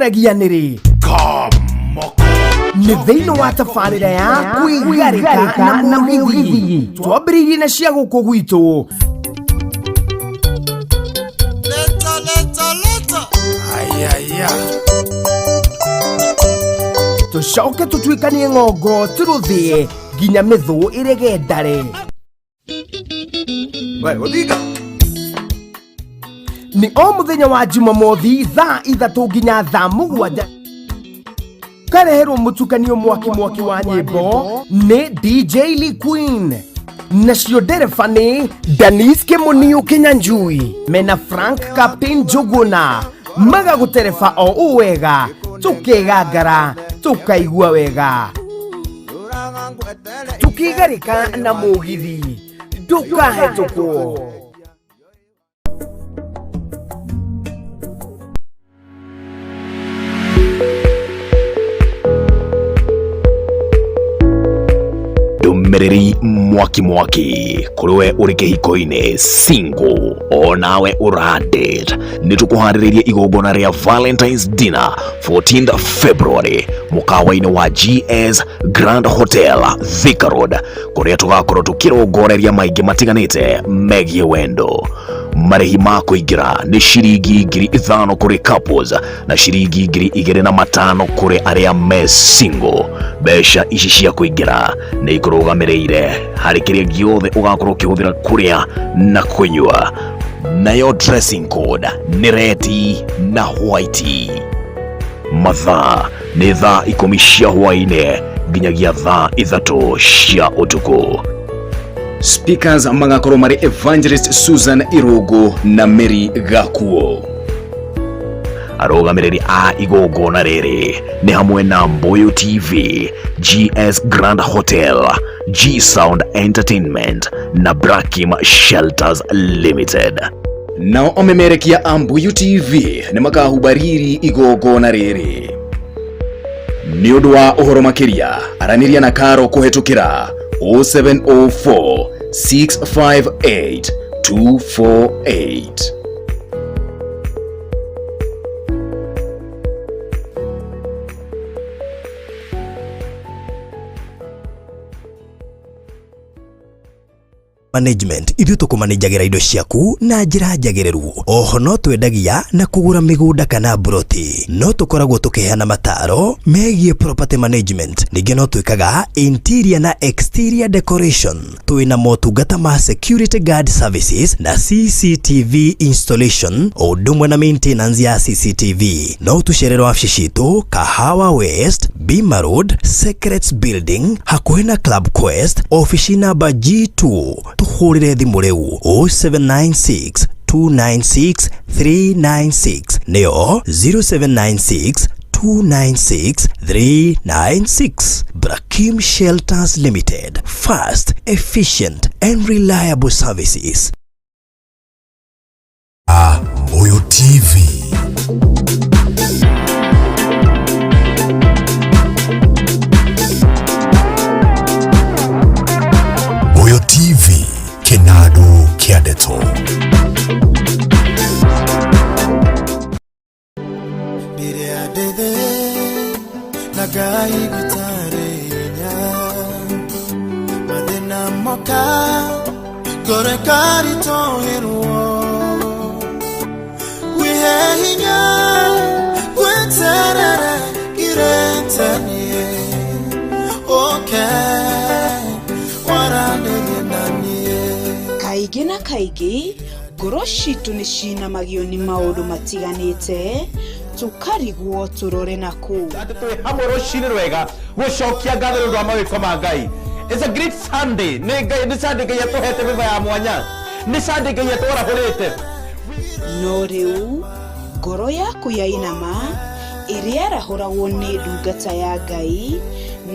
Tũkoragia nĩ rĩ? Nĩ thĩinĩ wa tabarĩra ya kwĩgarĩka na mũgithi. Twambĩrĩirie na cia gũkũ gwitũ. Leta, leta, leta. Ayaya. Tũcoke tũtuĩkanie ng'ongo tũrũthĩe nginya mĩthũ ĩrege ndare. We, Odinga. Nĩ o mũthenya wa Jumamothi thaa 3 nginya thaa 7 kareherwo mũtukanio mwaki mwaki wa nyĩmbo nĩ DJ Lee Queen. Nacio ndereba nĩ Danis Kĩmũniũ Kĩnyanjui mena Frank Captain Njũgũna, magagũtereba o ũũ wega, tũkegangara tũkaigua wega, tũkĩgarĩka na mũgithi ndũkahetũkwo. Ndũmĩrĩri mwaki mwaki kũrĩ we ũrĩ kĩhiko-inĩ, single o nawe ũradate, nĩ tũkũharĩrĩirie igongona rĩa Valentine's Dinner 14th February mũkawa-inĩ wa GS Grand Hotel, Thika Road, kũrĩa tũgakorwo tũkĩrongoreria maingĩ matiganĩte megiĩ wendo. Marĩhi ma kũingĩra nĩ ciringi 5,000 kũrĩ couples na ciringi 2,500 kũrĩ arĩa me single. Mbeca ici cia kũingĩra nĩ ikũrũgamĩrĩire harĩ kĩrĩa gĩothe ũgakorwo ũkĩhũthĩra kũrĩa na kũnyua. Nayo dressing code nĩ red na white. Mathaa nĩ thaa 10 cia hwaĩ-inĩ nginyagia thaa 3 cia ũtukũ. Speakers magakorwo marĩ Evangelist Susan Irungu na Mary Gakuo. Arũgamĩrĩri a igongona rĩrĩ nĩ hamwe na Mbuyu TV, GS Grand Hotel, G Sound Entertainment na Brakim Shelters Limited. Nao amemerekia a Mbuyu TV nĩ makahubariri igongona rĩrĩ. Nĩ ũndũ wa ũhoro makĩria, aranĩria na Karo kũhetũkĩra 0704 658 248. Management ithuĩ tũkũmanĩnjagĩra indo ciaku na njĩra njagĩrĩru. Oho no twendagia na kũgũra mĩgũnda kana mburoti. No tũkoragwo tũkĩheana mataro megiĩ property management. Ningĩ no twĩkaga interior na exterior decoration. Twĩna motungata ma security guard services na CCTV installation, o ũndũ ũmwe na maintenance ya CCTV. No ũtũcerere wabici citũ Kahawa West, Bima Road, Secrets Building, hakuhĩ na Club Quest, obici namba G2. Tũhũrĩre thimũ rĩu 0796 296 396, nĩyo 0796 296 396. Brakim Shelters Limited, fast, efficient and reliable services. Mbuyu TV. Mbuyu TV, kĩnandũ kĩa ndeto. Rĩrĩa ndĩthĩ na Ngai gũtarĩ hinya, mathĩna moka, ngoro ĩkaritũhĩrwo, wihe hinya gweterere ngirĩte niĩ ũke waranĩrie na niĩ. Kaingĩ na kaingĩ ngoro citũ nĩ cinamagio nĩ maũndũ matiganĩte, tũkarigwo tũrore nakũ. Atĩ twĩ hamwe rũcinĩ rwega gũcokia ngatho nĩ ũndũ wa mawĩko ma Ngai. It's a great Sunday. Nĩ Ngai, nĩ Sunday Ngai atũhete mĩba ya mwanya, nĩ Sunday Ngai atwarahũrĩte. No rĩu ngoro yaku yainama ĩrĩa yarahũragwo nĩ ndungata ya Ngai,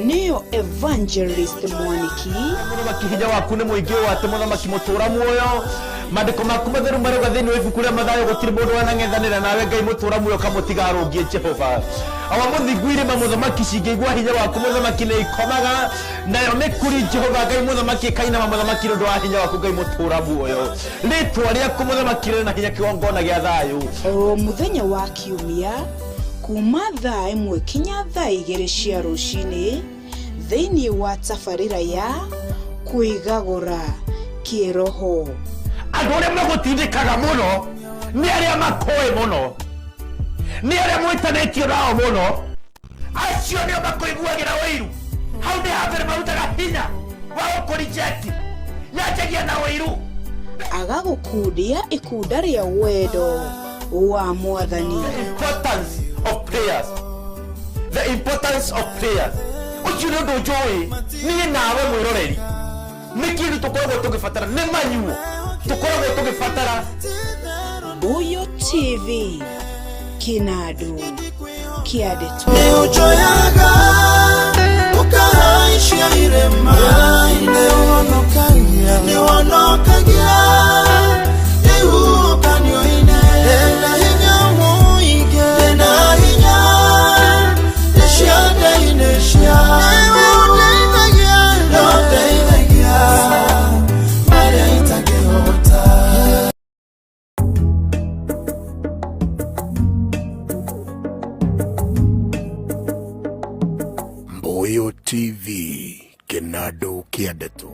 nĩyo Evangelist Mwaniki. Mũthamaki, hinya waku nĩ mũingĩ ũũ atĩ mũthamaki mũtũra muoyo, maandĩko maku matheru marauga thĩinĩ wa ibuku rĩa Mathayo gũtirĩ mũndũ wanang'ethanĩra nawe Ngai mũtũra muoyo kamũtiga arũngie. Jehova awa mũthingu, irĩma mũthamaki cingĩigua hinya waku mũthamaki nĩ ikomaga, nayo mĩkuri Jehova Ngai mũthamaki ĩkainama mũthamaki nĩ ũndũ wa hinya waku Ngai mũtũra muoyo. Rĩtwa rĩaku mũthamaki rĩrĩ na hinya, kĩgongona gĩa thayũ. O mũthenya wa kiumia. Kuma thaa 1 kinya thaa 2 cia rũcinĩ thĩinĩ wa tabarĩra ya kwĩgagũra kĩroho. Andũ arĩa magũtindĩkaga mũno nĩ arĩa makoĩ mũno, nĩ arĩa mwĩtanĩtio nao mũno, acio nĩo makũiguagĩra ũiru. Hau nĩ hambere marutaga hinya wa gũkũreject, yanjagia na ũiru. Agagũkundia ikunda rĩa wendo wa Mwathani. The importance of prayers, the importance of prayers. Ũcio nĩ ũndũ njũĩ niĩ nawe mwĩroreri, nĩ kĩndũ tũkoragwo tũgĩbatara, nĩ manyuo tũkoragwo tũgĩbatara. Mbuyu TV, kĩnandũ kĩa ndeto. Nĩũnjoyaga ũkahaicia irĩma, nĩũhonokagia ihuhũkanio-inĩ. Ndĩna hinya mũingĩ, ndĩna hinya nĩ ciande-inĩ ciaku. Nĩũndeithagia, nĩũndeithagia marĩa itangĩhota. Mbuyu TV, kĩnandũ kĩa ndeto.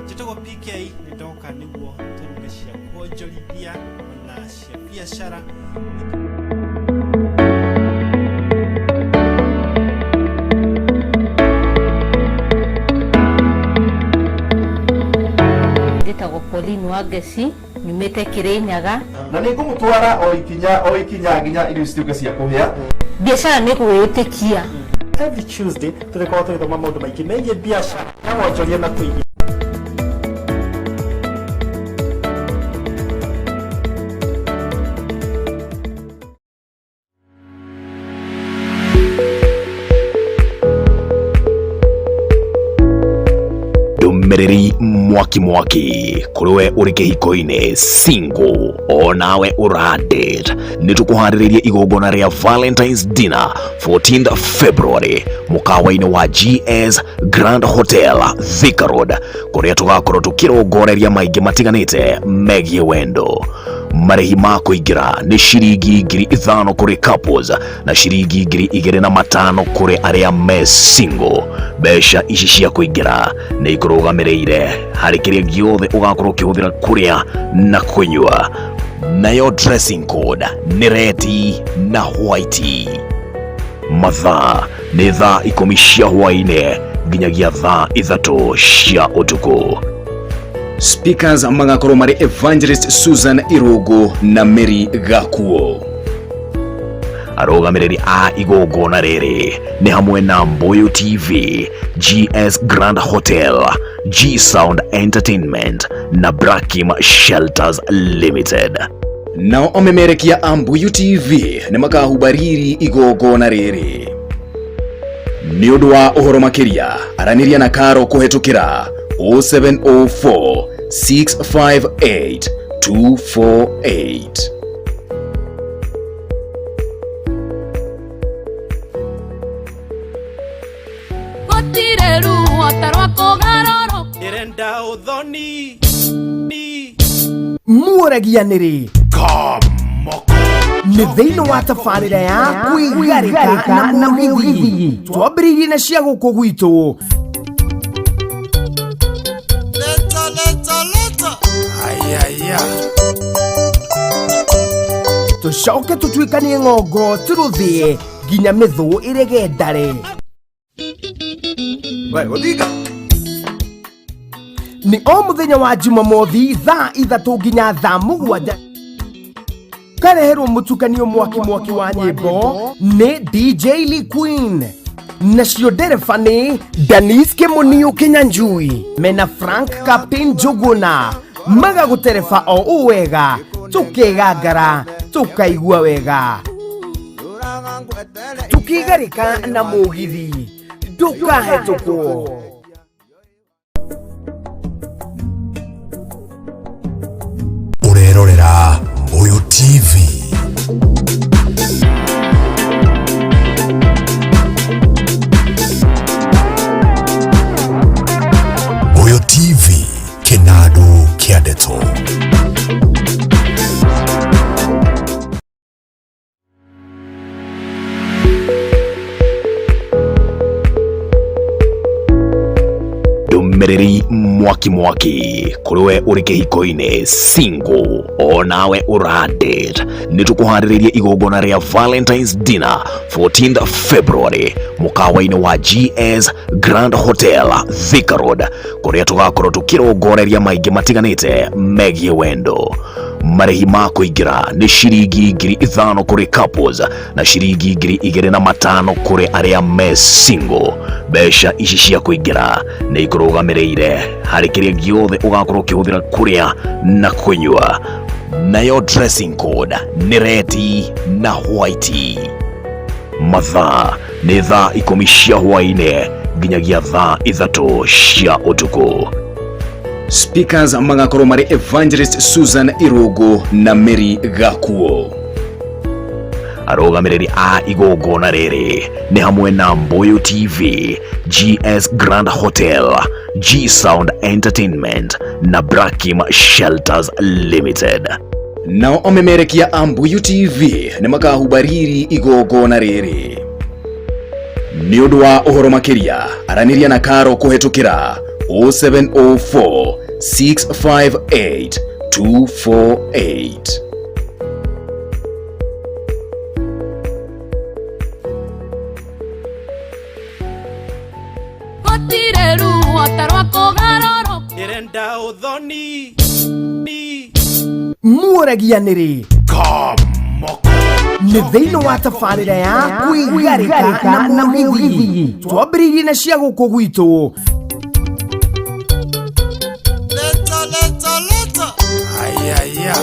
Njĩtagwo PK, nĩ ndoka nĩguo tũruge cia kuonjorithia ona cia biacara. Njĩtagwo Pauline Wangeci, nyumĩte Kĩrĩnyaga. Na nĩ ngũmũtwara o ikinya o ikinya nginya irio cituĩke cia kũhĩa. Biacara nĩ gwĩtĩkia. Every Tuesday tũrĩkoragwo tũgĩthoma maũndũ maingĩ megiĩ biacara ya wonjoria na kũigithia. Ndũmĩrĩri mwaki mwaki kũrĩ we ũrĩ kĩhiko-inĩ, single onawe ũradate, nĩ tũkũharĩrĩirie igongona rĩa Valentine's Dinner 14th February mũkawa-inĩ wa GS Grand Hotel Thika Road, kũrĩa tũgakorwo tũkĩrongoreria maingĩ matiganĩte megiĩ wendo. Marĩhi ma kũingĩra nĩ ciringi 5,000 kũrĩ couples na ciringi 2,500 kũrĩ arĩa me single. Mbeca ici cia kũingĩra nĩ ikũrũgamĩrĩire harĩ kĩrĩa gĩothe ũgakorwo ũkĩhũthĩra kũrĩa na kũnyua. Nayo dressing code nĩ redi na white. Mathaa nĩ thaa 10 cia hwaĩ-inĩ nginyagia thaa 3 cia ũtukũ. Speakers magakorwo marĩ Evangelist Susan Irungu na Mary Gakuo. Arũgamĩrĩri a igongona rĩrĩ nĩ hamwe na Mbuyu TV, GS Grand Hotel, G Sound Entertainment na Brakim Shelters Limited. Nao amemerekia a Mbuyu TV nĩ makahubariri igongona rĩrĩ. Nĩ ũndũ wa ũhoro makĩria, aranĩria na Karo kũhetũkĩra 0704 658 248. Gũtirĩ ruo ta rwa kũgarũrũka. Ndĩrenda ũthoni. Muoragia nĩrĩ nĩ thĩinĩ wa tabarĩra ya kwĩgarĩka na mũgithi. Twambĩrĩirie na cia gũkũ gwitũ. Leta, leta, leta. Ayaya. Tũcoke tũtuĩkanie ng'ongo tũrũthĩe nginya mĩthũ ĩrege ndare. We, Odinga. Nĩ o mũthenya wa Jumamothi thaa 3 nginya thaa 7 kareherwo mũtukanio mwaki mwaki wa nyĩmbo nĩ DJ Lee Queen. Nacio ndereba nĩ Danis Kĩmũniũ Kĩnyanjui mena Frank Captain Njũgũna, magagũtereba o ũũ wega, tũkegangara tũkaigua wega, tũkĩgarĩka na mũgithi ndũkahetũkwo. Ũrerorera Mbuyu TV. Mbuyu TV, kĩnandũ kĩa ndeto. Ndũmĩrĩri mwaki mwaki kũrĩ we ũrĩ kĩhiko-inĩ, single, onawe ũradate, nĩ tũkũharĩrĩirie igongona rĩa Valentine's Dinner 14th February mũkawa-inĩ wa GS Grand Hotel, Thika Road, kũrĩa tũgakorwo tũkĩrongoreria maingĩ matiganĩte megiĩ wendo. Marĩhi ma kũingĩra nĩ ciringi 5,000 kũrĩ couples na ciringi 2,500 kũrĩ arĩa me single. Mbeca ici cia kũingĩra nĩ ikũrũgamĩrĩire harĩ kĩrĩa gĩothe ũgakorwo ũkĩhũthĩra kũrĩa na kũnyua. Nayo dressing code nĩ red na white. Mathaa nĩ thaa 10 cia hwaĩ-inĩ nginyagia thaa 3 cia ũtukũ. Speakers magakorwo marĩ Evangelist Susan Irungu na Mary Gakuo. Arũgamĩrĩri a igongona rĩrĩ nĩ hamwe na Mbuyu TV, GS Grand Hotel, G Sound Entertainment na Brakim Shelters Limited. Nao amemerekia a Mbuyu TV nĩ makahubariri igongona rĩrĩ. Nĩ ũndũ wa ũhoro makĩria, aranĩria na Karo kũhetũkĩra 0704 658 248. Gũtirĩ ruo ta rwa kũgarũrũka. Ndĩrenda ũthoni ni. Muoragia nĩrĩ nĩ thĩinĩ wa tabarĩra ya kwĩgarĩka na mũgithi, twambĩrĩirie na cia gũkũ gwitũ. Leta, leta, leta. Ayaya.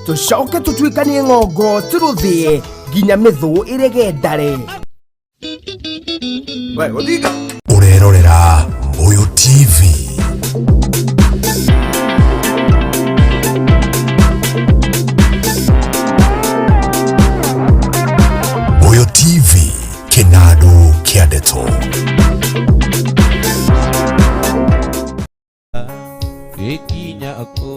Tũcoke tũtuĩkanie ng'ongo tũrũthĩe nginya mĩthũ ĩrege ndare. Ũrerorera Mbuyu TV. Mbuyu TV, kĩnandũ kĩa ndeto. Gĩkinya kũ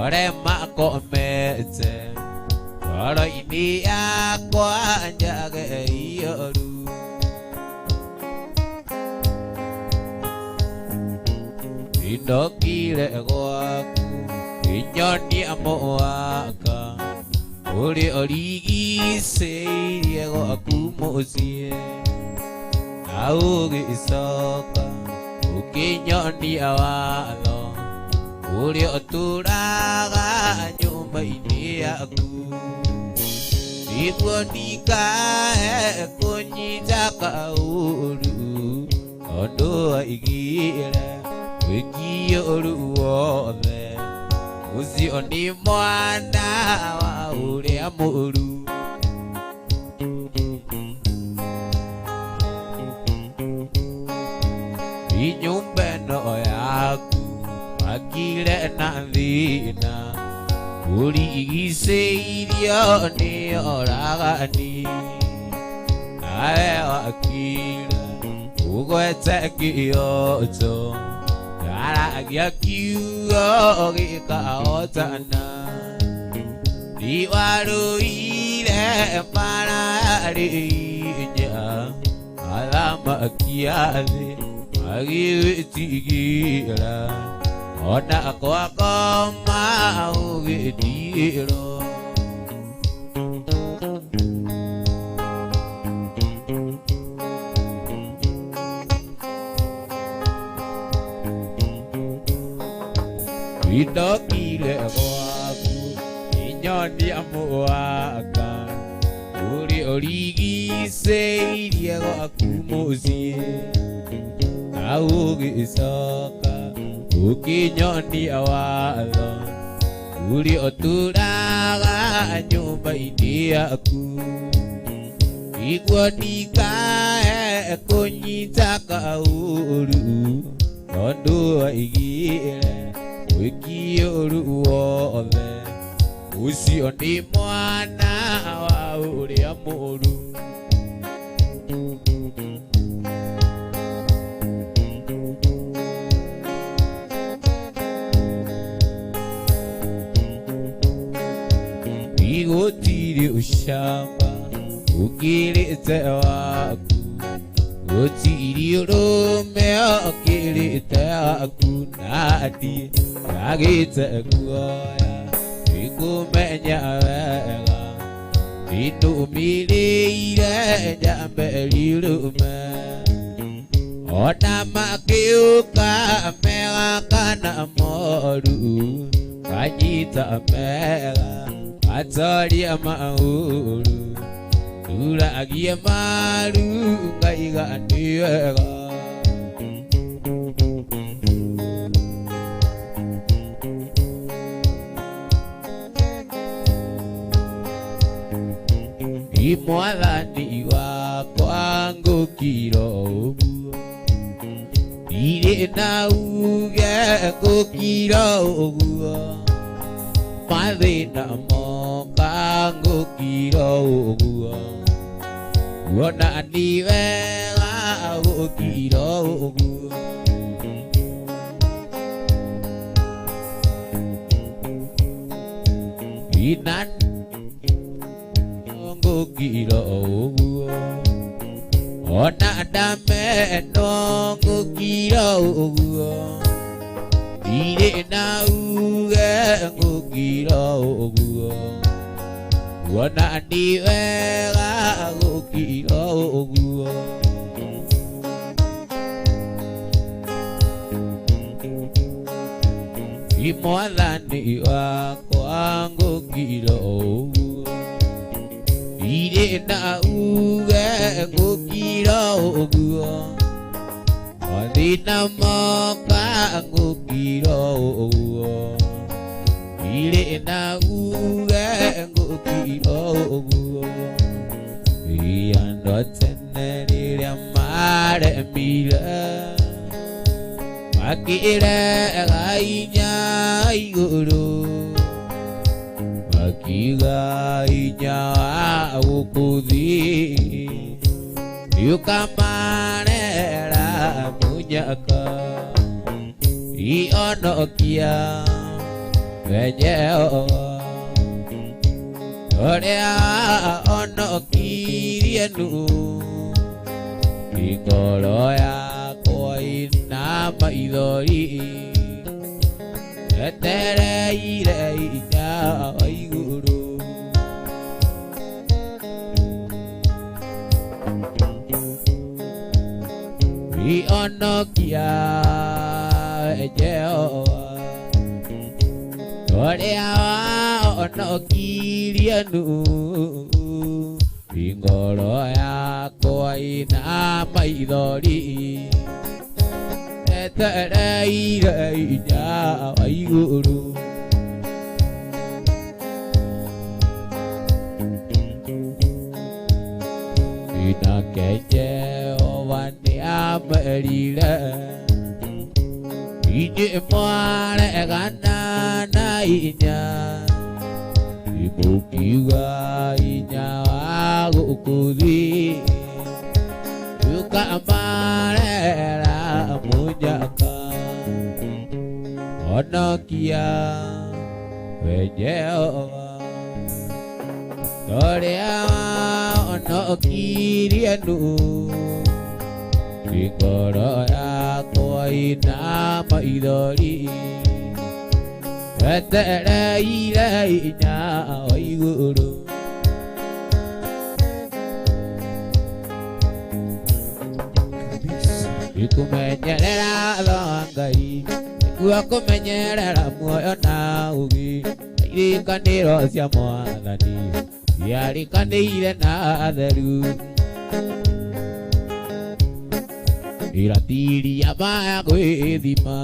ũrĩa makomete ngoro-inĩ yakwa njage ioru. Indokire gwaku inyonia mũwaka ũrĩa ũrigicĩirie gwaku mũciĩ, na ũgĩcoka ũkĩnyonia watho ũrĩa ũtũraga nyũmba-inĩ yaku, nĩguo ndikae kũnyita kaũru tondũ waigire wĩkie ũru wothe, ũcio nĩ mwana wa ũrĩa mũũru. Inyumba ĩno yaku wakire na thĩna, ũrigicĩirio nĩ oragani, nawe wakire ũgwete kĩoto ngaragia kiugo gĩkahotana, nĩwarũire mbara yarĩ inya, athamaki a thĩ magĩgwĩtigĩra, ona kwakoma ũgĩtigĩrwo. Indokire gwaku inyonia mũwaka ũrĩa ũrigicĩirie gwaku mũciĩ, na ũgĩcoka ũkĩnyonia watho ũrĩa ũtũraga nyũmba-inĩ yaku, nĩguo ndikae kũnyita kaũru tondũ waigire wĩkie ũru wothe, ũcio nĩ mwana wa ũrĩa mũũru. Gũtirĩ ũcamba ũkĩrĩte waku, Gũtirĩ ũrũme ũkĩrĩte waku na niĩ njagĩte guoya nĩngũmenya wega nĩndũmĩrĩire njambe riũrũme ona makĩũka mega kana moru kanyita mega gatoria maũru nduragie maru ngaiga nĩ wega. Mwathani wakwa ngũkira ũguo ndirĩ na uge ngũkira ũguo mathĩna moka ngũkira ũguo kuona nĩ wega gũkira ũguo. Inan ngũkira ũguo ona ndamenwo ngũkira ũguo ndirĩ na uge ngũkira ũguo kuona nĩ wega gũkira ũguo. Mwathani wakwa ngũkira ũguo ndirĩ na uge ngũkira ũguo mathĩna moka ngũkira ũguo ndirĩ na uge ngũkira ũguo. Andũ a tene rĩrĩa maremire makĩrega inya igũrũ makiuga inya wa gũkũ thĩ nĩũkamarera mũnyaka ionokia wenyewe ũrĩa onokirie Nuhu ngoro yakwa ĩna maithori etereire inya wa igũrũ. Ionokia Jehova ũrĩa onokirie Nuhu ngoro yakwa ĩna maithori etereire inya wa igũrũ. Nake Jehova nĩamerire inyuĩ mwaregana na inya mũkiuga inya wa gũkũ thĩ ũkamarera mũnyaka honokia we Jehova ũrĩa honokirie Nuhu ngoro yakwa ĩna maithori etereire inya wa igũrũ. Nĩkũmenyerera watho wa Ngai nĩguo kũmenyerera muoyo na ũũgĩ irĩkanĩro cia Mwathani ciarĩkanĩire na atheru iratiri maya gwĩthima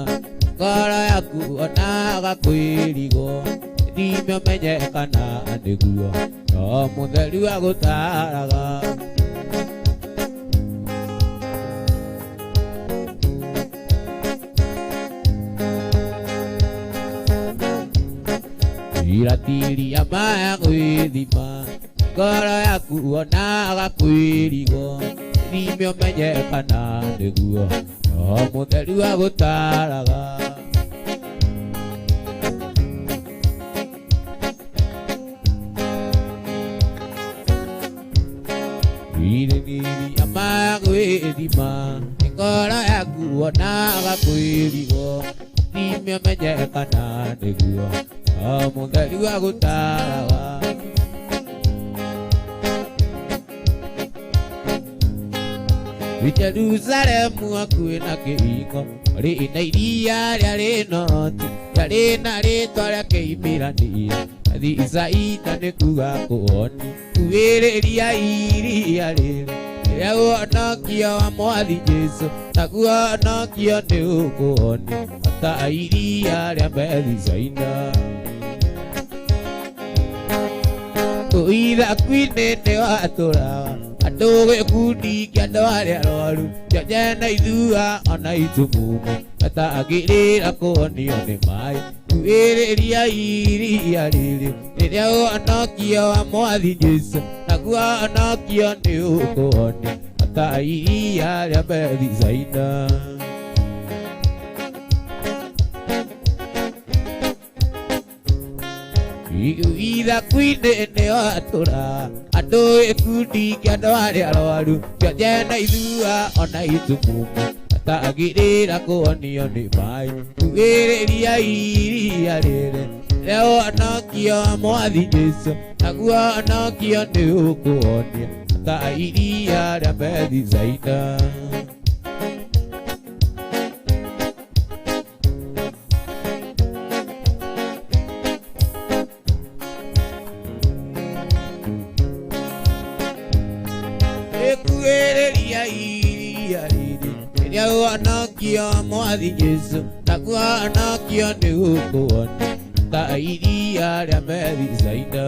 ngoro yaku onaga kwĩrigwo thime ũmenye kana nĩguo no mũtheru agũtaraga. Iratiri maya gwĩthima ngoro yaku onaga kwĩrigwo thime ũmenye kana nĩguo no mũtheru agũtaraga. Irĩmĩria maya gwĩthima Agima ngoro yaku wonaga kwĩrigwo thime ũmenye kana nĩguo o mũtheri wa gũtarawa. Jerusalemu hakuhĩ na kĩhingo rĩna iria rĩarĩ noti rĩarĩ na rĩtwa rĩa kĩimirania Bethisaida nĩ kuga kũhoni kuhĩrĩria iria rĩrĩ rĩrĩa ũhonokio wa Mwathi Jesũ naguo ũhonokio nĩ ũkũhoni ta iria rĩa Bethisaida. Kũu ithaku-inĩ nĩwatũraga andũ gĩkundi kĩa andũ arĩa arwaru kĩonje na ithua ona itumumu matangĩrĩra kũhonio nĩ maĩ kuhĩrĩria iria rĩrĩ rĩrĩa ũhonokio wa Mwathi Jesũ naguo ũhonokio nĩ ũkũhoni ta iria rĩa Bethisaida. Ithaku-inĩ nĩwatũraga andũ gĩkundi kĩa andũ arĩa arwaru kĩonje na ithua ona itumumu matangĩrĩra kũhonio nĩ maĩ kuhĩrĩria iria rĩrĩ rĩrĩa ũhonokio wa Mwathi Jesũ naguo ũhonokio nĩ ũkũhonia ta iria rĩa Bethisaida. Ekuhĩrĩria iria rĩrĩ rĩrĩa ũhonokio wa Mwathi Jesũ naguo ũhonokio nĩ ũkũhoni ta iria rĩa Bethisaida.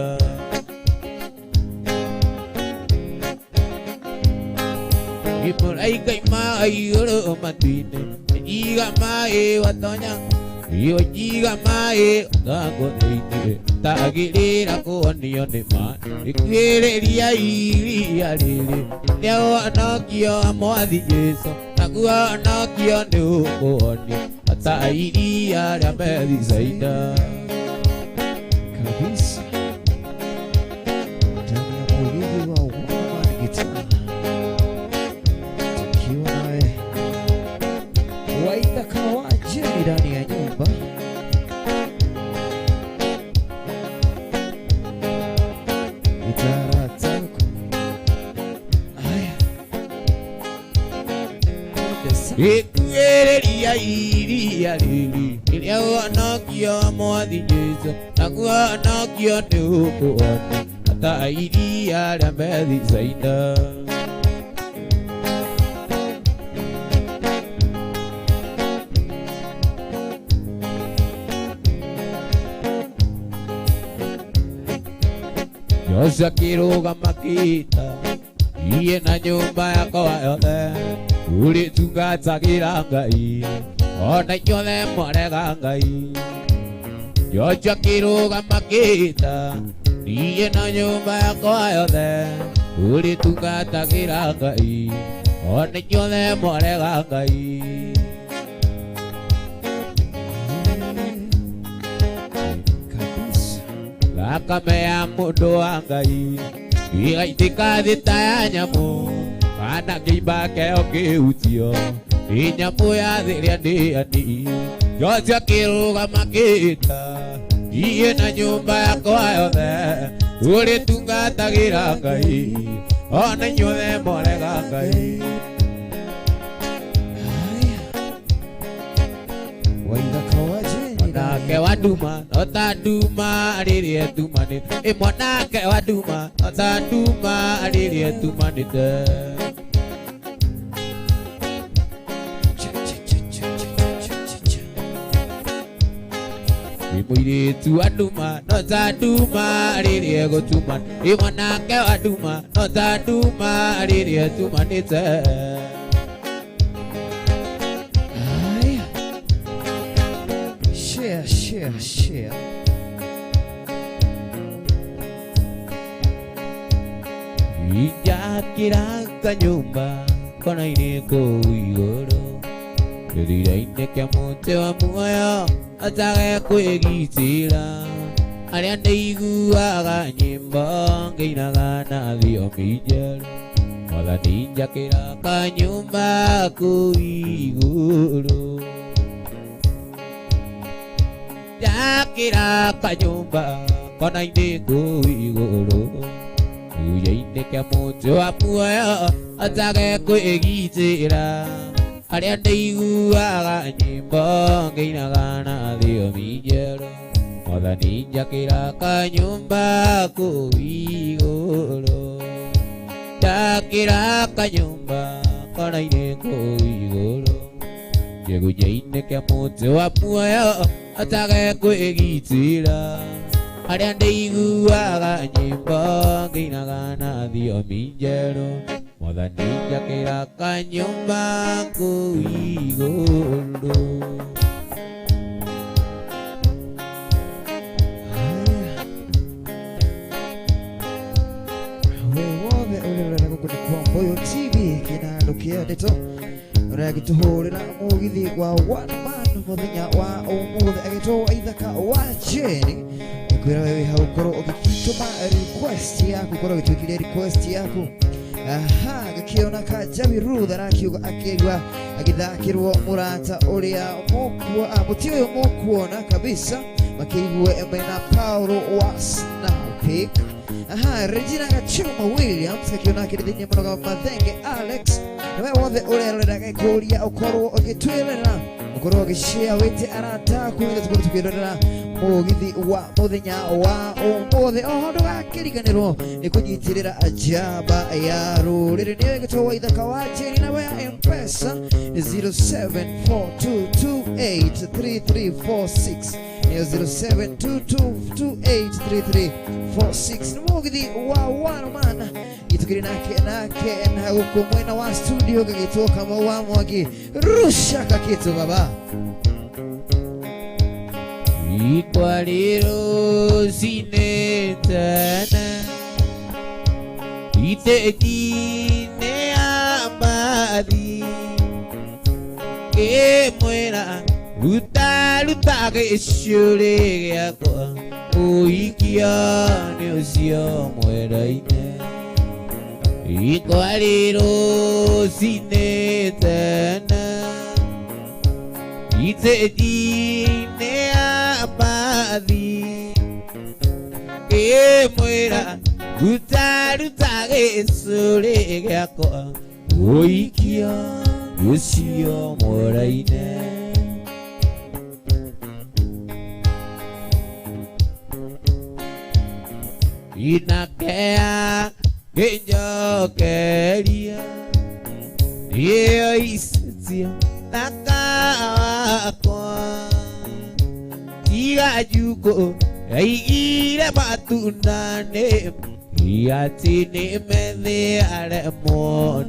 Mũraika ima igũrũ matu-inĩ njiga maĩ watonya njiga maĩ watangwo thĩinĩ tagĩrĩra kũhonio nĩ maĩ ikuhĩrĩria iria rĩrĩ rĩrĩa ũhonokio wa Mwathi Jesũ naguo ũhonokio nĩ ũkũhonio ta iria rĩa Bethisaida. Kabisa ndani ya mugithi wa One Man Guitar tukiwa naye Waithaka wa Jeni ndani ya nyumba. Gitara tako haya Ikuhĩrĩria iria rĩrĩ rĩrĩa ũhonokio wa Mwathi Jesũ naguo ũhonokio nĩ ũkũhoni ta iria rĩa Bethisaida. Joshua akĩrũgama akĩĩta iye na nyũmba yakwa yothe ũrĩtungatagĩra Ngai ona inyuothe mwarega Ngai. Joshua akĩrũgama akĩĩta iye na nyũmba yakwa yothe ũrĩtungatagĩra Ngai ona inyuothe mwarega Ngai. Thakame ya mũndũ wa Ngai ĩgaitĩka thĩ ta ya nyamũ kana kĩimba kĩo kĩhutio nĩ nyamũ ya thĩ ĩrĩa ndĩani. Joshua akĩrũgama akĩĩta iye na nyũmba yakwa yothe ũrĩtungatagĩra Ngai ona inyuothe mwarega Ngai. Waithaka wa Jeni Mwanake wa nduma no ta nduma rĩrĩa ĩtumanĩte ĩ mwanake wa nduma no ta nduma rĩrĩa ĩtumanĩte. Ĩ mũirĩtu wa nduma no ta nduma rĩrĩa ĩgũtumana ĩ mwanake wa nduma no ta nduma rĩrĩa ĩtumanĩte. Haya, share share share. Injakĩra kanyũmba kona-inĩ kũu igũrũ gĩthira-inĩ kĩa mũtĩ wa muoyo atage kwĩgitĩra arĩa ndĩiguaga nyĩmbo ngĩinaga na thiomi njerũ Mwathani njakĩra kanyũmba kũu igũrũ. Njakĩra kanyũmba kona-inĩ kũu igũrũ. Kĩgunyũ-inĩ kĩa mũtĩ wa muoyo hotage kwĩgitĩra. Harĩa ndĩiguaga nyĩmbo ngĩinaga na thiomi njerũ. Mwathani njakĩra kanyũmba kũu igũrũ. Njakĩra kanyũmba kona-inĩ kũu igũrũ. Kĩgunyũ-inĩ kĩa mũtĩ wa muoyo hotage kwĩgitĩra. Harĩa ndĩiguaga nyĩmbo ngĩinaga na thiomi njerũ. Mwathani njakĩra kanyũmba kũu igũrũ. We wothe ũrerorera gũkũ nĩ kwa Mboyo TV kĩnandũ kĩa ndeto ũrĩa agĩtũhũrĩra mũgithi wa one man mũthenya wa ũmũthĩ agĩtwo Ithaka wa Jane. Nĩkwĩra wewe hau ũkorwo ũgĩtũma request yaku, ũkorwo ũgĩtwĩkĩria request yaku. Aha, gĩkĩona Kajabi Ruth arakiuga akĩigua agĩthakĩrwo mũrata ũrĩa mũti ũyũ mũkuona kabisa makĩigue mena Paulo wa Snapik. Aha, Regina Gachuma Williams gakiona akĩrĩ thĩinĩ mũno ga Mathenge Alex. Nawe wothe ũrerorera gĩkũria ũkorwo ũgĩtwĩrera ũkorwo ũgĩshare wĩte arata aku nĩgetha tũkorwo tũkĩrorera mũgithi wa mũthenya wa ũmũthĩ. Oho ndũgakĩriganĩrwo nĩ kũnyitĩrĩra njamba ya rũrĩrĩ nĩyo ĩgĩtwo Waithaka wa Njeri. Namba ya M-Pesa nĩ 0742283346 nĩyo 0722283346. Nĩ mũgithi wa one man gĩtũkĩrĩ nake nake na gũkũ mwena wa studio gagĩtwo Kamau wa Mwangi. Rusha kakitu baba. Ikwari rũcinĩ tene iteti-inĩ ya mbathi ngĩmwĩra ruta ruta gĩcũrĩ gĩakwa ũikia nĩ ũcio mwendaine. Ikwari rũcinĩ tene iteti-inĩ ya mbathi ngĩmwĩra ruta ruta gĩcũrĩ gĩakwa ũikia nĩ ũcio mwendaine. Inakea ngĩnjokeria nĩyo icetia thaka wakwa tiga njukũ yaigire matunda nĩ atĩ nĩ methĩ aremwo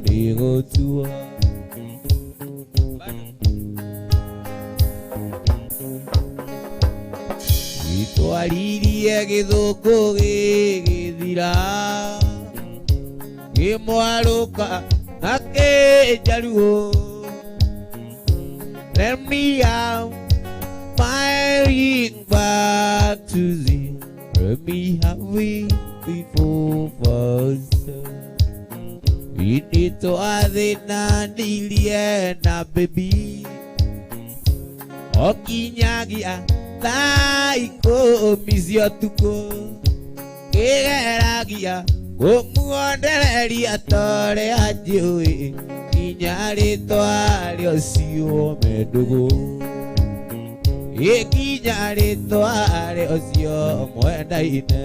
nĩ gũtua. Gĩtwaririe gĩthũkũ gĩgĩthira kĩmwarũka na kĩnjaruo. Let me out firing back to the let me have it before first. Ititwathĩnanirie na baby okinyagia thaa ikũmi cia ũtukũ kĩgeragia kũmuonereria torĩa njũĩ nginya rĩtwa rĩa ũcio mendũgũ ĩkinya rĩtwa rĩa ũcio mwendaine.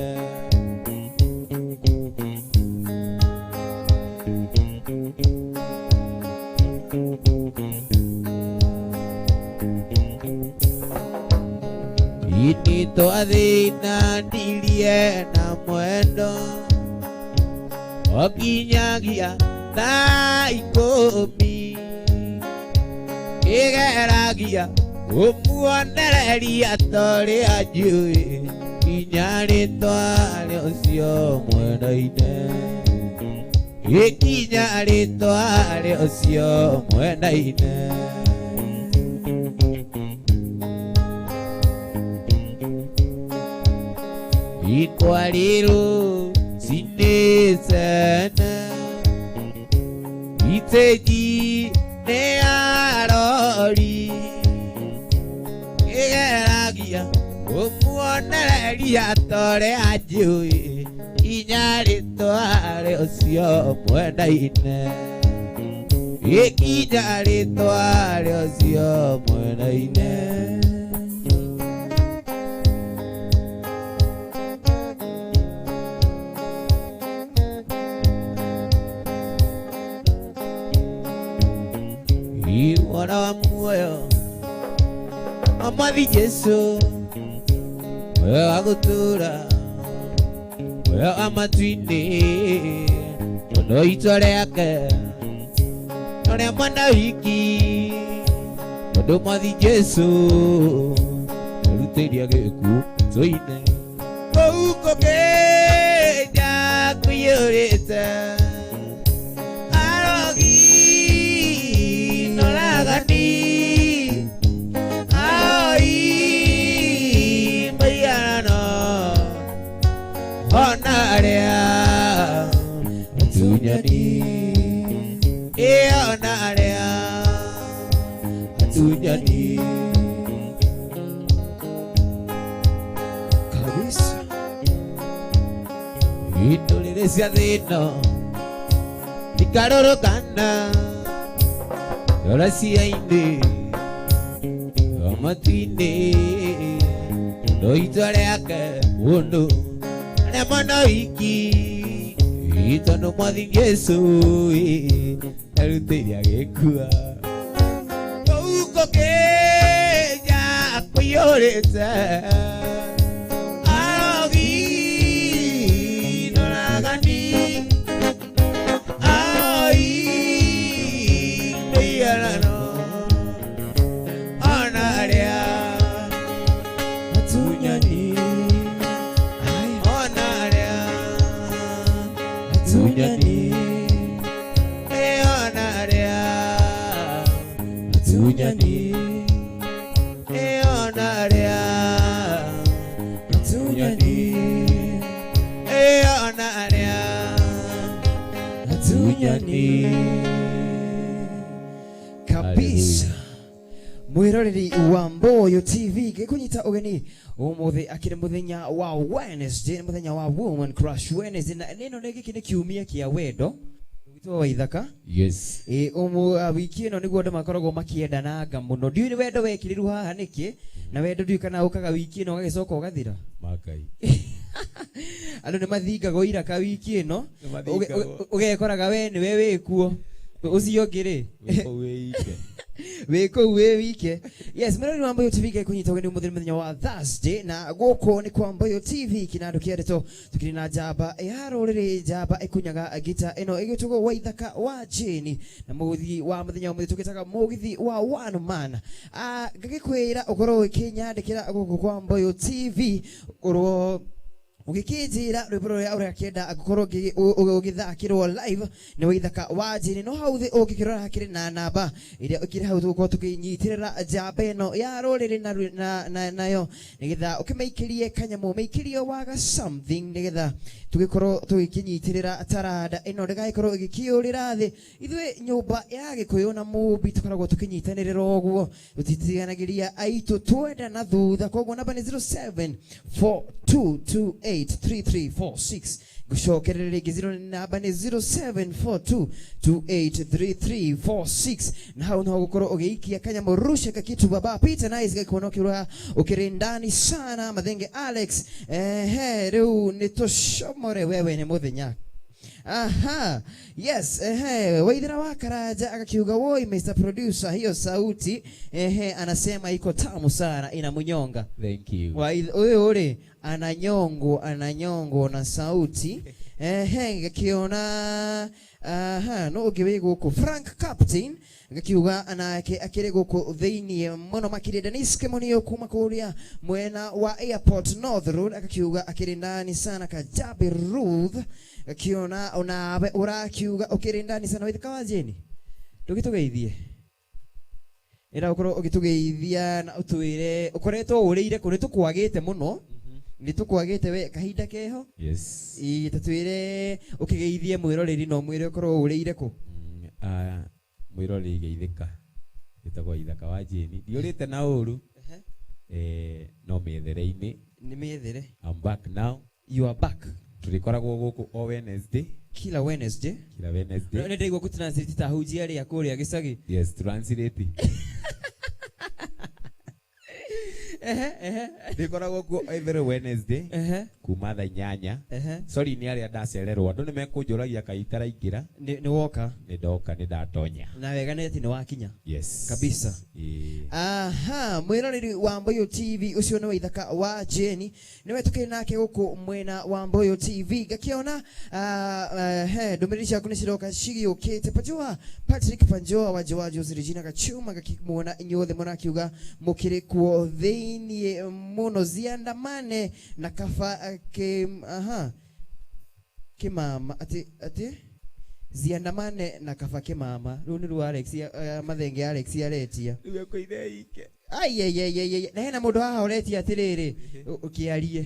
Ititwathĩnanirie na mwendo okinyagia thaa ikũmi kĩgeragia kũmuonereria torĩa njũĩ nginya rĩtwa rĩa ũcio mwendaine ĩkinya rĩtwa rĩa ũcio mwendaine. Ikwariro sinetene Stage nĩ arori Kĩgeragia kũmuonereria torĩa njũĩ Inya rĩtwa rĩa ũcio mwendaine Ikinya rĩtwa rĩa ũcio mwendaine Mwana wa muoyo Omwathi Jesu Muoyo wa gũtũũra Muoyo wa matu-inĩ Tondũ itua rĩake No rĩa mwana wiki Tondũ Mwathi Jesu Erutĩire gĩkuũ tũine Kũu kũngĩnja kũiyũrĩte Arogi noragani Ai maiarano Ona aria atunyani Ona aria atunyani Kabisa. Indũrĩrĩ cia thĩ ĩno ikarũrũkana Rora cia-inĩ o matu-inĩ Tondũ itua rĩake mũndũ arĩa mwana wiki Tondũ Mwathi Jesũ erutĩire agĩkua Kũu kũngĩnja kũiyũrĩte Arogi noragani Ai maiarano Ona arĩa atunyani Ona arĩa atunyani Ona arĩa atunyani Ona arĩa atunyani Ona arĩa atunyani Kabisa. Mwiroreri wa Mboyo TV gikunyita ugeni umuthi akiri muthenya wa Wednesday, muthenya wa Woman Crush Wednesday, na nino nĩ gĩkĩ nĩ kiumia kĩa wendo gwitũ wa Ithaka. Yes. Wiki ĩno nĩguo andũ makoragwo makĩendananga mũno. Ndiũĩ nĩ wendo wekĩrirwo haha nĩkĩ, na wendo ndiũĩ kana ũkaga wiki ĩno ũgagĩcoka ũgathira. Makai. Andũ nĩ mathingagwo iraka wiki ĩno. Nĩ mathingagwo. Ũgekoraga we nĩwe wĩkuo, ũcio ũngĩ rĩ Wĩkũu wĩ ike. Wĩ kũu wĩ wike. Yes, mwĩroreri wa Mboyo TV gĩkũnyita ũgeni ũmũthĩ nĩ mũthenya wa Thursday, na gũkũ nĩ kwa Mboyo TV kĩnandũ kĩa ndeto. Tũkĩrĩ na njamba ya rũrĩrĩ, njamba ĩkunyaga ngita ĩno ĩgĩtagwo Waithaka wa Jane, na mũgithi wa mũthenya ũmũthĩ tũgĩtaga mũgithi wa one man. Ngagĩkwĩra ũkorwo ũkĩnyandĩkĩra gũkũ kwa Mboyo TV, ũkorwo ũgĩkĩnjĩra rwĩmbo rũrĩa ũrakĩenda ngũkorwo ũgĩthakĩrwo live nĩ Waithaka wa Jane. No hau thĩ ũngĩkĩrora hakĩrĩ na namba ĩrĩa ĩkĩrĩ hau tũgũkorwo tũkĩnyitĩrĩra njamba ĩno ya rũrĩrĩ nayo nĩgetha ũkĩmĩikĩrie kanyamũ, mĩikĩrie waga something, nĩgetha tũgĩkorwo tũgĩkĩnyitĩrĩra taranda ĩno ndĩgagĩkorwo ĩgĩkĩũrĩra thĩ. Ithuĩ nyũmba ya Gĩkũyũ na Mũmbi tũkoragwo tũkĩnyitanĩrĩra ũguo, tũtitiganagĩria aitũ twenda na thutha. Koguo namba nĩ 0742283346. Ngũcokerere rĩngĩ, zero namba nĩ 0742283346, na hau no gũkorwo ũgĩikia kanyamũ rusha kakitu baba Peter Nice gakĩona ũkĩrora ũkĩrĩ ndani sana. Mathenge Alex, ehe, rĩu nĩ tũcomore wewe nĩ mũthenya. Aha, yes, ehe, Waithira wa Karaja akakiuga woi Mr. Producer, hiyo sauti, ehe, anasema iko tamu sana, inamunyonga. Thank you. Huyu ule ananyongo, ananyongo na sauti. Ehe, ngakiona aha, no ũngĩ wĩ gũkũ Frank Captain ngakiuga anake akĩrĩ gũkũ thĩiniĩ mũno makĩria. Denise Kimonio kuma kũrĩa mwena wa Airport North Road akakiuga akĩrĩ ndani sana. Kajabi Ruth ngakiona onawe ũrakiuga ũkĩrĩ ndani sana. Waithaka wa Jane, ndũgĩtũgeithie, ĩra ũkorwo ũgĩtũgeithia na ũtwĩre ũkoretwo ũrĩire kũ. Nĩ tũkwagĩte mũno, nĩ tũkwagĩte we kahinda keho. Yes. Ĩ, tatwĩre ũkĩgeithie mwĩroreri na ũmwĩre ũkorwo ũrĩire kũ. Mwĩroreri geithĩka. Ĩtagwo Ithaka wa Jane. Ndiũrĩte na ũru. No mĩethere-inĩ. Nĩ mĩethere. I'm back now. You are back. Tũrĩkoragwo gũkũ o Wednesday. Kila Wednesday. Kila Wednesday. Nĩ ndaigua kũ translate ta hunjia arĩa kũrĩa gĩcagi. Yes, translate. Ehe, ehe. Ndĩkoragwo kuo every Wednesday. Ehe. Kuma thaa 8. Ehe. Sorry nĩ arĩa ndacererwo. Andũ nĩ mekũnjũragia kaĩ itaraingĩra. Nĩ woka. Nĩ ndoka, nĩ ndatonya. Na wega nĩ atĩ nĩ wakinya. Yes. Kabisa. Ĩĩ. Aha, mwĩroreri wa Mboyo TV ũcio nĩ Waithaka wa Jane, nĩwe tũkĩrĩ nake gũkũ mwena wa Mboyo TV. Ngakĩona he ndũmĩrĩri ciaku nĩ ciroka cigĩũkĩte. Panjoa Patrick Panjoa wa Joa Jose Regina Gachuma, ngakĩmuona inyuothe mũrakiuga mũkĩrĩ kuo thĩiniĩ mũno. Ziandamane na kaba ke, aha, kĩmama atĩ atĩ ziandamane na kaba kĩmama. Rĩu nĩ ruo Alex, mathenge Alex aretia. Rĩu ekũire ike. Ai ai ai ai ai. Na hena mũndũ haha ũretia atĩrĩrĩ, ũkĩarie.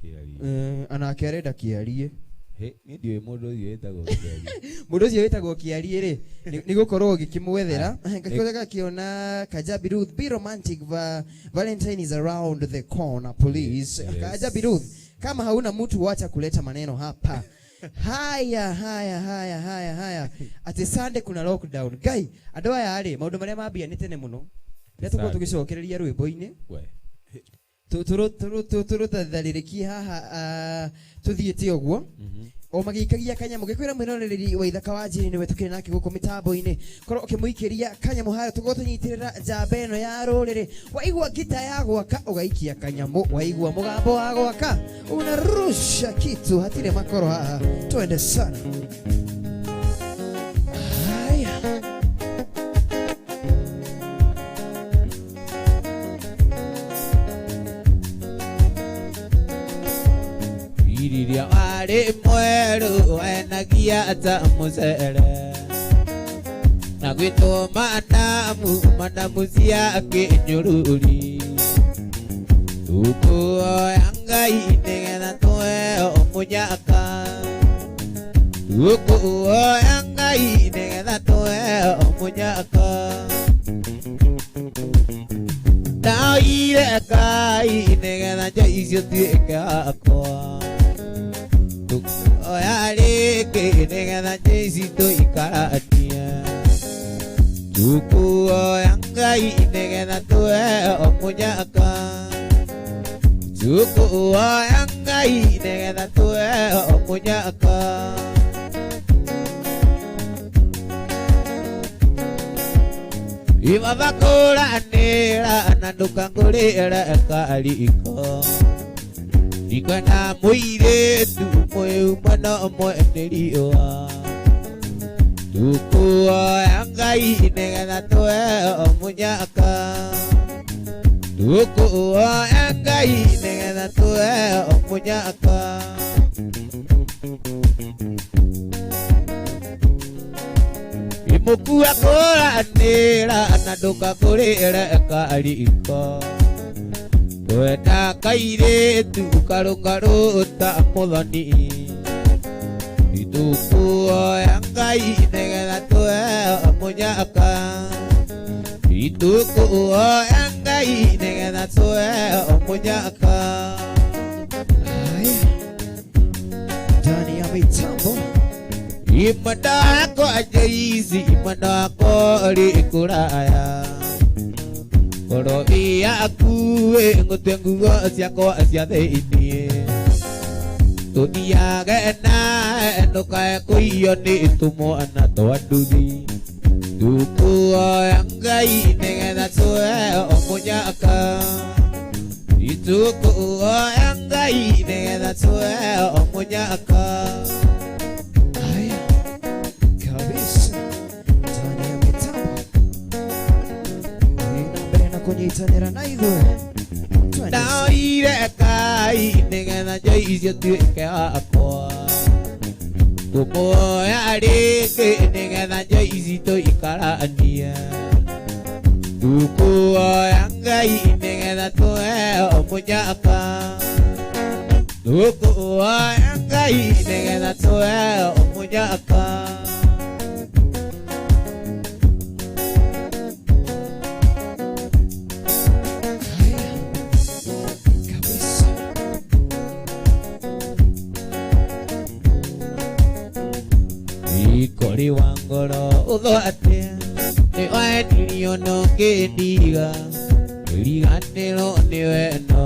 Kĩarie. Anake arenda kĩarie. He, niĩ ndiũĩ mũndũ ũcio wĩtagwo Kĩarie. Mũndũ ũcio wĩtagwo Kĩarie rĩ, nĩ gũkorwo ũgĩkĩmwethera. Ngakĩona gakĩona Kajabi Ruth, be romantic, Valentine is around the corner, please. Yes. Kajabi Ruth, kama hauna mtu wacha kuleta maneno hapa. Haya, haya, haya, haya, haya. Ati Sunday kuna lockdown. Ngai, andũ aya rĩ, maũndũ marĩa mambia nĩ tene mũno. Rĩrĩa tũkorwo tũgĩcokereria rwĩmbo-inĩ. We. Tũrũtatharĩrĩkie haha, tũthiĩte ũguo. O magĩikagia kanyamũ. Ngĩkwĩra mwĩroreri wa Ithaka wa Jane nĩwe tũkĩrĩ nake gũkũ mĩtambo-inĩ. Korwo ũkĩmũikĩria kanyamũ harĩa, tũkorwo tũnyitĩrĩra njamba ĩno ya rũrĩrĩ. Waigua ngita ya gwaka ũgaikia kanyamũ, waigua mũgambo wa gwaka unarusha kitu, hatirĩ makoro haha. Twende sana. Haya. Iriria warĩ mwerũ wenagia ta mũcere, na gwĩtwo manamu manamu cia kĩnyũrũri. Tũkũhoya Ngai nĩgetha tũheo mũnyaka. Tũkũhoya Ngai nĩgetha tũheo mũnyaka. Ndaoire Ngai nĩgetha nja icio tuĩke wakwa. Tũkũhoya rĩngĩ nĩgetha nja ici tũikaranie. Tũkũhoya Ngai nĩgetha tũheo mũnyaka. Tũkũhoya Ngai nĩgetha tũheo mũnyaka. Imathakũranĩra na ndũkangũrĩre kariko. Ndikwenda mũirĩtu mwĩu mũno mwene riũa. Tũkũhoya Ngai nĩgetha tũheo mũnyaka. Tũkũhoya Ngai nĩgetha tũheo mũnyaka. Imũkua kũranĩra na ndũkangũrĩre kariko. Twenda kairĩtu karũngarũ ta mũthoni. Tũkũhoya Ngai nĩgetha tũheo mũnyaka. Tũkũhoya Ngai nĩgetha tũheo mũnyaka. Haya. Ndani ya mitambo. Imandako Jay-Z, imandako rĩ kũraya. Ngoro yaku ngũtue nguo ciakwa cia thĩiniĩ. Tũthiage nawe ndũkae kũiywo nĩ tũmwana twa nduthi. Tũkũhoya Ngai nĩgetha tũheo mũnyaka. Tũkũhoya Ngai nĩgetha tũheo mũnyaka. Haya. Kabisa. Ndani ya mitambo. Ina mbere na kũnyitanĩra na ithuĩ. Twende. Ndaoire Ngai nĩgetha nja icio tuĩke wakwa. Tũkũhoya rĩngĩ nĩgetha nja ici tũikaranie. Tũkũhoya Ngai nĩgetha tũheo mũnyaka. Tũkũhoya Ngai nĩgetha tũheo mũnyaka. Hũthũ atĩa nĩ wendirio na ũkĩndiga Riganĩrwo nĩ wendo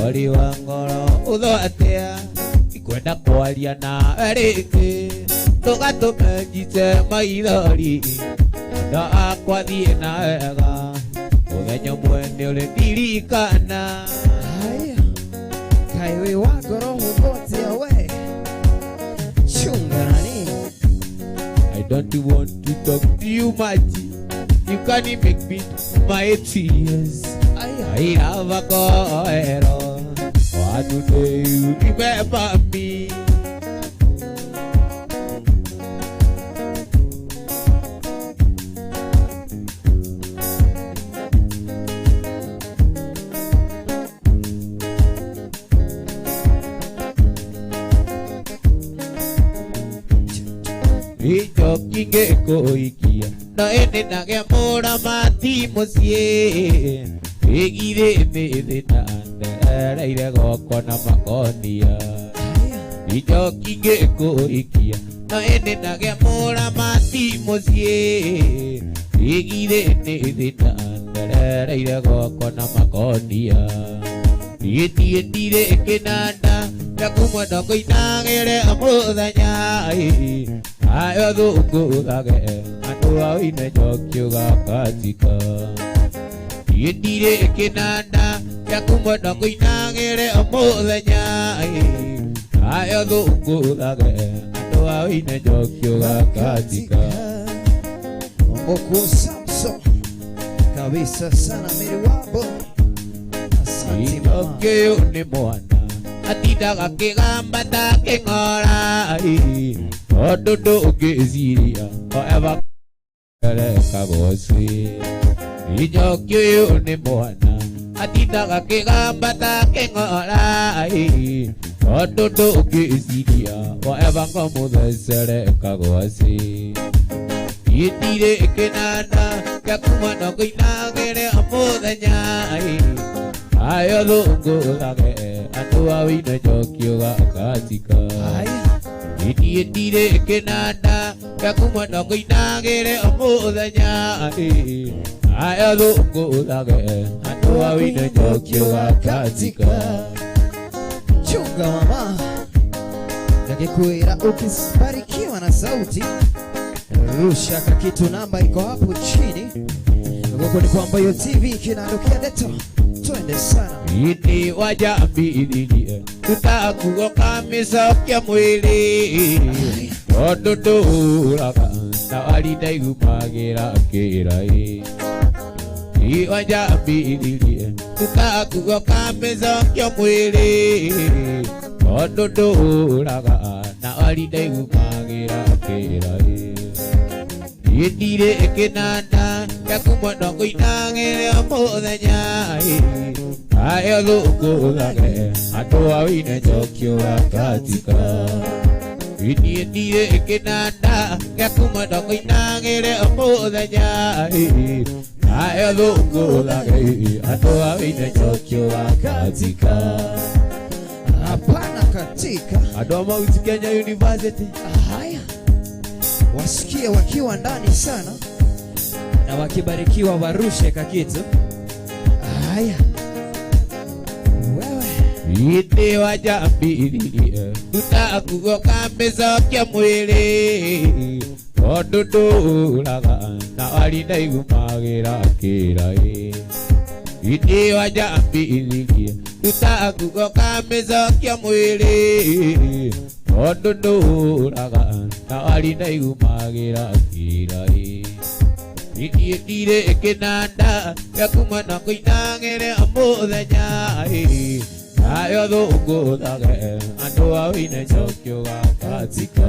Ori wa ngoro hũthũ atĩa Ndikwenda kwaria nawe rĩngĩ Ndũgatũme njite maithori Andũ akwa thiĩ na wega Mũthenya ũmwe nĩũrĩndirikana. Haya, kaĩ wĩ wa ngoro hũthũ atĩa we? Chunga nani. I don't want to talk to you much. You can make me my tears. I have a girl. Why do they remember me? Ijoki ngĩkũhikia no ĩndĩ nagĩa mũramati mũciĩ ĩgirĩ mĩthĩ na ndereire gwakwa na makonia. Ijoki ngĩkũhikia no ĩndĩ nagĩa mũramati mũciĩ ĩgirĩ mĩthĩ na ndereire gwakwa na makonia. Niĩ ndirĩ kĩnanda gĩa kuma na ngũinagĩre mũthenya ayo thũngũthage andũ aine njoki ũgakatika. Niĩ ndirĩ kĩnanda gĩa kuma na ngũinagĩre mũthenya ayo thũngũthage andũ aine njoki ũgakatika. Mboku Samson kabisa sana Mary Wambo. Asante mama. Njoki ũyũ nĩ mwana atindaga akĩgamba ta kĩng'ora tondũ ndũngĩciria o eva rekagocĩ. Njoki ũyũ nĩ mwana atindaga akĩgamba ta kĩng'ora tondũ ndũngĩciria o eva ngomũthecere kagocĩ. Niĩ ndirĩ kĩnanda gĩa kuma na ngũinagĩre mũthenya ayo thũngũthage andũ aine njoki ũgakatika. Niĩ ndirĩ kĩnanda gĩa kuma na ngũinagĩre mũthenya ayo thũngũthage andũ aine njoki ũgakatika. Chunga mama, nakikwira ukibarikiwa na sauti rusha kakitu, namba iko hapo chini. Huko ni kwa Mboyo TV kinandokia ndeto. Twende sana. Ini wajambiririe tutakuoka mĩcokia mwĩrĩ tondũ ndũhũraga na warinda igumagĩra kĩraĩ. Wajambiririe tutakuoka mĩcokia mwĩrĩ tondũ ndũhũraga na warinda igumagĩra kĩraĩ. Niĩ ndirĩ kĩnanda gĩa kuma na ngũinagĩre mũthenya ayo thũngũthage andũ aine njoki ũgakatika. Niĩ ndirĩ kĩnanda gĩa kuma na ngũinagĩre mũthenya ayo thũngũthage andũ aine njoki ũgakatika. Hapana katika. Andũ a Mount Kenya University. Haya, wasikie wakiwa ndani sana na wakibarikiwa warushe kakitu. Haya, wewe. Ĩndĩ wajambiririe tutakuoka mĩcokia mwĩrĩ tondũ ndũhũraga na warinda igumagĩra kĩraĩ. Ĩndĩ wajambiririe tutakuoka mĩcokia mwĩrĩ tondũ ndũhũraga na warinda igumagĩra kĩraĩ. Niĩ ndirĩ kĩnanda gĩa kuma na ngũinagĩre mũthenya ayo thũngũthage andũ aine njoki ũgakatika.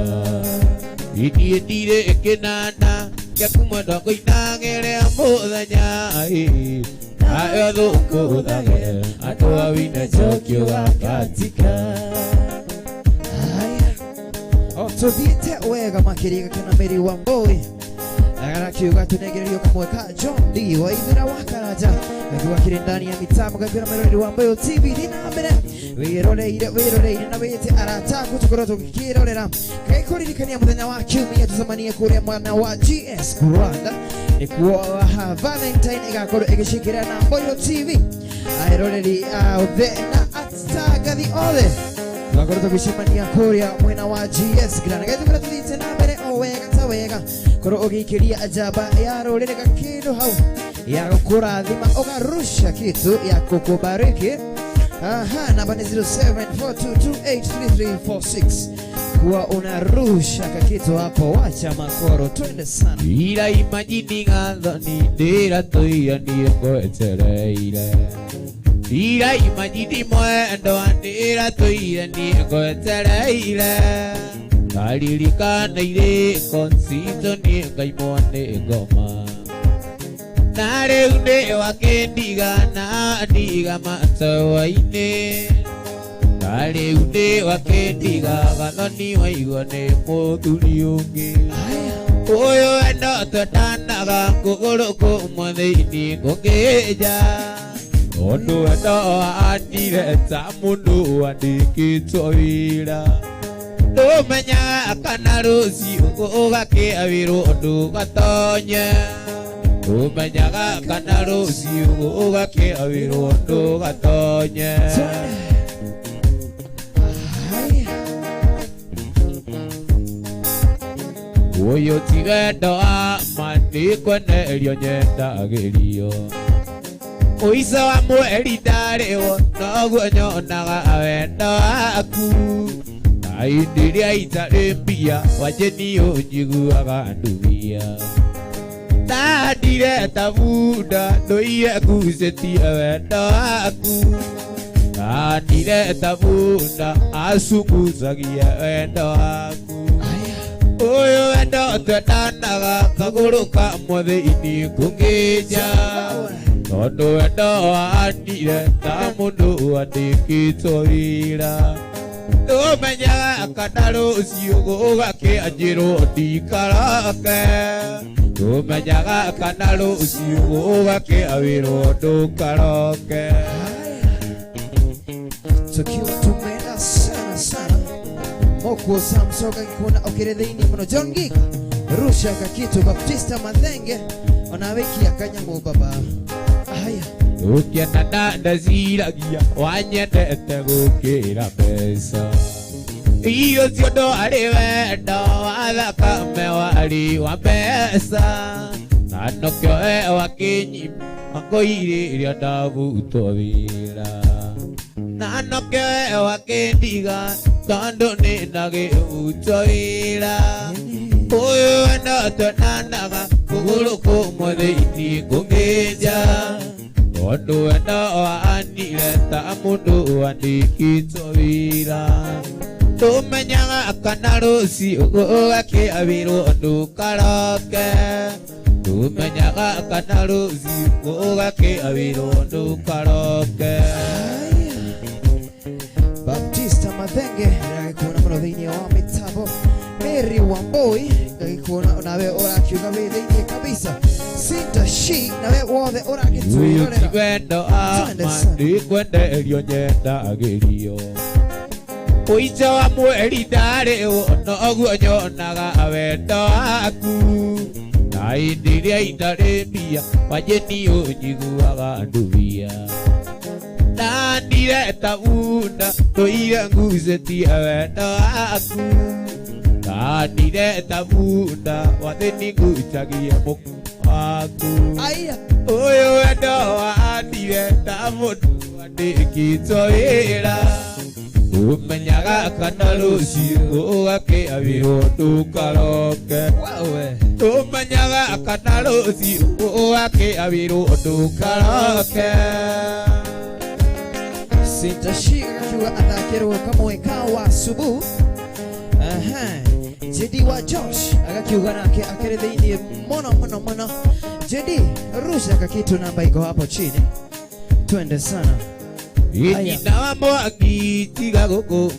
Niĩ ndirĩ kĩnanda gĩa kuma na ngũinagĩre mũthenya ayo thũngũthage andũ aine njoki ũgakatika. Haya, o tuthiĩte wega makĩria kana Mary Wambui. Arakiuga tunengererio kamwe ka John D wa Ithira wa Karanja akiuga kiri ndani ya mitambo gakira mwiroreri wa Mboyo TV thi na mbere wiroreire wiroreire na wite arata aku tukorwo tugikirorera kaikuririkania muthenya wa kiumia tucemanie kuria mwana wa GS Rwanda nikuo Valentine igakorwo igicikira na Mboyo TV airoreri othe na atangathi othe tugakorwo tugicemania kuria mwena wa GS Grand gaithukorwo tuthiite na mbere o wega ta wega korwo ugiikiria njamba ya rũrĩrĩ gakindu hau ya gũkũrathima ũgarusha kitu ya kukubariki. Aha, namba ni 0742283346 kuwa unarusha kakitu hapo, wacha makoro twende sana. Ira imagine ngathoni ndira tuira niĩ ngwetereire. Ira imagine mwendo ndira tuira niĩ ngwetereire. Ndaririkana irĩko citũ niĩ ngaimwo nĩ ngoma. Na rĩu nĩ wakĩndiga na ndiga matawa-inĩ. Na rĩu nĩ wakĩndiga gathoni waigua nĩ mũthuri ũngĩ. Ũyũ wendo twendanaga kũgũrũ kũmwe thĩinĩ kũngĩnja. Tondũ wendo waandire ta mũndũ wandĩkĩtwo wĩra. Ndũmenyaga kana rũciũ ũgakĩa wĩrwo ndũgatonye. Ndũmenyaga kana rũciũ ũgakĩa wĩrwo ndũgatonye. Ũyũ ti wendo wa ma nĩ kwenerio nyendagĩrio. Ũico wa mweri ndarĩwo noguo nyonaga wendo waku. Na hĩndĩ ĩrĩa itarĩ mbia wanjĩni ũnjiguaga ndumia. Ndandire ta bunda ndũire ngucĩtie wendo waku. Ndandire ta bunda acungucagia wendo waku. Ũyũ wendo twendanaga kagũrũ kamwe thĩinĩ kũngĩnja. Tondũ wendo waandire ta mũndũ wandĩkĩtwo wĩra. Ndũmenyaga kana rũciũ gũgakĩa njĩrwo ndikaroke. Ndũmenyaga kana rũciũ gũgakĩa wĩrwo ndũkaroke. Tukiwa tumeenda sana sana Moko Samsoka gikuona ukiri thiini muno. John Geek rusha kakitu. Baptista Mathenge ona wikia kanyamu baba. Haya Ũkĩendana ndaciragia wanyendete gũkĩra mbeca. Ũcio ndwarĩ wendo wa thakame warĩ wa mbeca. Na nokĩo we wakĩnyima ngũirĩria ndabutwo wĩra. Na nokĩo we wakĩndiga tondũ nĩ ndagĩbutwo wĩra. Ũyũ wendo twendanaga kũgũrũ kũmwe thĩinĩ kũngĩnja. Tondũ wendo waandire ta mũndũ wandĩkĩtwo wĩra. Ndũmenyaga kana rũciũ gũgakĩa wĩrwo ndũkaroke. Ndũmenyaga kana rũciũ gũgakĩa wĩrwo ndũkaroke. Baptista Mathenge ndagĩkuona mũno thĩinĩ wa mitambo. Mary Wambui ndagĩkuona nawe ũrakiuga wĩ thĩinĩ kabisa. Sinta Shi nawe wothe ũragĩtwĩrorera. Ũyũ ti wendo wa ma nĩ kwenderio nyendagĩrio. Ũico wa mweri ndarĩwo noguo nyonaga wendo waku. Na hĩndĩ ĩrĩa itarĩ mbia wanjĩni ũnjiguaga ndumia. Ndandire ta bunda ndũire ngucĩtie wendo waku. Ndandire ta bunda wathĩni ngucagia mũku waku. Ũyũ wendo waandire ta mũndũ wandĩkĩtwo wĩra. Ũmenyaga kana rũciũ gũgakĩa wĩrwo ndũkaroke. Ũmenyaga kana rũciũ gũgakĩa wĩrwo ndũkaroke. Sinta Shi akiuga athakĩrwo kamwe ka wa Subu. Aha, JD wa Josh agakiuga nake akĩrĩ thĩinĩ mũno mũno mũno. JD rusha kakitu, namba iko hapo chini, twende sana. Nyina wa mwaki tiga gũkũma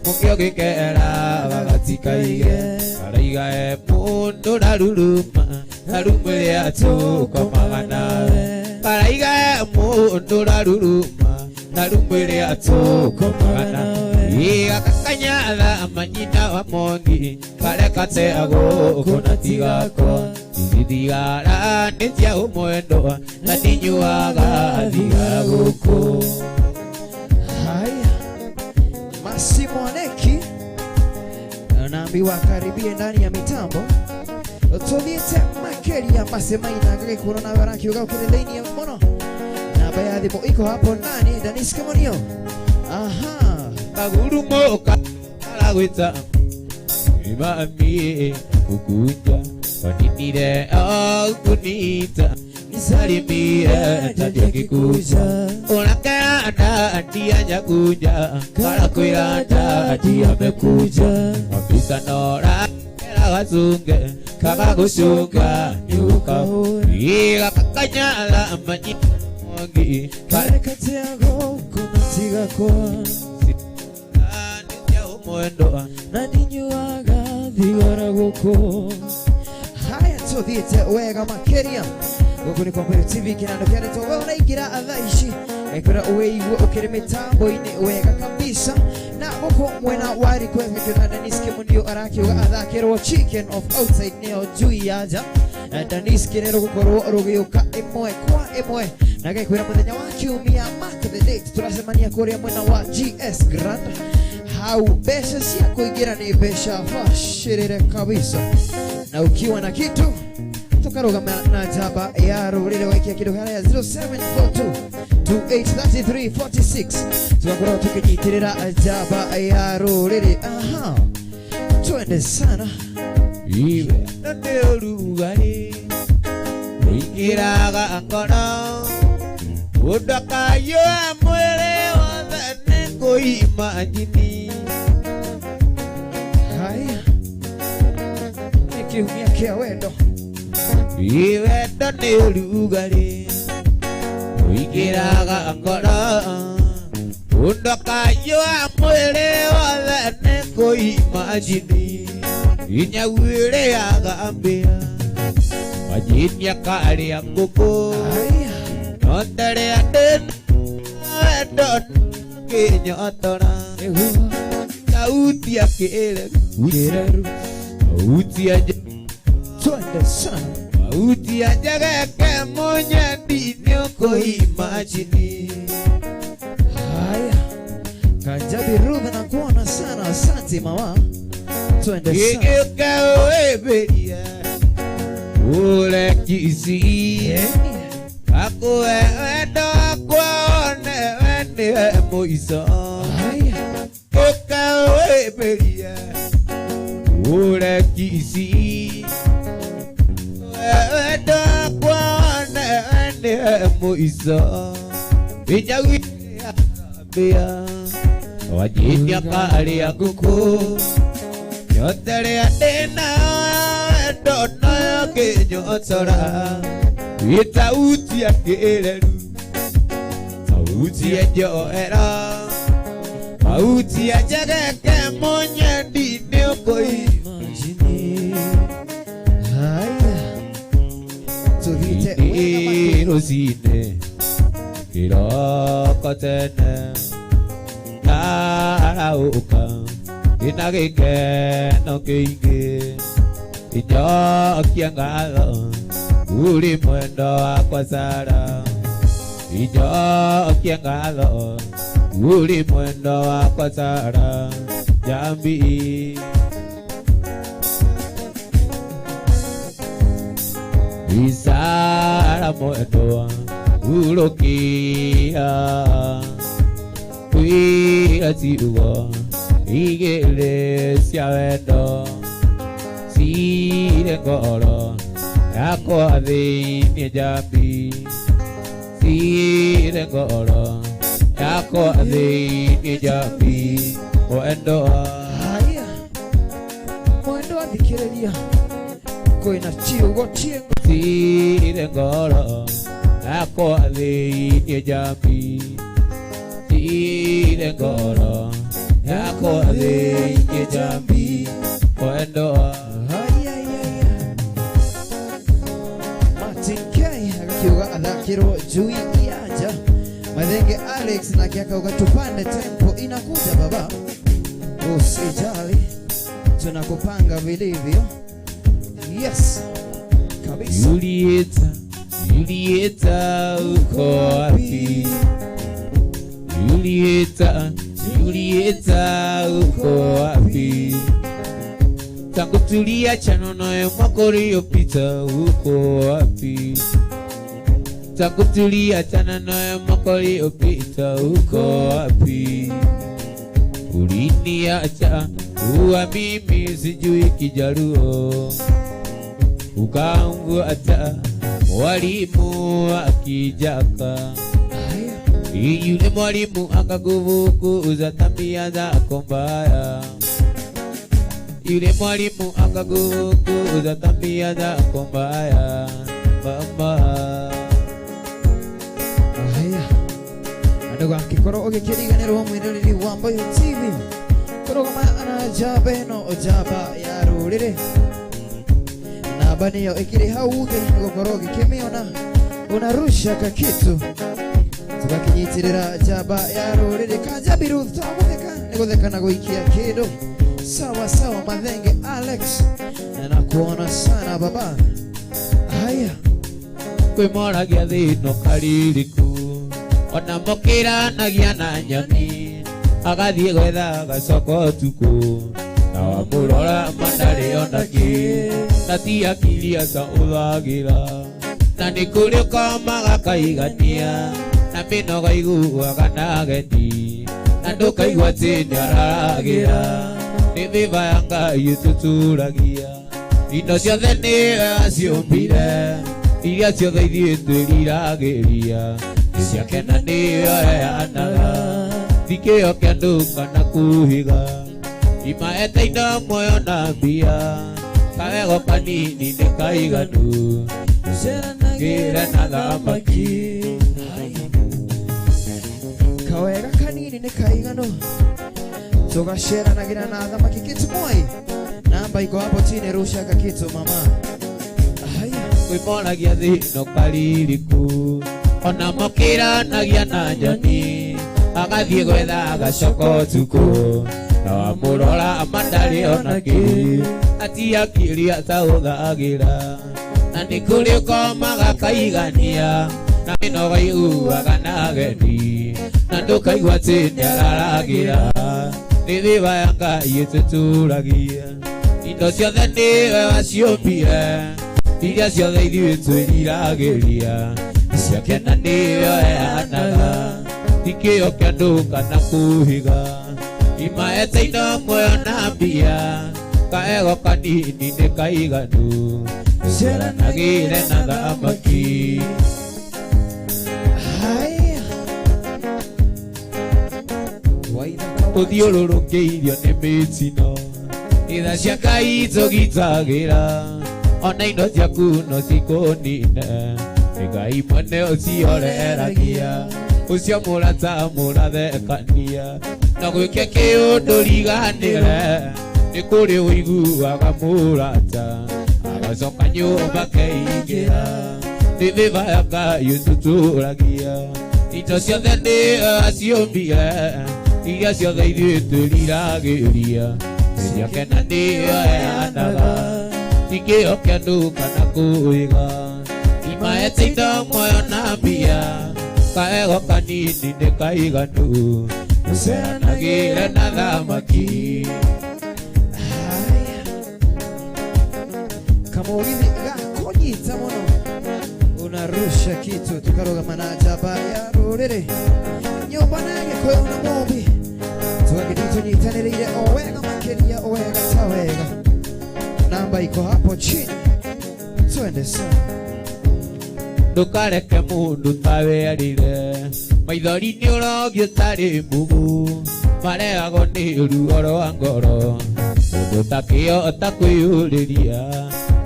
mũkĩo gĩkera bagatikaige araiga e mũndũ raruruma Na rumu ĩrĩa tũkomaga nawe Karaiga mũndũ raruruma Na rumu ĩrĩa tũkomaga nawe Gakakanyatha manyina wa mongi Kareka gũkũ na tigakwa Ici thigara nĩ cia ũmwendwa Na ndinyuaga thigara gũkũ. Haya, Masimoneki anaambiwa karibie ndani ya mitambo tuthiĩte makĩria masemaina ngagĩkuona nawe arakiuga ũkĩrĩ thĩinĩ mũno. Namba ya thimũ iko hapo ndani. Danis Kimonio. Aha, Kagurumo karagwĩta Imami kukunja Waninire okunita Nisalimie tadiakikuja Unakera ndia nyakuja Karakwira ndadi amekuja Wapisa nora kera wazunge Kakagushunga nyuka Iga kakanyala manyi mwangi Karekatea gũkũ na tigakwa Mwendo na ndinyuaga thigara gũkũ. Haya, tuthiĩte wega makĩria gũkũ nĩ kwa Mbeũ TV kĩnando kĩa ndeto. We ũraingĩra thaa ici ngĩkwĩra wĩigue ũkĩrĩ mĩtambo-inĩ wega kabisa. Na gũkũ mwena wa request ngĩkĩona Danis Kimunio arakiuga athakĩrwo Chicken of Outside nĩyo njui ya nja. Na Danis kĩrero gũkorwo rũgĩũka ĩmwe kwa ĩmwe na ngĩkwĩra mũthenya wa kiumia, mark the date, tũracemania kũrĩa mwena wa GS Grand. Hau mbeca cia kũingĩra nĩ mbeca bacĩrĩre kabisa, na ukiwa na kitu tukarũgama na njamba ya rũrĩrĩ waikia kĩndũ harĩa 0742 283346 tugakorwo tũkĩnyitĩrĩra njamba ya rũrĩrĩ. Aha, twende sana. Iwe nĩ ũrugarĩ ũingĩraga ngoro Mũndũ akayũa mwĩrĩ wothe nĩ kũimagini. Haya, nĩ kiumia kĩa wendo. Wendo nĩ ũrugarĩ ũingĩraga ngoro Mũndũ akayũa mwĩrĩ wothe nĩ kũimagini. Inya wĩrĩaga mbĩa Majini akarĩa ngũkũ No ndarĩa ndĩ wendo kĩnyotora Sauti ya kĩreru Sauti ya Twende sana. Sauti ya njegeke mũnyendi nĩũkũimagini. Haya, Kajabi Ruth na kuona sana, asante mama. Twende sana. Gĩgĩũka wĩmbĩrie ũrekisi Akũhe wendo wakwa one we nĩwe mũico. Ũka wĩmbĩrie ũrekisi Wendo wakwa one we nĩwe mũico. Inyawĩrĩa mbĩa Wajini akarĩa ngũkũ Nyoterĩa ndĩna wendo nayo kĩnyotora Sauti ya kĩreru Sauti ya njohera Sauti ya njegeke mũnyendi nĩũkũimagini. Haya, tuthiĩte wega makĩria. Rũcinĩ kĩroko tene ndarahũka ndĩna gĩkeno kĩingĩ Injokia ngatho kũrĩ mwendo wakwa Sara Injokia ngatho kũrĩ mwendo wakwa Sara Jambi Isara mwendo urokia Kwĩra ciugo igĩrĩ cia wendo Cire ngoro yakwa thĩinĩ Jambi Cire ngoro yakwa thĩinĩ Jambi Mwendo. Haya, mwendo athikĩrĩria kwĩna ciugo ciengo. Cire ngoro yakwa thĩinĩ Jambi Cire ngoro yakwa thĩinĩ Jambi Mwendo. Mwai agakiuga athakĩrwo Njui Ianja. Mathenge Alex nake akauga tupande tempo inakuja baba, usijali tunakupanga vilivyo. Yes kabisa. Julieta, Julieta uko wapi? Julieta, Julieta uko wapi? Tangu tuliachana naye mwaka uliopita uko wapi? Tangu tuliachana naye mwaka uliopita uko wapi? Uliniacha uwa mimi sijui Kijaluo, ukamfuata mwalimu akijaka. Yule mwalimu akakufukuza tabia zako mbaya. Yule mwalimu akakufukuza tabia zako mbaya mama. Haya, ndũgakĩkorwo ũgĩkĩriganĩrwo mwĩroreri wa Mboyo TV kũrũgama na njamba ĩno, njamba ya rũrĩrĩ. Namba nĩyo ĩkĩrĩ hau thĩ nĩgũkorwo ũgĩkĩmĩona, unarusha kakitu tugakinyitĩrĩra njamba ya rũrĩrĩ. Kanjambi Ruth twagũtheka nĩ gũtheka na gũikia kĩndũ sawa sawa. Mathenge Alex na nakuona sana baba. Haya, kwĩmoragia thĩno kaririku ona mũkĩranagia na nyoni agathiĩ gwetha gacoko ũtukũ na wamũrora mandarĩ ona kĩ na ti akili aca ũthagĩra na nĩ kũrĩ ũkomaga kaigania na mĩnoga iguaga na ageni na ndũkaigua atĩ nĩararagĩra nĩ thĩba ya Ngai ĩtũtũragia indo ciothe nĩwe aciũmbire iria ciothe ithuĩ twĩriragĩria ciake na nĩyo heanaga thikĩo kĩa andũ kana kũhĩga imaete indo muoyo na mbia kawego kanini nĩ kaiganu ngĩre na thamaki. Kawega kanini nĩ kaiganu tugaceranagira na thamaki. Kitu Moi, namba iko hapo chini, rusha kakitu mama. Haya, kwĩmoragia thĩno kaririku ona mũkĩranagia na nyoni agathiĩ gwetha gacoko ũtukũ na wamũrora mandarĩ ona kĩ ati akili ataũthagĩra na nĩ kũrĩ ũkomaga kaigania na mĩnoga iguaga na ageni na ndũkaigua atĩ nĩararagĩra nĩ thĩba ya Ngai ĩtũtũragia indo ciothe nĩwe waciũmbire iria ciothe ithuĩ twĩriragĩria ciake na nĩyo heanaga tikĩo kĩa andũ kana kũhĩga imaete indo muoyo na mbia kaego kanini nĩ kaiganu ceranagĩre na thamaki. Haya, Ũthiũrũrũkĩirio nĩ mĩtino itha cia Ngai tũgitagĩra ona indo ciaku no cikũnine nĩ Ngai mwene ũcioreragia ũcio mũrata mũrathekania na gwĩke kĩũndũ riganĩre nĩ kũrĩ ũiguaga mũrata agacoka nyũmba keingĩra nĩ thĩba ya Ngai ĩtũtũragia indo ciothe nĩwe aciũmbire iria ciothe ithuĩ twĩriragĩria ciake na nĩyo heanaga tikĩo kĩa andũ kana kũhĩga imaete indo muoyo na mbia kaego kanini nĩ kaiganu ũceranagĩre na thamaki. Kamũgithi gakũnyita mũno unarusha kitu tukarũgama na njamba ya rũrĩrĩ nyũmba na Gĩkũyũ na Mũmbi tũgagĩthiĩ tũnyitanĩrĩire o wega makĩria o wega ta wega. Namba iko hapo chini, twende sana. Ndũkareke mũndũ tawe arĩre maithori nĩ ũrogio tarĩ mũgũ marehagwo nĩ ruo rwa ngoro mũndũ takĩo takwĩyũrĩria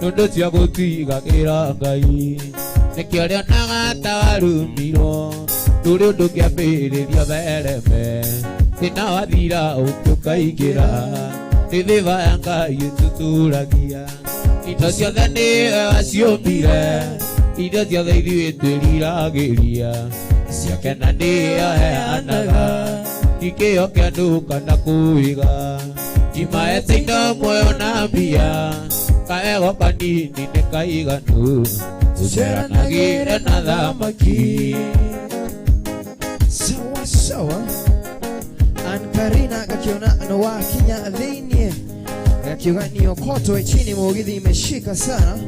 tondũ cia gũtigagĩra Ngai nĩkĩo rĩonaga ta warumirwo ndũrĩ ũndũ kĩambĩrĩria thereme thĩna wathira ũngĩ ũkaingĩra nĩ thĩba ya Ngai ĩtũtũragia indo ciothe nĩwe waciũmbire Irio ciothe ithuĩ twĩriragĩria ciake na nĩyo heanaga Ikĩo kĩa andũ kana kũiga Imaete indo muoyo na mbia Kaego kanini nĩ kaiganu Tũceranagĩre na thamaki. Sawa sawa. Ankarina gakiona no wakinya thiini gakiuga niokotwe chini mugithi imeshika sana.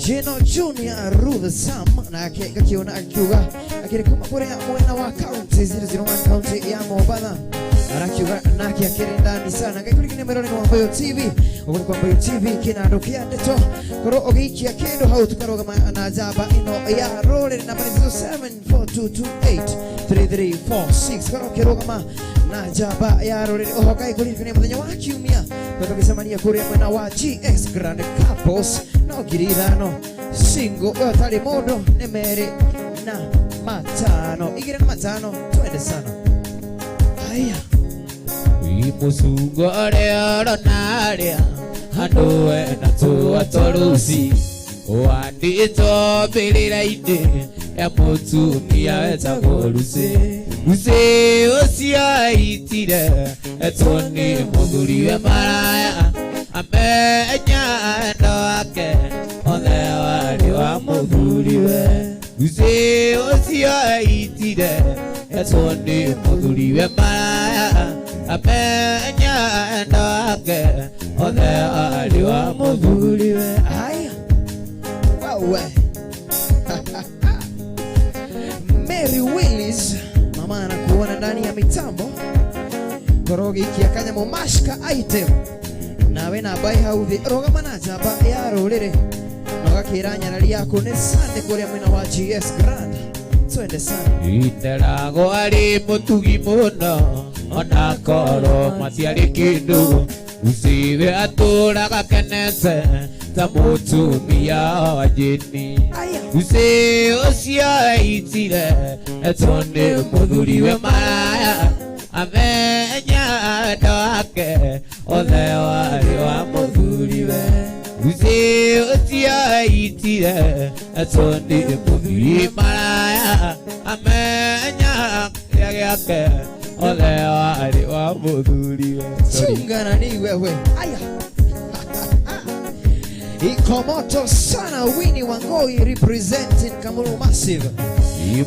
Jeno Junior Ruth Sam nake gakiona akiuga akiri kuma kuria mwena wa county 001 county ya Mombasa arakiuga nake akiri ndani sana gakurigine merore wa Mbayo TV uguo kwa Mbayo TV kinando kia ndeto korwo ugiikia kindu hau tukarugama na njamba ino ya rũrĩrĩ namba nĩ 0742283346 korwo ukirugama na njamba ya rũrĩrĩ oho ngai kũririkania mũthenya wa kiumia kwa tũgĩcemania kũrĩa mwena wa GS Grand Couples no 5,000 single ũyũ atarĩ mũndũ nĩ 2 na 5 2 na 5 twende sana. Haya. Mũcungo ũrĩa ũrona arĩa handũ wena tũa twa rũci wandĩtwo mbĩrĩra-inĩ ya mũtumia wetagwo Lucy. Lucy ũcio aitire etwo nĩ mũthuriwe maraya amenya wendo wake othe warĩ wa mũthuriwe. Lucy ũcio aitire etwo nĩ mũthuriwe maraya amenya wendo wake othe warĩ wa mũthuriwe. Haya. Wewe. Mary Willis mama anakuona ndani ya mitambo korogi ikia kanyamũ mashka item nawe namba ĩ hau thĩ rũgama na njamba ya rũrĩrĩ na ũgakĩra nyarari yaku nĩ Sunday kũrĩa mwena wa GS Grand twende sana. Iteragwo arĩ mũtugi mũno ona korwo matiarĩ kĩndũ Uciwe atũraga kenete ta mũtumia wa jini. Uci ũcio aitire etwo nĩ mũthuriwe maraya amenya wendo wake othe warĩ wa mũthuriwe. Uci ũcio aitire etwo nĩ mũthuri maraya amenya kĩrĩa gĩake othe warĩ wa mũthuriwe. Chunga nani wewe. Aya. Iko moto sana Winnie Wangoi representing Kamulu Massive.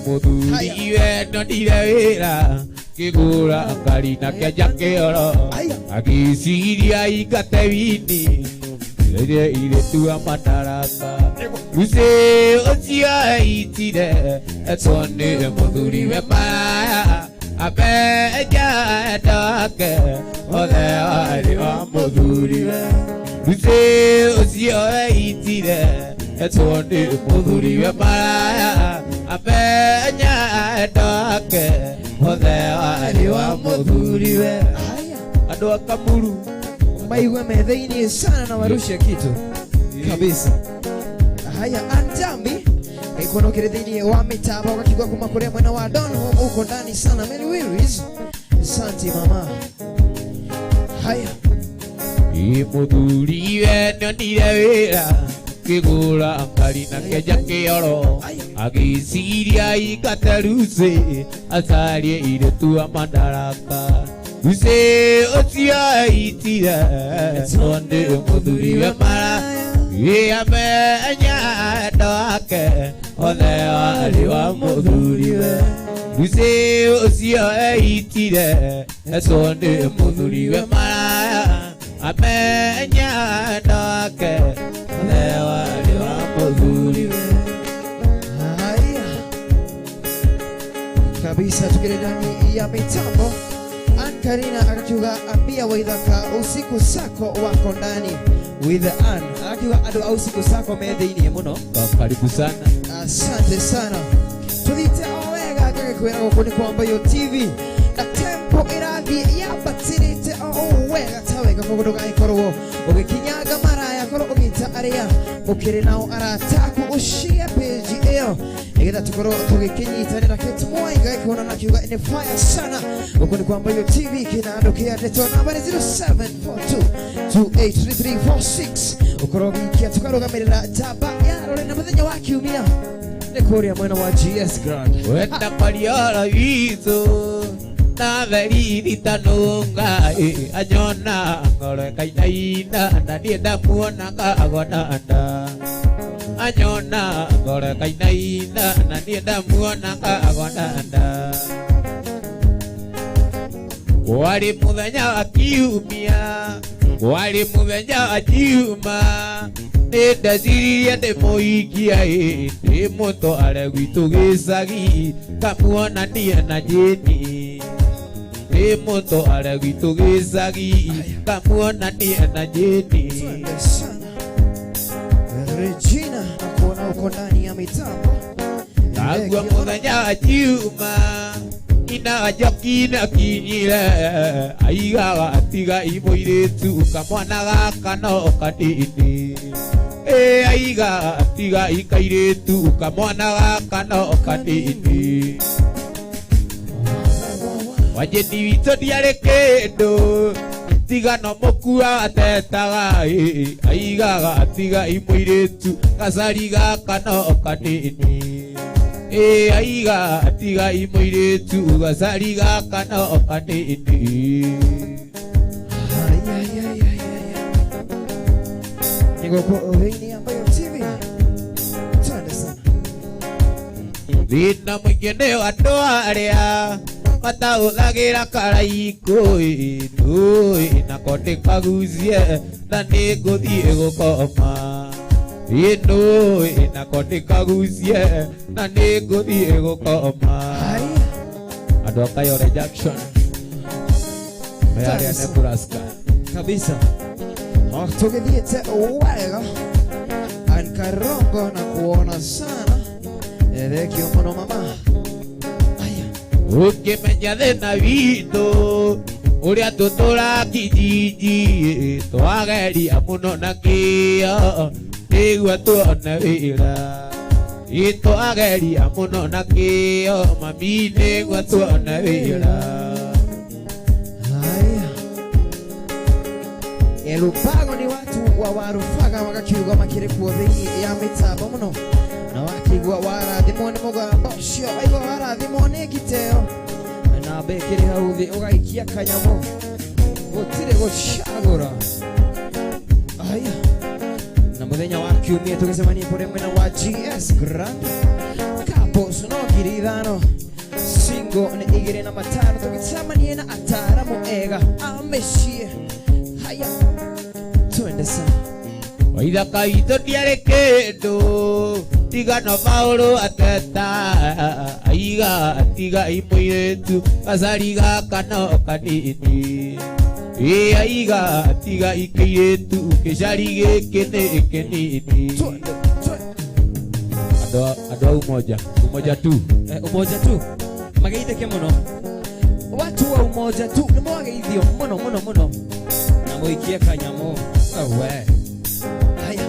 Mũthuriwe ndonire wĩra kĩgũra ngari na kĩanja kĩoro agĩciria ingate wini rĩrĩa irĩtua madaraka. Lucy ũcio aitire etwo nĩ mũthuriwe maraya amenya wendo wake othe warĩ wa mũthuriwe. Lucy ũcio aitire etwo nĩ mũthuriwe maraya amenya wendo wake othe warĩ wa mũthuriwe. Andũ a Kamuru maigue me thĩinĩ sana na warushe kitu kabisa. Haya Anjambi ikono kire thĩinĩ wa mitambo gakigwa kuma kuria mwena wa Donholm uko ndani sana Mary Willis. Asante mama. Haya. Mũthuriwe nĩonire wĩra kĩgũra ngari na kĩanja kĩoro agĩciria ingate Lucy acarie irĩtua madaraka. Lucy ũcio aitire etwo nĩ mũthuriwe maraya amenya wendo wake othe warĩ wa mũthuriwe. Lucy ũcio aitire etwo nĩ mũthuriwe maraya amenya wendo wake othe warĩ wa mũthuriwe. Haya. Kabisa tukire ndani ya mitambo Ankarina akakiuga ambia waithaka usiku sako wako ndani with Ann akiuga andũ a usiku sako me thĩinĩ mũno. Karibu sana. Asante sana. Tuthiĩte o wega ngagĩkwĩra gũkũ nĩ kwa Mbayo TV na tempo ĩrathiĩ yambatĩrĩte o wega ta wega koguo ndũgagĩkorwo ũgĩkinyanga maraya korwo ũgĩta arĩa mũkĩrĩ nao arataku ũshare page ĩyo nĩgetha tũkorwo tũgĩkĩnyitanĩra Kate Mwai ngagĩkuona na kiuga nĩ fire sana gũkũ nĩ kwa Mbayo TV kĩnando kĩa ndeto namba nĩ 0742283346 ũkorwo ũgĩikia tũkarũgamĩrĩra njamba ya Mwĩrore na mũthenya wa kiumia nĩ kũrĩa mwena wa GS Grand. Wenda kariora witũ na veriri tanunga anyona ngoro kainaina na niĩ ndamuona kagonanda anyona ngoro kainaina na niĩ ndamuona kagonanda Wari muthenya wa kiumia wari muthenya wa kiuma nĩ ndeciririe ndĩmũikia ĩ ndĩmũtware gwitũ gĩcagi kamuonanie na Jeni ndĩmũtware gwitũ gĩcagi kamuonanie na Jeni. Regina nakuona uko ndani ya mitambo. Nagua muthenya wa kiuma ina njoki na kinyire aigaga atiga imũirĩtu kamwana gaka no kanini ĩ aigaga atiga ikairĩtu kamwana gaka no kanini Wajeni witũ ndiarĩ kĩndũ tiga no mũkua atetaga ĩ aigaga atiga imũirĩtu gacari gaka no kanini ĩ aiga atiga imũirĩtu gacari gaka no kanini. Nĩ gũkũ thĩinĩ ya Mbayo TV. Twende sana. Thĩna mũingĩ nĩ andũ arĩa matahũthagĩra karaikũ ĩ nũĩ nako ndĩkagucie na nĩngũthiĩ gũkoma ĩ nũĩ nako ndĩkagucie na nĩngũthiĩ gũkoma. Andũ a Kayole Junction me arĩa Nebraska kabisa tũgĩthiĩte wega Ankarongo na kuona sana thengio mũno mama. Ũngĩmenya thĩna witũ ũrĩa tũtũra kijiji twageria mũno na kĩo nĩguo tuone wĩra ĩ twageria mũno na kĩo mami nĩguo tuone wĩra. Elupago ni watu wa Warufaga magakiuga makĩrĩ kuo thĩinĩ ya mĩtambo mũno na wakĩigua warathimwo nĩ mũgambo ũcio waigua warathimwo nĩ ngiteo na mbekĩrĩ hau thĩ ũgaikia kanyamũ gũtirĩ gũcagũra. Aya na mũthenya wa kiumia tũgĩcemania kũrĩa mwena wa GS Grand couples no 5,000 single nĩ 2,500 tũgĩcemanie na ataramu ega a mĩciĩ. Haya twende sana. Waithaka witũ ndiarĩ kĩndũ tiga no maũndũ ateta aiga atiga imũirĩtu gacari gaka no kanini ĩ aiga atiga ikĩirĩtu gĩcari gĩkĩ nĩ kĩnini. Andũ a umoja umoja tu umoja tu mageithĩke mũno watu wa umoja tu nĩ mwageithio mũno mũno mũno na mũikie kanyamũ we. Haya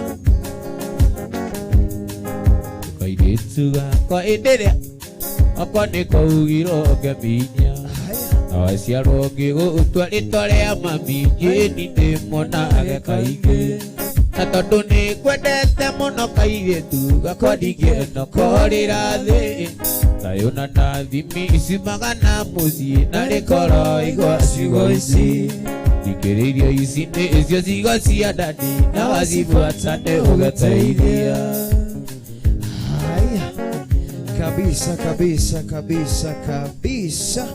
kairĩtu gakwa ĩndĩ ĩrĩa akwa nĩ kaugirwo ngĩminya na waciarwo ngĩgũtua rĩtwa rĩa mami Jeni ndĩmuonage kaingĩ na tondũ nĩ ngwendete mũno kairĩtu gakwa ndingĩenda korĩra thĩ thayũ na ndathimi ici magana mũciĩ na rĩkorwo igwa ciugo ici thikĩrĩirio ici nĩcio ciugo cia ndani na wacibuata nĩ ũgateithia. Haya kabisa kabisa kabisa kabisa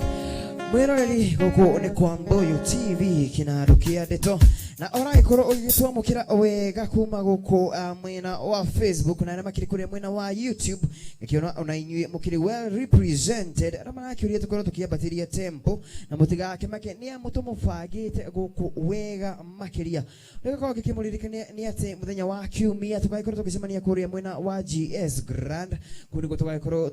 mwĩroreri gũkũ nĩ kwa Mboyo TV kĩnandũ kĩa ndeto na ũragĩkorwo ũgĩtwamũkĩra wega kuma gũkũ mwena wa Facebook na arĩa makĩrĩ kũrĩa mwena wa YouTube ngĩkĩona ona inyuĩ mũkĩrĩ well represented arĩa marakĩũria tũkorwo tũkĩambatĩria tempo na mũtigakĩmake nĩ amu tũmũbangĩte gũkũ wega makĩria. Rĩgakorwo ngĩkĩmũririkania nĩ atĩ mũthenya wa kiumia tũgagĩkorwo tũgĩcemania kũrĩa mwena wa GS Grand kũu nĩguo tũgagĩkorwo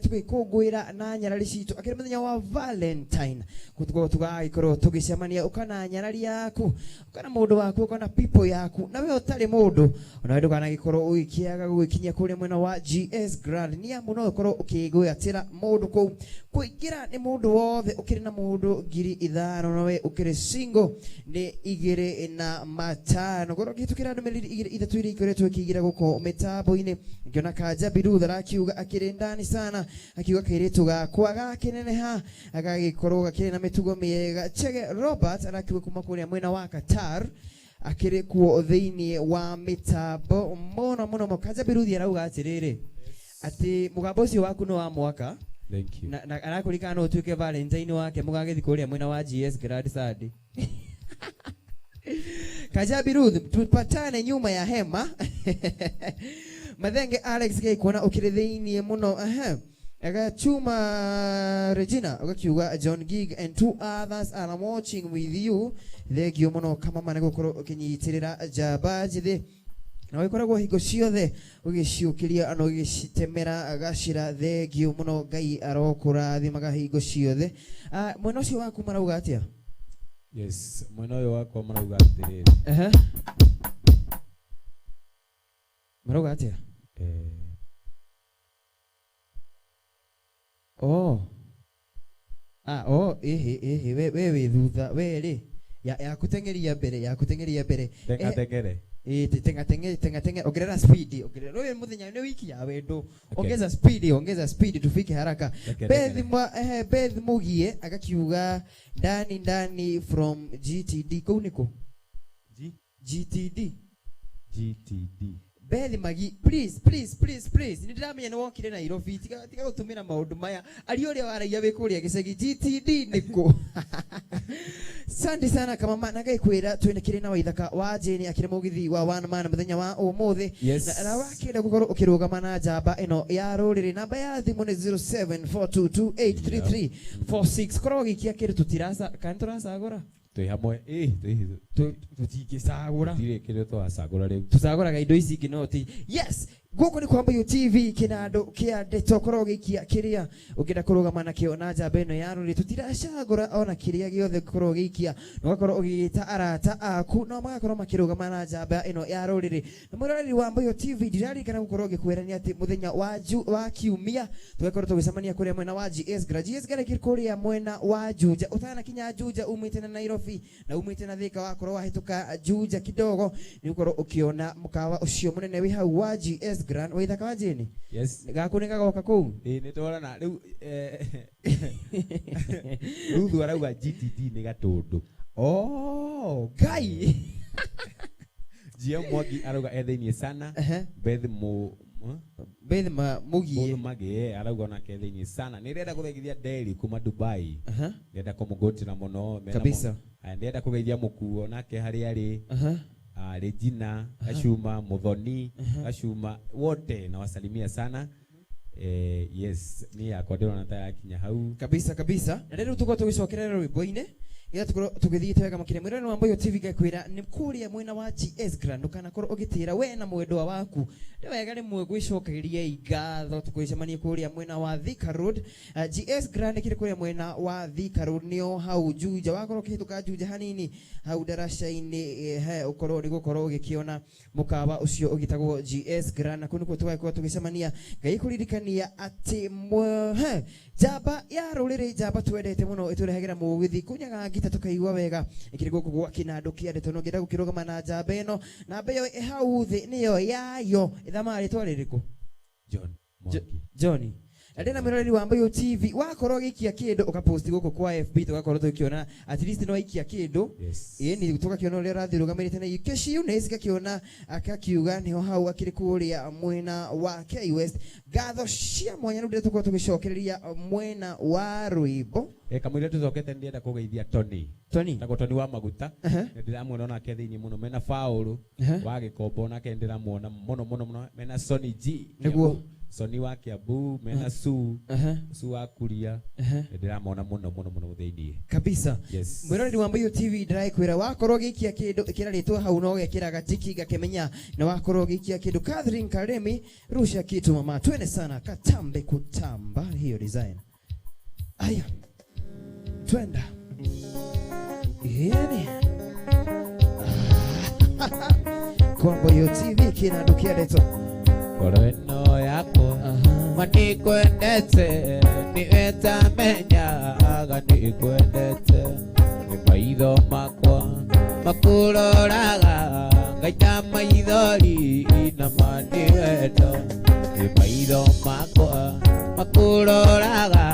tũgĩkũngũĩra na nyarari citũ akĩrĩ mũthenya wa Valentine. Valentine kutukorwo tugagĩkorwo tũgĩcemania ũkana nyarari yaku ũkana mũndũ waku ũkana people yaku na we ũtarĩ mũndũ onawe ndũkanagĩkorwo ũgĩkĩaga gũgĩkinyia kũrĩa mwena wa GS Grand nĩ amu no ũkorwo ũkĩgwatĩra mũndũ kũu kũingĩra nĩ mũndũ wothe ũkĩrĩ na mũndũ 5,000 nawe ũkĩrĩ single nĩ 2,500 korwo ũkĩhĩtũkĩra ndũmĩrĩri igĩrĩ ithatũ iria ikoretwo ikĩingĩra gũkũ mĩtambo-inĩ ngĩona Kanja Birutha arakiuga akĩrĩ ndani sana akiuga kairĩtu gakwa gakĩneneha agagĩkorwo gakĩrĩ na mĩtugo mĩega. Chege Robert arakiuga kuma kũrĩa mwena wa Qatar akĩrĩ kuo thĩinĩ wa mĩtambo mũno mũno mũno. Kanja Biruthi arauga atĩrĩrĩ atĩ mũgambo ũcio waku nĩ wa mwaka. Thank you. Na arakũririkana no ũtuĩke Valentine wake mũgagĩthiĩ kũrĩa mwena wa GS Grand Sadi. Kajabi Ruth, tupatane nyuma ya hema. Mathenge Alex Gay kuona ukiri thĩinĩ mũno. Aha. Agachuma Regina ugakiuga John Gig and two others are watching with you. Thank you mũno kama mana gũkorwo ũkĩnyitĩrĩra njamba njĩthĩ na ũgĩkoragwo hingo ciothe ũgĩciũkĩria na ũgĩcitemera gacĩra. Thank you mũno, Ngai arokũrathimaga hingo ciothe. Mwena ũcio waku marauga atĩa? Yes, mwena ũyũ wakwa marauga atĩrĩrĩ. Ehe. Marauga atĩa? Oh. Ah, oh, ehe, ehe, we wĩ thutha, we rĩ. Ya kuteng'eria mbere, ya kuteng'eria mbere. Tenga teng'ere. Tenga teng'ere, tenga teng'ere, ongerera speed, ongerera. Wewe muthenya nĩ wiki ya wendo. Ongeza speed, ongeza speed tufike haraka. Teke, Beth teke. Beth Mugie akakiuga ndani ndani from GTD. Kũu nĩkũ? G? GTD. GTD. Beth Magi, please, please, please, please. Nĩ ndĩramenya nĩ wokire Nairobi. Tiga gũtũmĩra maũndũ maya. Aria ũrĩa waragia wĩ kũrĩa gĩcagi. GTD nĩkũ? Asante sana kama ma na ngai kwĩra twĩna kĩrĩ na Waithaka wa Jane akĩrĩ mũgithi wa one man mũthenya wa ũmũthĩ. Yes. Na wakĩenda gũkorwo ũkĩrũgama na njamba ĩno ya rũrĩrĩ, namba ya thimũ nĩ 0742283346. Korwo ũgĩikia kĩndũ tũtiraca, kana tũracagũra? Twĩ hamwe. Twĩ tũtingĩcagũra. Gũtirĩ kĩndũ tũracagũra rĩu. Tũcagũraga indo ici ingĩ no ti. Yes, gũkũ nĩ kwa Mbuyu TV kĩnandũ kĩa ndeto. Korwo ũgĩikia kĩrĩa ũngĩenda kũrũgama nakĩo na njamba ĩno ya rũrĩrĩ, tũtiracagũra ona kĩrĩa gĩothe ũngĩkorwo ũgĩikia, na ũgakorwo ũgĩgĩta arata aku no magakorwo makĩrũgama na njamba ĩno ya rũrĩrĩ. Na mwĩroreri wa Mbuyu TV, ndirarikana gũkorwo ngĩkwĩra nĩ atĩ mũthenya wa kiumia tũgakorwo tũgĩcemania kũrĩa mwena wa GS Gra. GS Gra ĩkĩrĩ kũrĩa mwena wa Juja. Ũtanakinya Juja umĩte na Nairobi na umĩte na Thika, wakorwo wahĩtũka Juja kidogo nĩ ũkorwo ũkĩona mũkawa ũcio mũnene wĩ hau wa GS Grand. Waithaka wa Jane? Yes. Gaku nĩ gagoka kũu? Ĩĩ, nĩ twarana rĩu, Ruthu arauga GTD nĩ Gatũndũ. Oh, Ngai. GM Mwangi arauga e thĩiniĩ sana. Ehe. Beth Mu, Beth Mugie. Beth Magie arauga onake e thĩiniĩ sana. Nĩ ndĩrenda kũgeithia Deli kuma Dubai. Aha. Ndĩrenda kũmũgũtĩra mũno. Mena Kabisa. Aya, ndĩrenda kũgeithia Mũkuo onake harĩa arĩ. Aha. Regina, Gacuma, Muthoni, Gacuma, wote nawasalimia sana. Yes, ni yakwa ndĩrona ta yakinya hau. Kabisa kabisa. Na rĩu tũkorwo tũgĩcokerera rwĩmbo-inĩ ira tukorwo tũgĩthiĩte wega makĩria. Mwĩroreri wa Mbuyu TV ngakwĩra nĩ kũrĩa mwena wa GS Grand, ndũkanakorwo ũgĩtĩra we na mwendwa waku. Nĩ wega rĩmwe gwĩcokeria ngatho tũgĩcemania kũrĩa mwena wa Thika Road. GS Grand ĩkĩrĩ kũrĩa mwena wa Thika Road, nĩo hau Juja. Wakorwo ũkĩhĩtũka Juja hanini hau ndaraca-inĩ, he ũkorwo nĩ gũkorwo ũgĩkĩona mũkawa ũcio ũgĩtagwo GS Grand, na kũu nĩkuo tũgagĩkorwo tũgĩcemania. Ngai kũririkania atĩ njamba ya rũrĩrĩ, njamba twendete mũno, ĩtũrehagĩra mũgithi kunyaga ngita tũkaigua wega, ĩkĩrĩ gũkũ gwa kĩnandũ kĩa ndeto. No ngĩenda gũkĩrũgama na njamba ĩno, namba ĩyo ĩ hau thĩ nĩyo yayo. Ĩthamaga rĩtwa rĩrĩkũ? John Mwangi. Johnny. Na ndĩna mwĩroreri wa Mbuyu TV, wakorwo ũgĩikia kĩndũ ũkaposti gũkũ kwa FB, tũgakorwo tũkĩona at least no waikia kĩndũ. Yes. Ĩĩ, nĩ tũgakĩona ũrĩa ũrathiĩ ũrũgamĩrĩte na Keshi Eunice gakĩona akakiuga nĩho hau akĩrĩ kũrĩa mwena wa K West. Ngatho cia mwanya rĩu ndĩrĩa tũkorwo tũgĩcokereria mwena wa rwĩmbo. Kamũira tũcokete ndĩrenda kũgeithia Tony. Tony. Tagwo Tony wa maguta. Aha. Nĩ ndĩramuona onake thĩinĩ mũno. Mena Paũlũ Aha. wa Gĩkombo onake ndĩramuona mũno mũno mũno. Mena Sony G. Nĩguo. Sony wa Kiambu, mena Aha. Su. Aha. Su wa Kuria. Aha. Nĩ ndĩramona mũno mũno mũno thĩinĩ. Kabisa. Yes. Mwĩroreri wa Mbuyu TV ndĩrakwĩra wakorwo ũgĩikia kĩndũ ĩkĩra rĩtwa hau no ũgekĩra gatiki gakĩmenya na wakorwo ũgĩikia kĩndũ. Catherine Karemi, rusha kitu mama, twende sana katambe kutamba hiyo design. Aya. Twenda yani kwa Mboyo TV kinandu kia ndeto. Ngoro ĩno yakwa ma nĩngwendete, nĩwe tamenyaga nĩngwendete. Nĩ maitho makwa makũroraga ngaita maithori na ma nĩ wendo. Nĩ maitho makwa makũroraga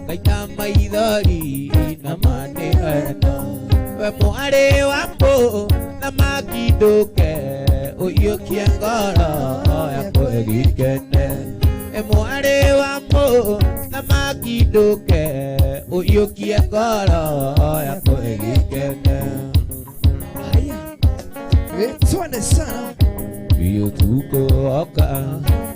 ngaita maithori na ma nĩ wendo. We mwarĩ wa mbũ na makindũke ũiyũkie ngoro yakwa ĩgĩkene. E mwarĩ wa mbũ na makindũke ũiyũkie ngoro yakwa ĩgĩkene. Haya, twende sana. Ũtukũ woka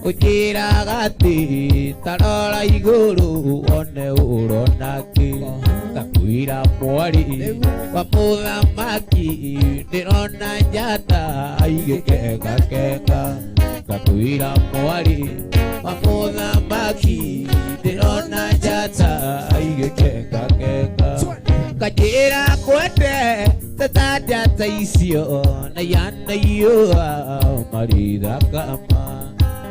ũnjĩraga atĩ ta rora igũrũ wone ũrona kĩ. Ngakwĩra mwarĩ wa mũthamaki ndĩrona njata igĩkengakenga. Ngakwĩra mwarĩ wa mũthamaki ndĩrona njata igĩkengakenga. Kanjĩra kwende ta njata icio na yanaiyũa marĩthakama.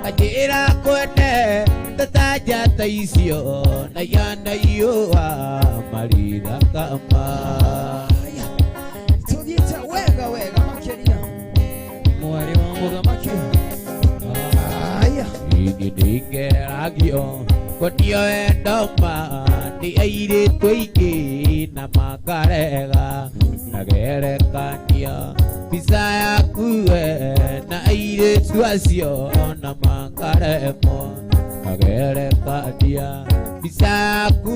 Kanjĩra kwende ta njata icio na yanaiyũa marĩthakama. Tũthiĩte wega wega makĩria mwarĩ wa mũthamaki. Haya, Niĩ nĩngeragio kwendio wendo ma nĩ airĩtu aingĩ na makarega. Nagerekania mbica yaku we na airĩtu acio na makaremwo. Nagerekania mbica yaku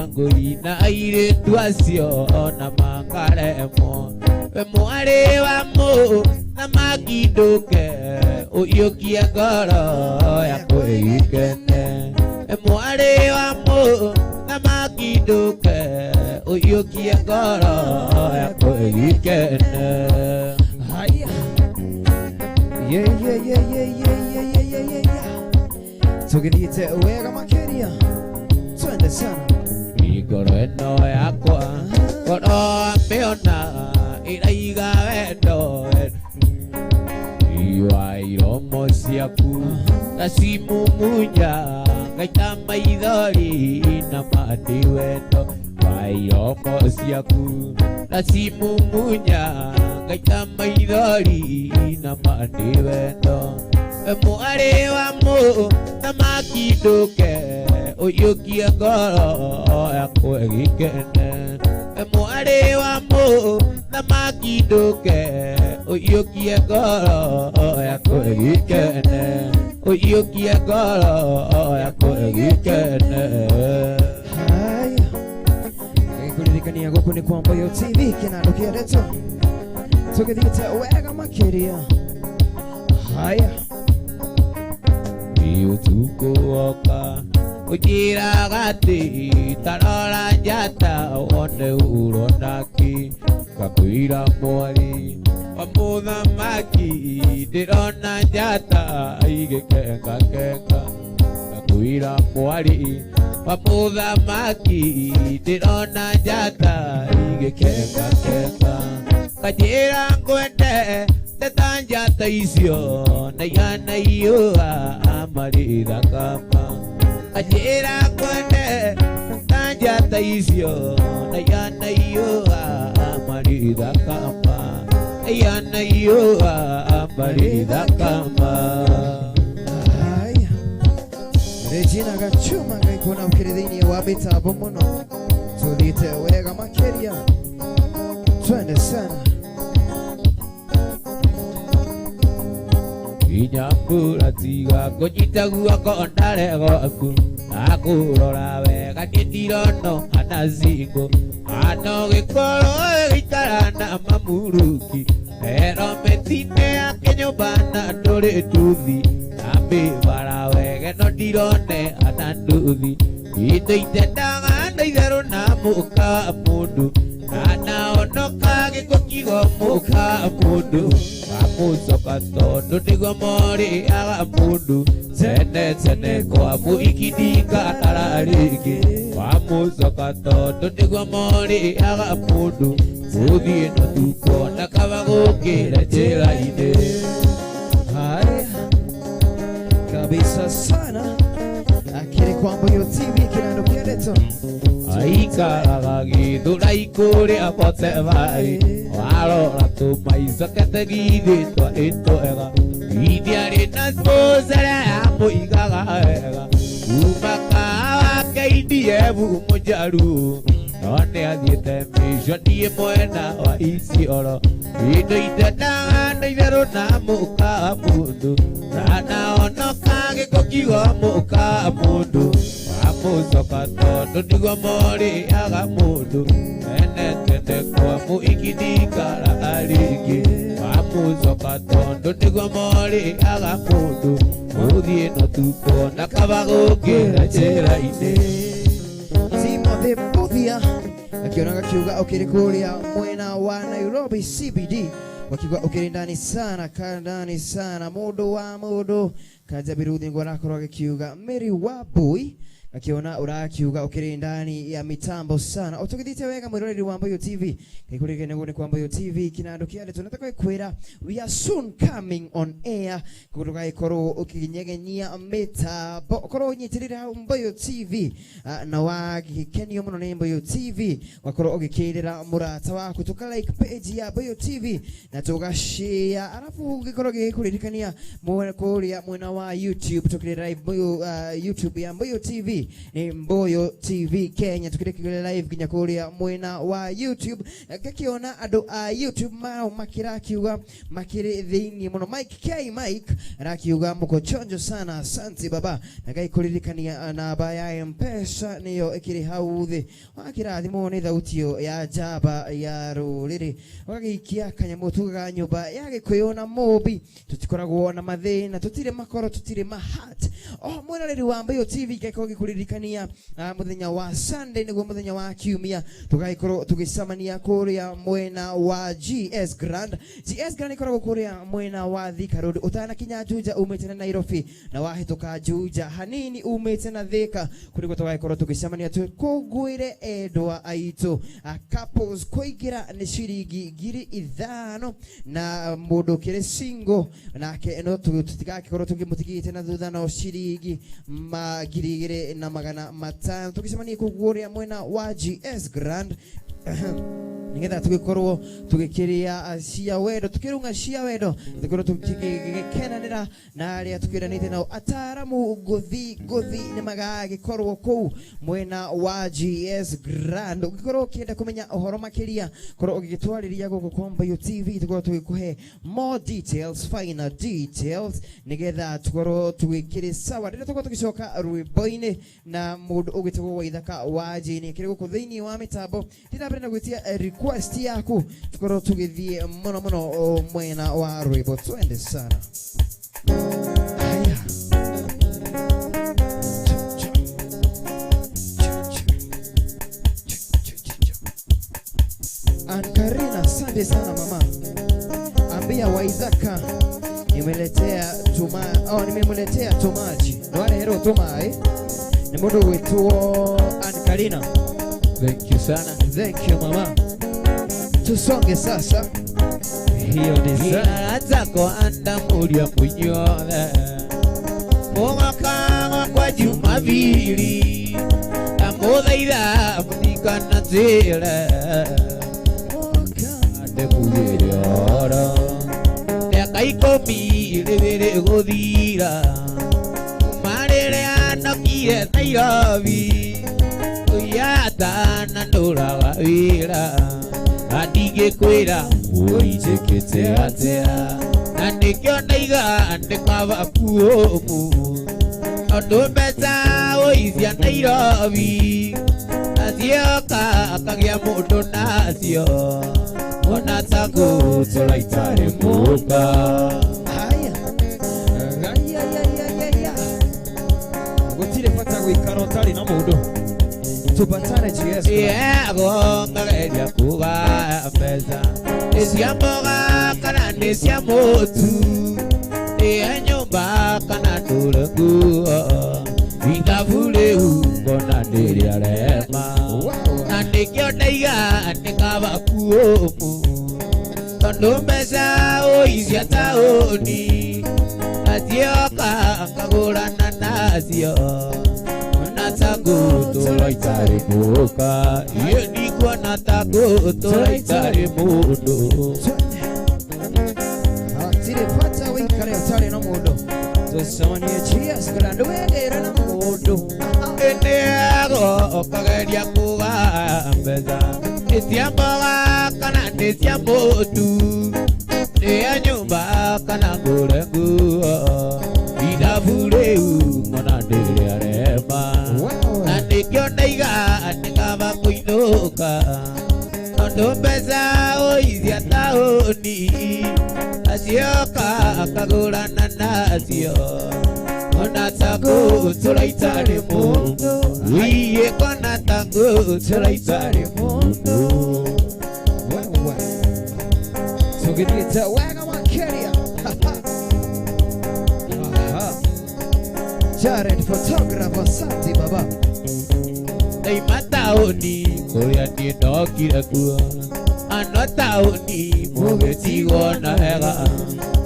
ngũi na airĩtu acio na makaremwo. We mwarĩ wa mũthamaki ndũke ũiyũkie ngoro yakwa ĩgĩkene. We mwarĩ wa mũthamaki ndũke ũiyũkie ngoro yakwa ĩgĩkene. Haya, ye ye ye ye ye ye ye ye ye ye, tũgĩthiĩte wega makĩria, twende sana. Ngoro ĩno yakwa ngoro mĩona ĩraiga wendo wa iromo ciaku na cimumunya ngaita maithori na mandi wendo. Wa iromo ciaku na cimumunya ngaita maithori na mandi wendo. We mwarĩ wa mũthamaki ndũke ũiyũkie ngoro yakwa ĩgĩkene. We mwarĩ wa mũthamaki ndũke ũiyũkie ngoro yakwa ĩgĩkene. Ũiyũkie ngoro yakwa ĩgĩkene. Haya, ngĩkũririkania gũkũ nĩ kwa Mboyo TV kĩnandũ kĩa ndeto, tũgĩthiĩte wega makĩria. Haya, Ũtukũ woka ũnjĩraga atĩ ta rora njata wone ũrona kĩ. Ngakwĩra mwarĩ wa mũthamaki ndĩrona njata igĩkengakenga. Ngakwĩra mwarĩ wa mũthamaki ndĩrona njata igĩkengakenga. Kanjĩra ngwende ta njata icio na yanaiyũa marĩthakama. Kanjĩra ngwende ta njata icio na yanaiyũa marĩthakama. Yanaiyũa marĩthakama. Haya, Regina Gachuma ngaikuona ũkĩrĩ thĩinĩ wa mĩtambo mũno, tũthiĩte wega makĩria, twende sana. Inyambura tiga kũnyita guoko ndare gwaku nakũrora wega niĩ ndirona hana cingo ano gĩkorwo gĩikara na mamuruki ero mĩtine yake nyũmba na ndũrĩ nduthi na mĩbara wega no ndirone hana nduthi indo itendaga na itherũ na mũka wa mũndũ na naonoka gĩko Gĩko mũka mũndũ Wamũcoka tondũ nĩguo morĩaga mũndũ Tene tene kwa mũikindika rĩngĩ Wamũcoka tondũ nĩguo morĩaga mũndũ Gũthiĩ no tukona kaba gũkĩra njĩra-inĩ. Haya kabisa sana akiri kwa Mbuyu TV kinando kĩa ndeto Aikaraga gĩthũrai kũrĩa Botebai Warora tũmaicokete githĩ twa ĩtwega Githĩ arĩ na sponsor yamũigaga wega Kuma kahawa KDF mũjaruo No nĩathiĩte mishoni mwena wa Isiolo Indo itendaga na itherũ na mũka mũndũ Ranaonoka gĩko kiugo mũka mũndũ Wamũcoka tondũ nĩguo morĩaga mũndũ Tene tene kwa mũikindikara rĩngĩ Wamũcoka tondũ nĩguo morĩaga mũndũ Gũthiĩ no tukona kaba gũkĩra njĩra-inĩ. Timothy Mbuthia akionaga kiuga ukiri kuria mwena wa Nairobi CBD wakiuga ukiri ndani sana ndani sana mundu wa mundu Kanja Biruthi niguo arakorwo agikiuga Mary Wambui akiona urakiuga ukiri ndani ya mitambo sana utugithite wega mwiroreri wa Mbuyu TV kikurige niguo ni kwa Mbuyu TV kinando kia ndeto nataka kwira we are soon coming on air kuruga ikorwo ukinyegenyia mitambo ukorwo unyitirire hau Mbuyu TV na wagikenio muno ni Mbuyu TV wakorwo ugikirira murata waku tuka like page ya Mbuyu TV na tugashare arafu ugikorwo gikuririkania kuria mwena wa YouTube tukire live Mbuyu YouTube ya Mbuyu TV ni Mbuyu TV Kenya tukire live nginya kuria mwena wa YouTube ngakiona andu a YouTube mao makirakiuga makiri thiini muno Mike K Mike arakiuga muko chonjo sana asante baba na ngaikuririkania namba ya M-Pesa niyo ikiri hau thi wakirathimwo ni thauti iyo ya njamba ya ruriri ugagiikia kanyamu tugaga nyumba ya Gikuyu na Mũmbi tutikoragwo na mathina tutire makoro tutire mahat o mwiroreri wa Mbuyu TV ngakorwo ngikuririkania muthenya wa Sunday niguo muthenya wa kiumia tugagikorwo tugicemania kuria mwena wa GS Grand. GS Grand ikoragwo kuria mwena wa Thika Road utanakinya Juja umite na Nairobi na wahituka Juja hanini umite na Thika kuriguo tugagikorwo tugicemania tukungũĩre endwa aitũ couples kũingĩra nĩ ciringi 5,000 na mũndũ ũkĩrĩ single nake no tutigagikorwo tũkĩmũtigĩte na thutha no ciringi 2,500 tugicemania kũu kũrĩa mwena wa GS Grand nigetha tugikorwo tugikiria cia wendo tukirunga cia wendo tugikorwo tugikenanira na aria tukiranite nao ataramu nguthi nguthi ni magagikorwo kuu mwena wa GS Grand. Ugikorwo ukienda kumenya uhoro makiria korwo ugigitwarĩria guku kwa Mbuyu TV tukorwo tugikuhe more details final details nigetha tukorwo tugikiri sawa rĩrĩa tukorwo tugicoka rwĩmbo-inĩ na mũndũ ũgĩtagwo Waithaka wa Jane kĩrĩ gũkũ thĩinĩ wa mĩtambo ndĩna mbere na gwĩtia request yaku tukorwo tugithie muno muno mwena wa rwĩmbo twende sana. Haya. Ankarina, asante sana mama. Ambia Waithaka nimeletea tuma, oh, nimemletea tomaji. Nwarehero tuma Ni mundu gwitwo Ankarina. Thank you sana. Thank you mama. Tusonge sasa. Hiyo ni sana zako andamuria munyothe Mũgakaga kwa Jumapili Ndamũthaitha mũtikananjĩre Ndĩmugĩre ũhoro Mĩaka 10 rĩrĩ gũthira Kuma rĩrĩa ndokire Nairobi Ũyatananũraga wĩra Ndingĩkwĩra ũnjĩkĩte atĩa Na nĩkĩo ndaiga nĩ kaba kuũmũ Tondũ mbeca ũicia Nairobi Acioka akagĩa mũndũ nacio Ona ta gũtũra itarĩ mũka. Haya. Gũtirĩ bata gũikara ũtarĩ na mũndũ. Tupatane GS. Yego ngageria kugaya mbeca nĩ cia mboga kana nĩ cia mũtu nĩ ya nyũmba kana ndũre nguo ithabu rĩu ngona ndĩrĩarema na nĩkĩo ndaiga nĩ kaba kuũmũ tondũ mbeca ũicia taũni nacioka ngagũrana nacio ona ta ngũtũra itarĩ mũka iĩ ndikuona ta ngũtũra itarĩ mũndũ. Hatirĩ bata wĩikare ũtarĩ na mũndũ. Tũcemanie GS kana ndwĩgĩre na mũndũ. Nĩego ũkageria kũgaya mbeca nĩ cia mboga kana nĩ cia mũtu nĩ ya nyũmba kana ngũre nguo ithabu rĩu ngona ndĩrĩarema na nĩkĩo ndaiga nĩ kaba kũinũka tondũ mbeca ũicia taũni acioka akagũrana nacio ona ta ngũtũra itarĩ mũndũ iĩ kona ta ngũtũra itarĩ mũndũ. Wewe tũgĩthiĩte wega makĩria. Aha. Jared photographer, asante baba. Ndaima taũni kũrĩa niĩ ndokire kuo ano taũni mũgĩtigwo na wega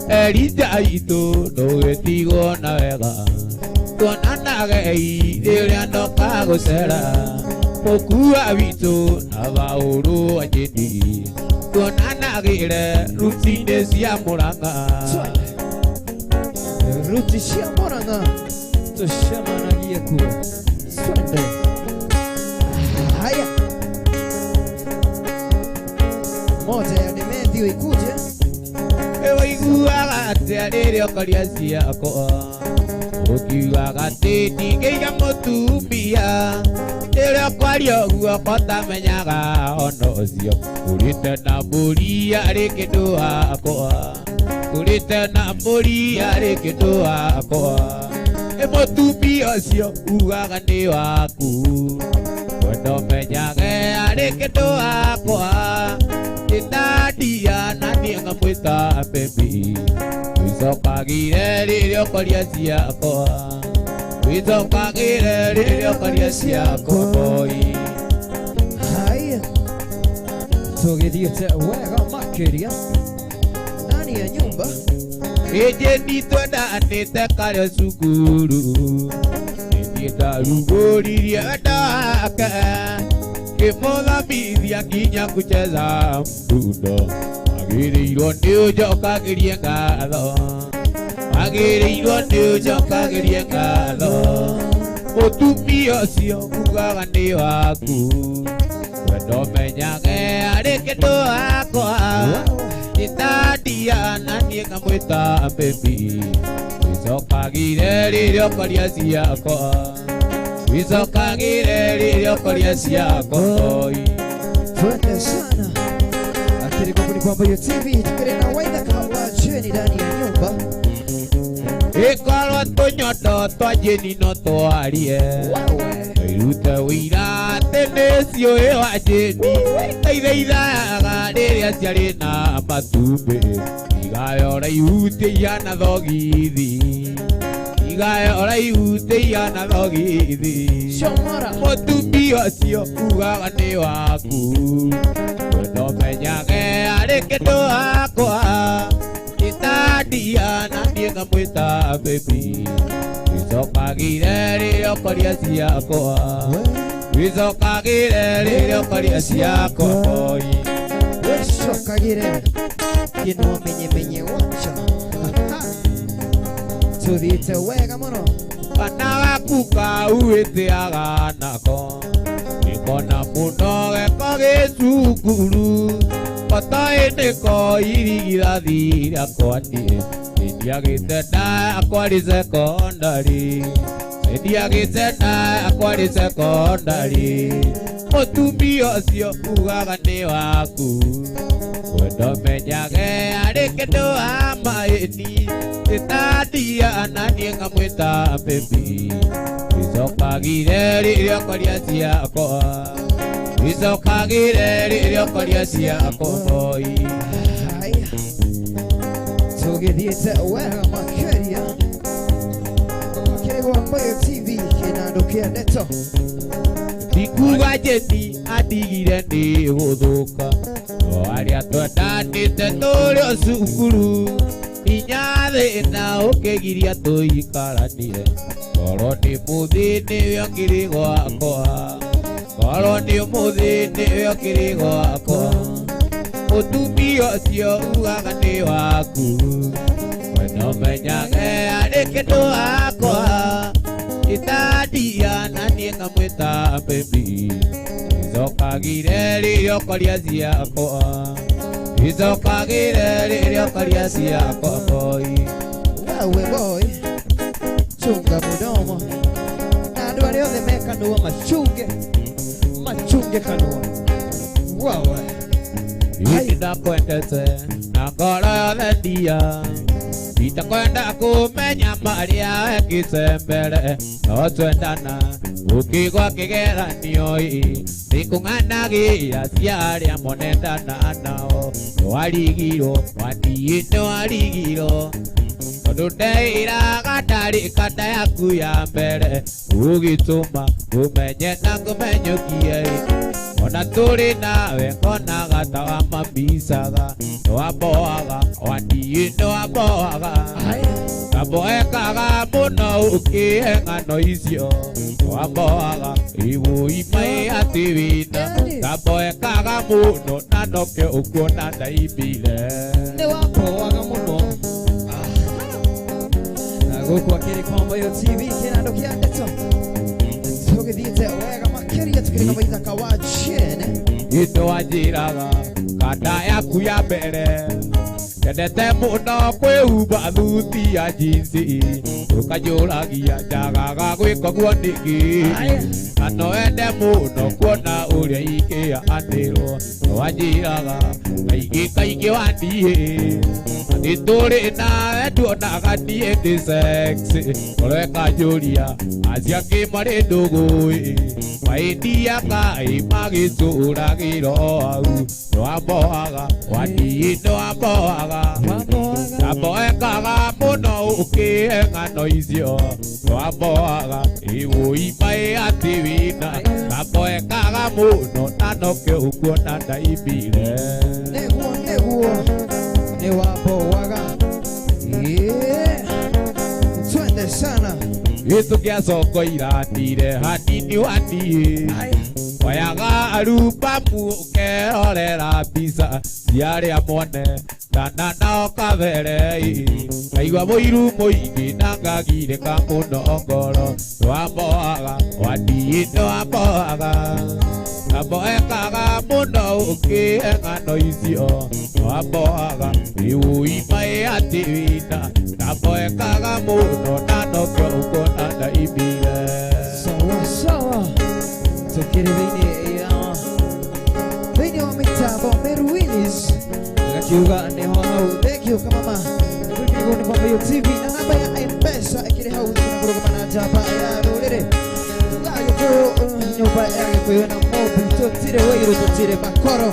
Elija itũ ndũgĩtigwo na wega tuonanagei rĩrĩa ndoka gũcera mũkua witũ na baũrũ anjĩni tuonanagĩre ruti-inĩ cia Mũrang'a. Ruti cia Mũrang'a tũcemanagie kuo. Twende. Haya, moja ya Demetrio ikuje. Waiguaga atĩa rĩrĩa ũkoria ciakwa ũkiugaga atĩ ndingĩiga mũtumia rĩrĩa ũkwaria ũguo kotamenyaga ona ũcio ũrĩte na mbũri arĩ kĩndũ wakwa ũrĩte na mbũri arĩ kĩndũ wakwa ĩ mũtumia ũcio ugaga nĩ waku wendo menyage arĩ kĩndũ wakwa ndĩtandia na niĩ ngamwĩta baby wĩcokagĩre rĩrĩa ũkoria ciakwa wĩcokagĩre rĩrĩa ũkoria ciakwa boy. Haya, tũgĩthiĩte wega makĩria ndani ya nyumba. Ĩjĩni twendanĩte karĩ cukuru nĩniĩ ndarugũririe wendo wake ngĩmũthomithia nginya kucheza mdundo agĩrĩirwo nĩ ũnjokagĩrie ngatho agĩrĩirwo nĩ ũnjokagĩrie ngatho mũtumia ũcio ugaga nĩ waku wendo menyage arĩ kĩndũ wakwa ndĩtandia na niĩ ngamwĩta baby wĩcokagĩre rĩrĩa ũkoria ciakwa wĩcokagĩre rĩrĩa ũkoria ciakwa. Twende sana. Akili kwa ni kwamba hiyo TV tukire na Waithaka wa Jeni ndani ya nyumba. Ĩkorwo tũnyondo twa Jeni no twarie irute wĩira atĩ nĩciũĩ wa Jeni ithaithaga rĩrĩa ciarĩ na matumbĩ igayora ihuti ihana thogithi igayora ihuti ihana thogithi mũtumia ũcio ugaga nĩ waku wendo menyage arĩ kĩndũ wakwa ndĩtandia na niĩ ngamwĩta baby wĩcokagĩre rĩrĩa ũkoria ciakwa wĩcokagĩre rĩrĩa ũkoria ciakwa boy. Wĩcokagĩre kĩnua menye menye wacha. Tũthiĩte wega mũno. Kana gaku kau wĩtĩaga nako nĩkona mũno geko gĩ cukuru kotoĩ nĩko irigithathi rĩakwa niĩ nĩndiagĩte nda akwarĩ cekondarĩ nĩndiagĩte nda akwarĩ cekondarĩ mũtumia ũcio ugaga nĩ waku wendo menyage arĩ Arĩ kĩndũ wa maĩni Ĩtandia na niĩ ngamwĩta baby Icokagire rĩrĩa ũkoria ciakwa Icokagire rĩrĩa ũkoria ciakwa boy Haya, tũgĩthiĩte wega makĩria makĩrĩ gwa Mboyo TV kĩnandũ kĩa ndeto. Ndikuga Jeni andigire nĩ gũthũka no arĩa twendanĩte tũrĩ o cukuru inya thĩna ũkĩgiria tũikaranie korwo nĩ mũthĩ nĩwe ũkĩrĩ gwakwa korwo nĩ mũthĩ nĩwe ũkĩrĩ gwakwa mũtumia ũcio ugaga nĩ waku we no menyage arĩ kĩndũ wakwa Itandia na niĩ ngamwĩta baby Icokagire rĩrĩa ũkoria ciakwa Icokagire rĩrĩa ũkoria ciakwa boy Wewe boy, chunga mudomo na andũ arĩa othe me kanua machunge machunge kanua. Wewe Ĩndĩ ndakwendete na ngoro yothe ndia Itakwenda kũmenya marĩa wekĩte mbere no twendana ũkĩgwa kĩgeranio ĩ nĩkũng'anagĩra cia arĩa monendana nao nĩwarigirwo waniĩ nĩwarigirwo tondũ ndeĩraga ndarĩ kanda yaku ya mbere ũgĩtũma ngũmenye na ngũmenyũkie ĩ ona tũrĩ nawe ngonaga ta wamambicaga nĩwamboaga waniĩ nĩwamboaga kamboekaga mũno ũkĩhe ng'ano icio nĩwamboaga ĩgũi maĩ atĩ wĩna kamboekaga mũno na nokĩo ũkuona ndaimbire nĩwamboaga mũno. Na gũkũ akĩrĩ kwa Mboyo TV kĩnandũ kĩa ndeto tũgĩthiĩte wega makĩria tũkĩrĩ na Waithaka wa Jane. Ĩndũ wanjĩraga kanda yaku ya mbere Nyendete mũno kwĩhumba thuti ya jinsi ũkanjũragia njagaga gwĩka ũguo nĩkĩ na no wende mũno kuona ũrĩa ingĩanĩrwo nĩwanjĩraga kaingĩ kaingĩ waniĩ nĩ tũrĩ nawe nduonaga niĩ ndĩ sexy ngoro ĩkanjũria acio angĩ marĩ ndũgũ-ĩ maĩndia kaĩ magĩtũragĩra o hau nĩwamboaga waniĩ nĩwamboaga kamboekaga mũno ũkĩhe ng'ano icio nĩwamboaga ĩgũi maĩ atĩ wĩna kamboekaga mũno na nokĩo ũkuona ndaimbire Nĩguo nĩguo nĩwamboaga. Yeah, twende sana. Gĩtũ kĩa coko iratire hanini waniĩ oyaga arubamu ũkerorera mbica cia arĩa mone tana nao kabere ngaigua mũiru mũingĩ na ngagirĩka mũno ngoro nĩwamboaga waniĩ nĩwamboaga kamboekaga mũno ũkĩhe ng'ano icio nĩwamboaga ĩũi maĩ atĩ wĩna kamboekaga mũno na nokĩo ũkuona ndaimbire. Sawa sawa, tukĩrĩ thĩinĩ ya thĩinĩ wa mĩtambo Meru Willis agakiuga nĩho hau. Thank you kamama. Tũkĩrĩ nĩ kwa Mboyo TV na namba ya M-Pesa ĩkĩrĩ hau tũkũrũgama na njamba ya rũrĩrĩ tuga Gĩkũyũ nyũmba ya Gĩkũyũ na Mobi tũtirĩ wĩiru tũtirĩ makoro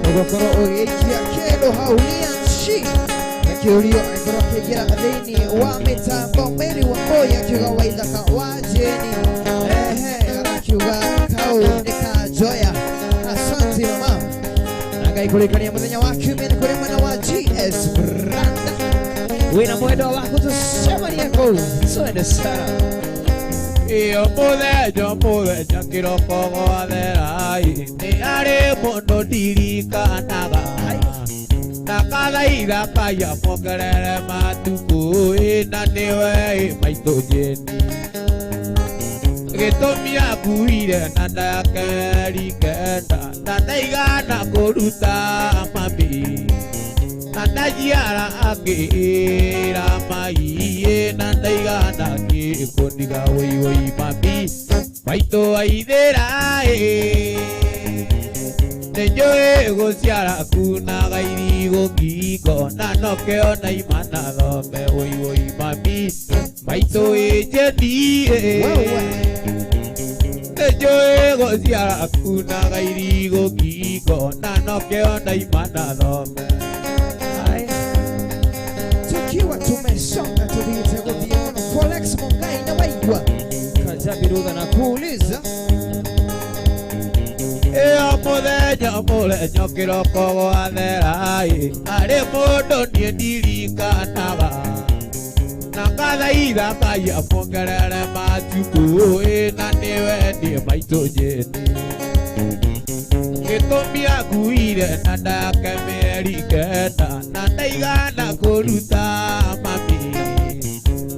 ũgũkorwo ũgĩikia kĩndũ hau Lianshi akĩũrio agĩkorwo akĩingĩra thĩinĩ wa mĩtambo Mary Wambui akiuga Waithaka wa Jane ehe arakiuga kau nĩ kanjoya. Asante mama na Ngai kũrĩkania mũthenya wa kiumia nĩ kũrĩ mwena wa GS Branda wĩna mwendwa waku tũcemanie kũu twende sana. Iyo mũthenya mũthenya kĩroko gwathera nĩ arĩ mũndũ ndirikanaga na kathaitha kaya mongerere matukũ na nĩwe maitũ Jeni gĩtũmi akuire na ndakeri kenda na ndaigana kũruta mami na ndaciara akĩra maiĩ na ndaigana kũniga wũiwũi mami maitũ aithĩra ĩ Nĩnjũĩ gũciara kunaga irigũ ngingo na nokĩo na imana thome woi woi mami maitũ ĩnjeni Nĩnjũĩ gũciara kunaga irigũ ngingo na nokĩo na imana thome. Tukiwa tumesonga tuthiĩte gũthiĩ mũno Folex Mungai na waigua Kajabi Rutha na kuuliza Ĩyo mũthenya mũthenya kĩroko gwathera-ĩ harĩ mũndũ niĩ ndirikanaga na ngathaitha Ngai amuongerere matukũ-ĩ na nĩwe niĩ maitũ Jane gĩtũmi akuire na ndake mĩeri kenda na ndaigana kũruta mami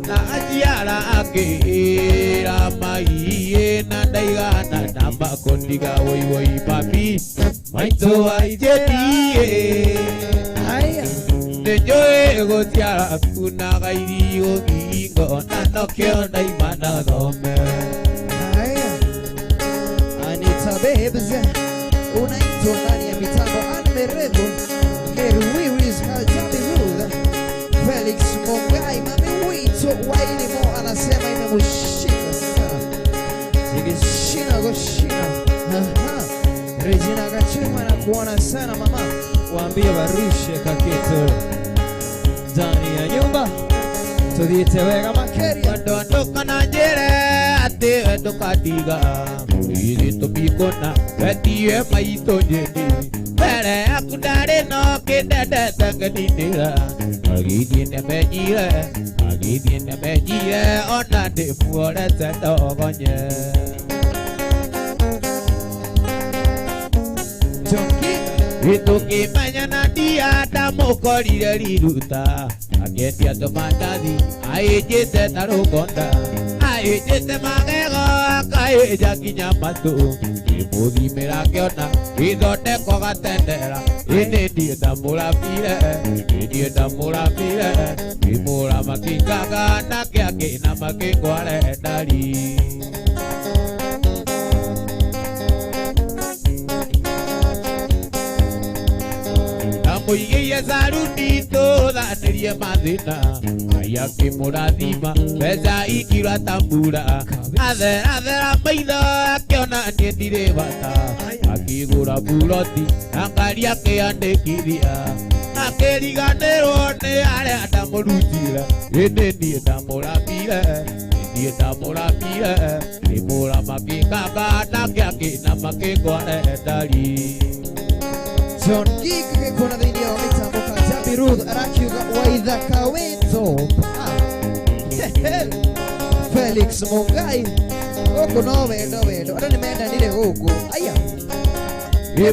na aciara akĩĩra mai na ndaigana ndamba kũndiga woi woi mami maitũ wa Jane Nĩnjũĩ gũciara kunaga irigũ ngingo na nokĩo ndaimana thome. Anita Babes unaitwa ndani ya mitambo Anne Merevu Meru Wiris Kajabi Ruth Felix Mungai mami wito Wailimo anasema imemshika sana Zigishina goshina. Aha. Regina Gachuma na kuona sana mama, waambie warushe kakitu ndani ya nyumba tuthiĩte wega makeria ndondoka na njĩre atĩ we ndũkandiga gĩtũmi kũna wetie maitũ Jane mbere yaku ndarĩ no kĩndendete ngĩninĩra agĩthiĩ nĩamenyire agĩthiĩ nĩamenyire ona ndĩmuorete ndogonye Gĩtũkĩmenya na ndia ndamũkorire riruta akĩendia tũmandathi aĩnjĩte ta rũgonda aĩnjĩte magego akaĩnja nginya matũ ngĩmũthimĩra ngĩona gĩthondeko gatendera ĩnĩ niĩ ndamũrabire niĩ ndamũrabire ngĩmũra makĩngaga nake akĩna makĩngware ndari. Mũigĩire saruni tũthanĩrie mathĩna Ngai akĩmũrathima mbeca ikiura ta mbura atherathera maitho akĩona niĩ ndirĩ bata akĩgũra buroti na ngari akĩandĩkithia akĩriganĩrwo nĩ arĩa ndamũrutire ĩndĩ niĩ ndamũrabire niĩ ndamũrabire ngĩmũra makĩnganga nake akĩna makĩngware ndari. John Gig gĩkuona thĩinĩ wa mitambo Kajabi Ruth arakiuga waithaka witũ. Felix Mungai gũkũ no wendo wendo andũ nĩmendanire gũkũ aya.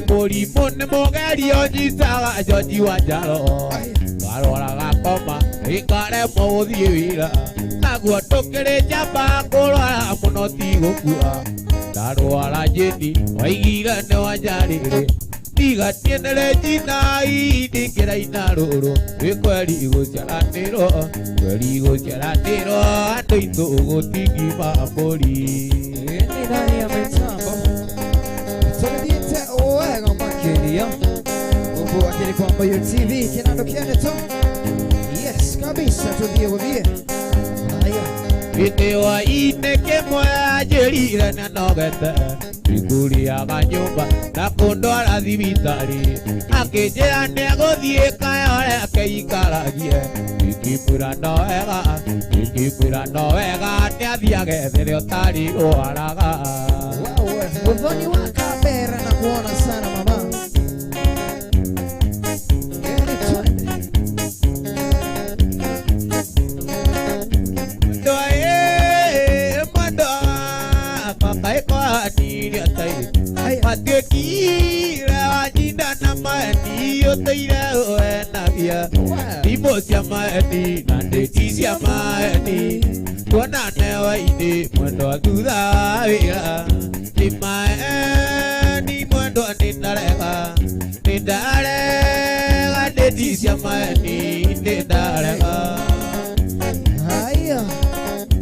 Mũrimũ nĩ mũgerio nyitaga George wa Njaro karwara gakoma ĩkaremwo gũthiĩ wĩra naguo ndũkĩrĩ njamba kũrwara mũno ti gũkua ndarwara Jane waigire nĩ wanjarĩrĩ ndigatinĩre njina ndingĩraina rũrũ wĩ kweri gũciaranĩrwo kweri gũciaranĩrwo andũ aitũ gũtingima mbũri. Nĩ ndani ya mitambo tũgĩthiĩte wega makĩria gũkũ akĩrĩ kwa Mboyo TV kĩnando kĩa ndeto. Yes kabisa tũthiĩ gũthiĩ haya gĩtĩ wa-inĩ kĩmwe anjĩrire nĩanogete ikũrĩaga nyũmba na kũndwara thibitarĩ akĩnjĩra nĩegũthiĩ kayore akeikaragie ngĩmwĩra no wega ngĩmwĩra no wega nĩathiĩ agethere ũtarĩ rwaraga. Muthoni wa Kabera na kuona sana mama. Geri twende. Ndoe mwendo makaiko hanini matuĩkire wanyinda na maeni ũtũire ũenagia thimũ cia maeni na ndĩti cia maeni tuonane hwainĩ mwendwa thutha wa wĩra nĩ maeni mwendwa nĩ ndarega nĩ ndarega ndĩti cia maeni nĩ ndarega. Haya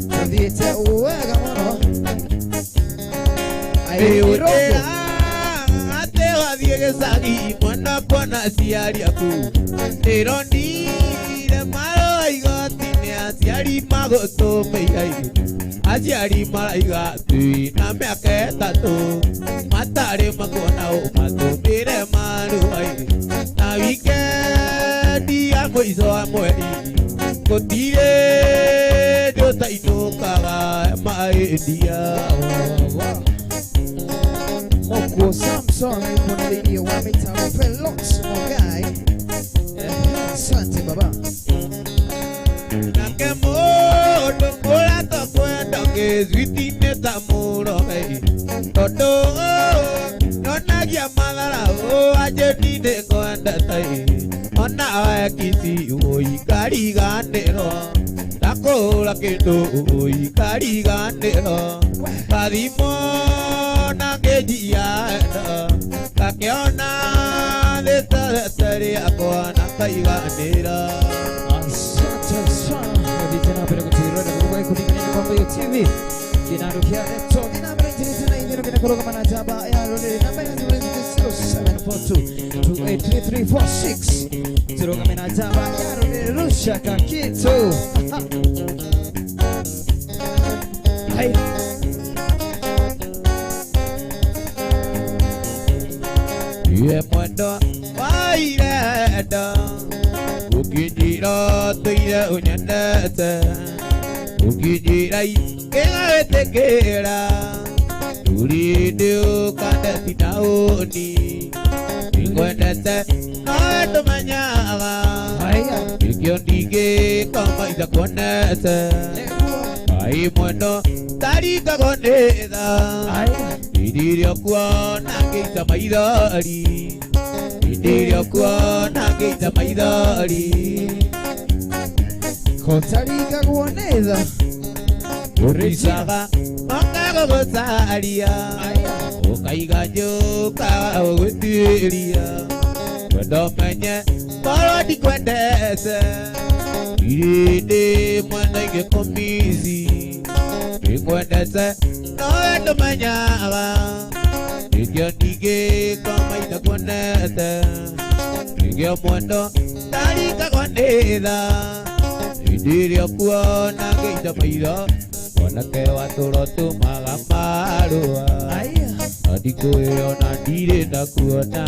tũthiĩte wega mũno. Atĩ wathiĩ Gĩcagi mwena kuona aciari aku ndĩronire marũa igoti-inĩ aciari magũtũmĩire aciari maraiga twĩ na mĩaka 3 matarĩ makuona ũmatũmĩre marũa-inĩ na wikendi ya mũico wa mweri gũtirĩ ndũtainũkaga maendia. Moko Samson yupo na thĩinĩ wa mitambo Pelox Mugai. Asante baba. Nake mũndũ ũrĩa tũkwenda gĩthwiti-inĩ ta mũroge tondũ nyonagia matharau anjĩni nĩngwendete onawe kiti ũikariganĩrwo ndakũra kĩndũ ũikariganĩrwo kathimo na ngĩnjia ngakĩona rĩtarete rĩakwa na kaiganĩra. Asante sana vijana mbere gũtwĩrora gũkũ gĩkundi kwa Mbuyu TV kinando kĩa ndeto kinambere njerete na ithero kĩnakũrũgama na njamba ya rũrĩrĩ namba ya 0742 283346 turugame na njamba ya rũrĩrĩ rusha kakitu. Haya. Ye mwendo wairenda ũkĩnjĩra tũire ũnyendete ũkĩnjĩra ingĩgwĩtĩkĩra ndũrĩ ndĩũkandeti na ũni nĩngwendete nowe ndũmenyaga nĩkĩo ndingĩkoma itakuonete ai mwendo taringagwo nĩ tha hĩndĩ ĩrĩa ũkuona ngĩita maithori hĩndĩ ĩrĩa ũkuona ngĩita maithori kotarigagwo nĩ tha ũricaga ũkagũgũcaria ũkaiga njũka ũgũtuĩria kwenda ũmenye korwo ndikwendete irĩ ndĩ mwena ingĩkũmici nĩngwendete nowe ndũmenyaga nĩkĩo ndingĩkoma itakuonete nĩkĩo mwendo ndarikagwo nĩ tha hĩndĩ ĩrĩa ũkuona ngĩita maitho mwanake watũra ũtũmaga marũa na ndikũĩ ona ndirĩ ndakuona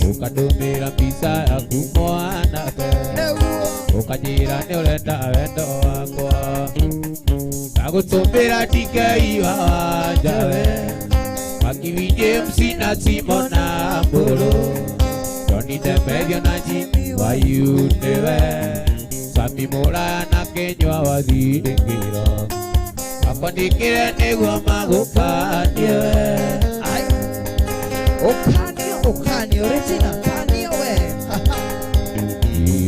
ũkandũmĩra mbica yaku mwanake ũkanjĩra nĩ ũrenda wendo wakwa ngagũtũmĩra DK wa Wanjawe Makiwi James na Simona Mbũrũ Johnny Demedio na Jimmy Wayu nĩwe Sami Mũraya na Kĩnyua wa Thiringiro makwandĩkĩre nĩguo magũkanie Ũkanio ũkanio Regina kanio we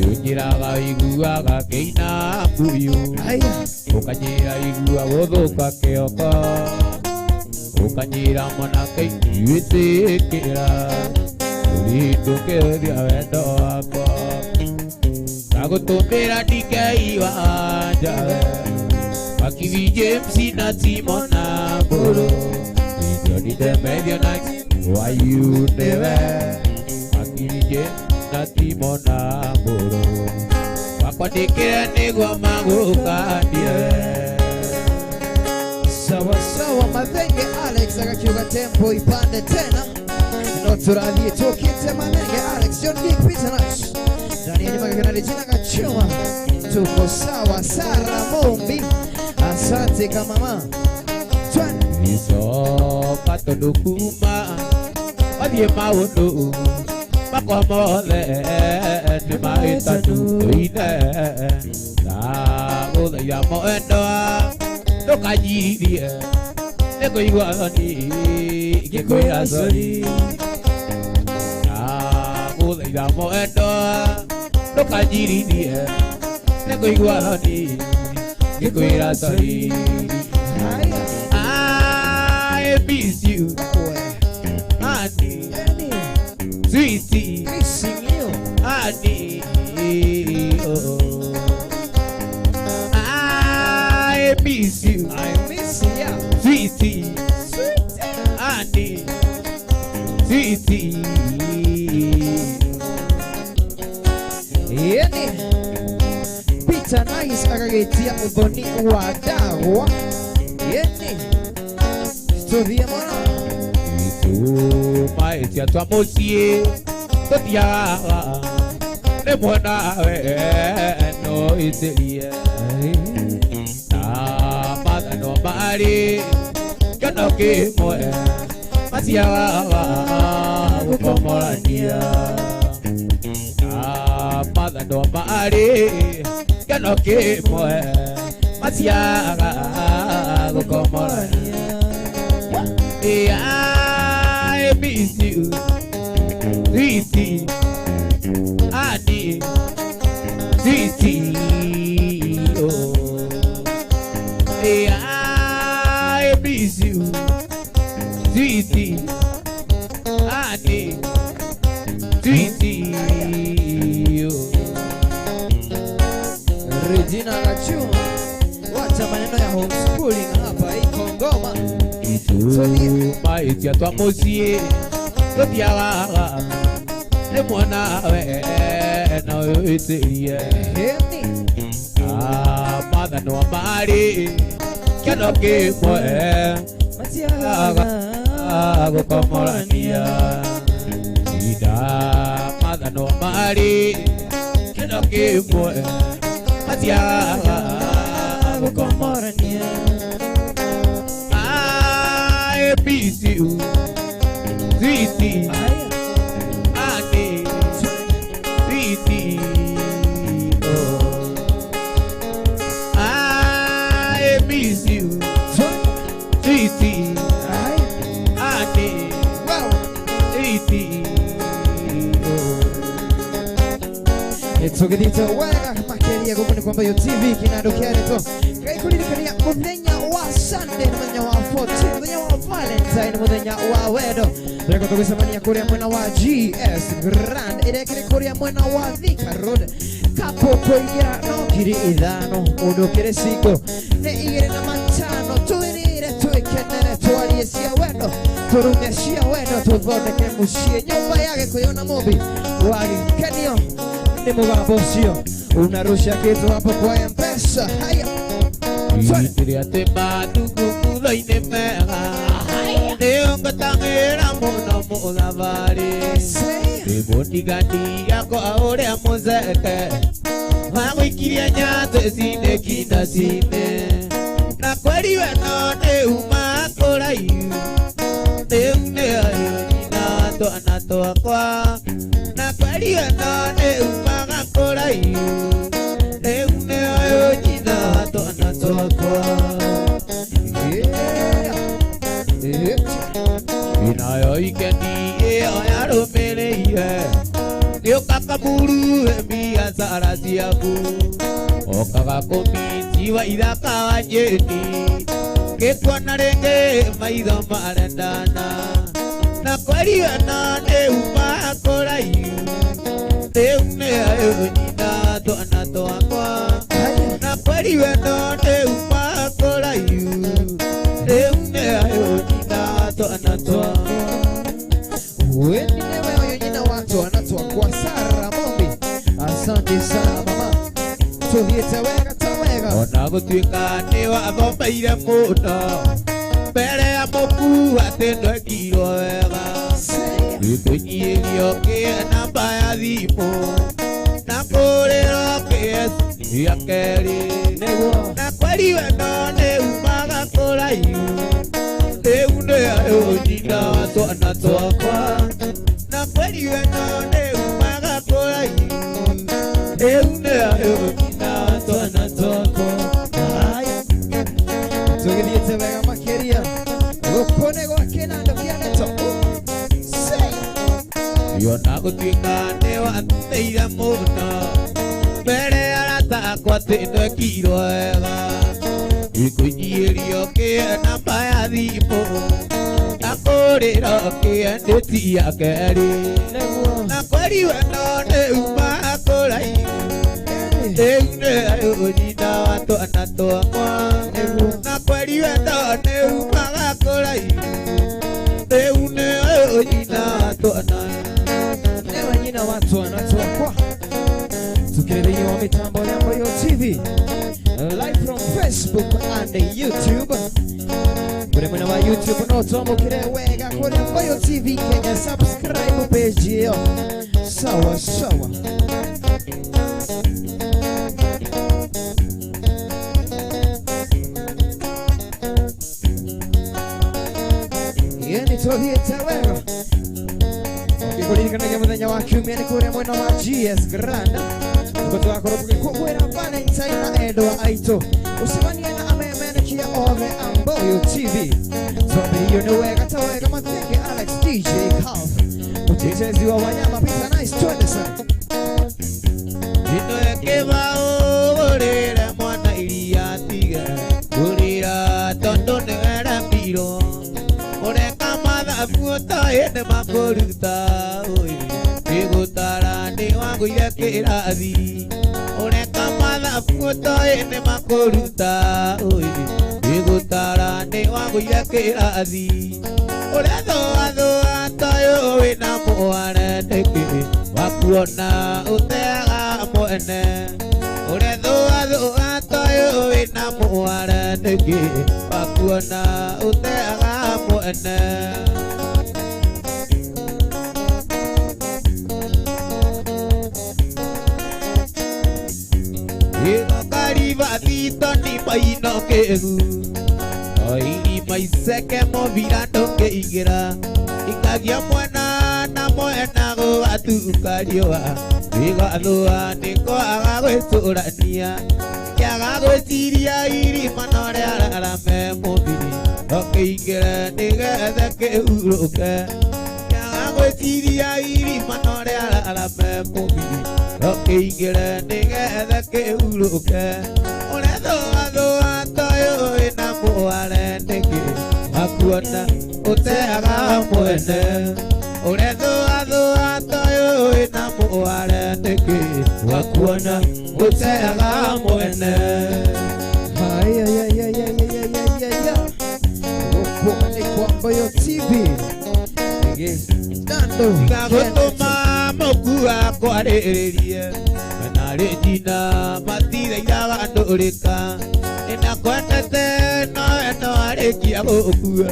ũnjĩraga ũiguaga kĩina mbuyu ũkanjĩra igua gũthũka kĩoko ũkanjĩra mwanake wĩtĩkĩra ndũrĩ ndũngĩhũthia wendo wakwa ngagũtũmĩra DK wa Wanjawe Makiwi James na Simona Mbũrũ Johnny Demedio na Wayu nĩwe Makiwi James na Simona Mbũrũ makwandĩkĩre nĩguo magũkanie. Sawa sawa Mathenge Alex akakiuga tempo ipande tena no tũrathiĩ tũkĩte Mathenge Alex John Geek Peter Nash Daniel Magana Regina Gachuma tuko sawa. Sara Mombi asante kama mama icoka tondũ kuma wathiĩ maũndũ makwa mothe nĩ mahĩtanu ine ndagũthaitha mwendwa ndũkanjirithie nĩ kũigua thoni ngĩkwĩra sori ndagũthaitha mwendwa ndũkanjirithie nĩ kũigua thoni ngĩkwĩra sori. I miss you honey sweetie missing you honey oh. I miss you I miss you sweetie honey sweetie. Sweetie. Yani Peter Nice akagĩtia mũthoni wa ndagwa. Yani tũthiĩ mũno. Maĩtia twa mũciĩ tũthiaga rĩmwe nawe no ĩtĩrie na mathano marĩ kĩono kĩmwe matiagaga gũkomorania na mathano marĩ kĩono kĩmwe matiagaga gũkomorania. I miss you, sweetie. I need sweetie. Oh, I miss you, sweetie. I need sweetie. Oh. Regina Gachuma, wacha maneno ya homeschooling hapa iko ngoma. Maitia twa mũciĩ tũthiaga rĩmwe nawe no wĩtĩrie mathano marĩ kĩono kĩmwe matiagaga gũkomorania ida mathano marĩ kĩono kĩmwe matiagaga gũkomorania. I miss you, sweetie. I need sweetie. Oh, I miss you, sweetie. I need sweetie. Tũgĩthiĩte wega makĩria gũkũ nĩ kwa Mbayo TV kĩnandũ kĩa ndeto ngaikuririkania mũthenya wa Sunday nĩ mũthenya wa 14 mũthenya wa Valentine mũthenya wa wendo tũreko tũgĩcemania kũrĩa mwena wa GS Grand ĩrĩa ĩkĩrĩ kũrĩa mwena wa Thika Road kapo kũingĩra no 5,000 mũndũ ũkĩrĩ single nĩ 2,500 twĩrĩre twĩkenere twarie cia wendo tũruge cia wendo tũthondeke mũciĩ nyũmba ya Gĩkũyũ na Mũmbi wa gĩkenio ni mũgambo ũcio unarusha kitu hapo kwa M-Pesa. Haya Itĩrĩ atĩ matukũ mutho-inĩ mega nĩũngũtang'ĩra mũno mũthabarĩ ndĩmũndigania kwa ũrĩa mũceke wagũikirie nyatĩ cine kinda cine na kweri weno nĩuma kũraihu rĩu nĩyo nyina twana twakwa na kweri weno nĩumaga kũraihu rĩu nĩyo nyina twana twakwa. Inayo ikeni ĩyo yarũmĩrĩire nĩũkakamuru biacara ciaku okaga kũmitiwa ithaka wa njĩni gĩkuona rĩngĩ maitho marendana na kweri weno nĩuma kũraihu rĩu nĩyo nyina twana twakwa na kweri weno nĩuma kũraihu rĩu nĩyo nyina twana twakwa. Wewe nĩwe nyina wa twana twakwa Sara Mombi, asante sana mama, tũthiĩte wega ta wega. Ona gũtuĩka nĩwathomeire mũno mbere ya mũkuu atĩ ndwekirwo wega gĩkũnyiĩrio kĩe namba ya thimũ na kũrĩrwo kĩe ya kerĩ na kweri wendo nĩumaga kũraihu rĩu nĩyo nyina wa twana twakwa na kweri wendo nĩumaga kũraihu rĩu nĩyo nyina wa twana twakwa. Tũgĩthiĩte wega makĩria gũkũ nĩ gwa kĩnandũ kĩa ndeto. Yona gũtuĩka nĩwateire mũno mbere ya arata akwa atĩ ndwekirwo wega gĩkũnyiĩrio kĩe namba ya thimũ na kũrĩrwo kĩe ndĩti ya kerĩ na kweri wendo nĩumaga kũraihu rĩu nĩyo nyina wa twana twakwa na kweri wendo nĩumaga kũraihu rĩu nĩyo nyina wa YouTube. Kũrĩa mwena wa YouTube no twamũkĩre wega kũrĩa Mboyo TV Kenya, subscribe page ĩyo. Sawa sawa. Yeni tũthiĩte wega. Ũngĩkũririkanagia mũthenya wa kiumia nĩ kũrĩa mwena wa GS Grand. Nĩguo tũgakorwo tũgĩkũngũĩra Valentine na endwa aitũ. Ũcemanie na amemerekia othe a Mboyo TV. Twambĩrĩirio nĩ wega ta wega Mathenge Alex DJ Calf. Mtetezi wa wanyama Peter Nice, twende sana. Ino ĩkĩbaũrĩre mwana iria tiga kũrĩra tondũ nĩweremirwo ũreka mathabu ũtoĩ nĩ makũruta ũĩ nĩgũtara nĩwagũire kĩrathi ũreka mathabu ũtoĩ nĩ makũruta ũĩ nĩgũtara nĩwagũire kĩrathi ũrethũathũa toyũ wĩna mũware nĩkĩ wakuona ũteaga mwene ũrethũathũa toyũ wĩna mũware nĩkĩ wakuona ũteaga mwene. Igokaribathito ni maino kĩgu oiri maiceke mũbira ndũngĩingĩra ikagia mwena na mwena gũgatuka riũa gĩgathũa nĩkwaga gwĩcũrania kĩaga gwĩciria irima no rĩararame mũbiri ũkĩingĩre nĩgetha kĩhurũke kĩaga gwĩciria irima no rĩararame mũbiri ũkĩingĩre nĩgetha kĩhurũke ũrethũathũa toyũ wĩna mũware nĩkĩ wakuona ũteaga mwene ũrethũathũa toyũ wĩna mũware nĩkĩ wakuona ũteaga mwene. Ayayayayayayayaya. Gũkũ nĩ kwa Mboyo TV. Gĩtando. Gagũtũma mũkua kwarĩrĩrie kana rĩnjina matithaithaga ndũrĩka nĩnakwendete nowe no arĩkia gũkua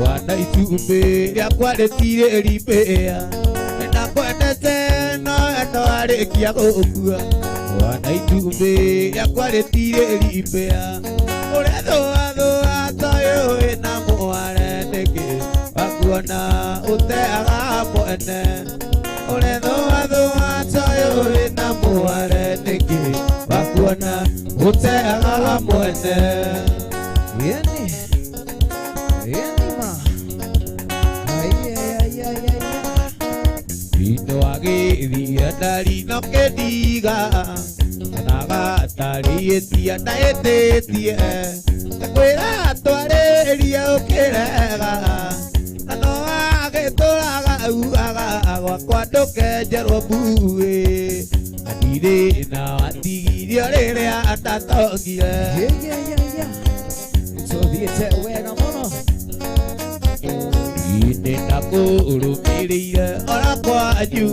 wana itumbĩ rĩakwa rĩtirĩ rimbĩa nĩnakwendete nowe no arĩkia gũkua wana itumbĩ rĩakwa rĩtirĩ rimbĩa ũrethũathũa toyũ wĩna mũware nĩkĩ wakuona ũteaga mwene ũrethũathũa toyũ wĩna mũware nĩkĩ wakuona ũteaga mwene. Yeni. Yeni ma. Ayayayayaya. Ino agĩthiĩ ndari no kĩndiga kana gatarĩtie ndaĩtĩtie kwĩra twarĩrie ũkĩrega na no agĩtũraga ugaga gwakwa ndũkenjerwo mbuĩ andirĩ na watigirio rĩrĩa ndatongire. Yeah. Tũthiĩte wega mũno. Inĩ ndakũrũmĩrĩire ora kwanyu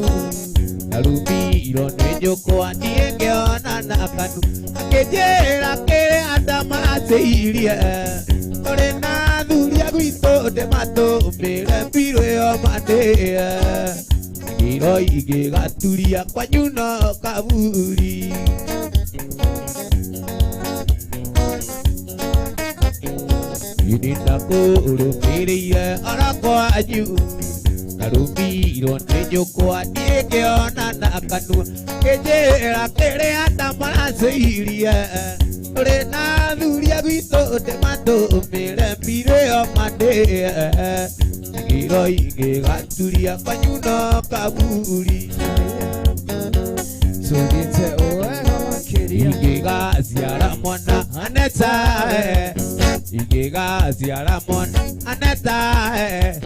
narũmirwo nĩ njũkwa niĩ ngĩona na kanu akĩnjĩra kĩrĩa ndamacĩirie tũrĩ na athuri a gwitũ ndĩmatũmĩre mbirũ ĩyo mandĩe ngĩro ingĩgaturia kwanyu no kaburi. Inĩ ndakũrũmĩrĩire ora kwanyu narũmirwo nĩ njũkwa niĩ ngĩona na kanua kĩnjĩra kĩrĩa ndamaracĩirie tũrĩ na athuri a gwitũ ndĩmatũmĩre mbirũ ĩyo mandĩe ngĩro ingĩgaturia kwanyu no kaburi. Tũthiĩte wega makĩria. Ingĩgaciara mwana anetae ingĩgaciara mwana anetae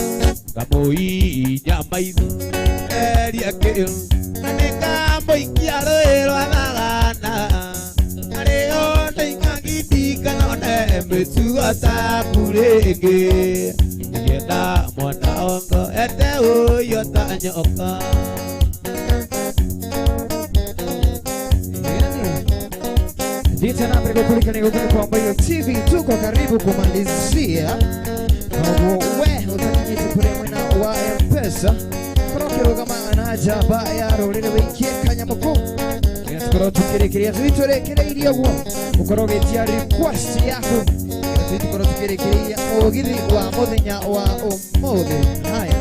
kamũinya maitho eria kĩu na nĩkamũikia rũĩ rwa thagana arĩo nĩing'ang'indika none mĩtugo taku rĩngĩ ngĩenda mwana ongo ete ũyũ ta nyoka. Yeni. Tuthiĩte na mbere gũkũrikania gũkũ nĩ kwa Mbayo TV, tuko karibu kumalizia. Koguo we ũtakinyĩte kũrĩa mwena wa M-Pesa, korwo ũkĩrũgama na njamba ya rũrĩrĩ wĩikie kanyamũ kũu, nĩgetha tũkorwo tũkĩrĩkĩria tũitũrĩkĩrĩirie ũguo, ũkorwo ũgĩtia request yaku, nĩgetha tũthiĩ tũkorwo tũkĩrĩkĩrĩria mũgithi wa mũthenya wa ũmũthĩ. Haya.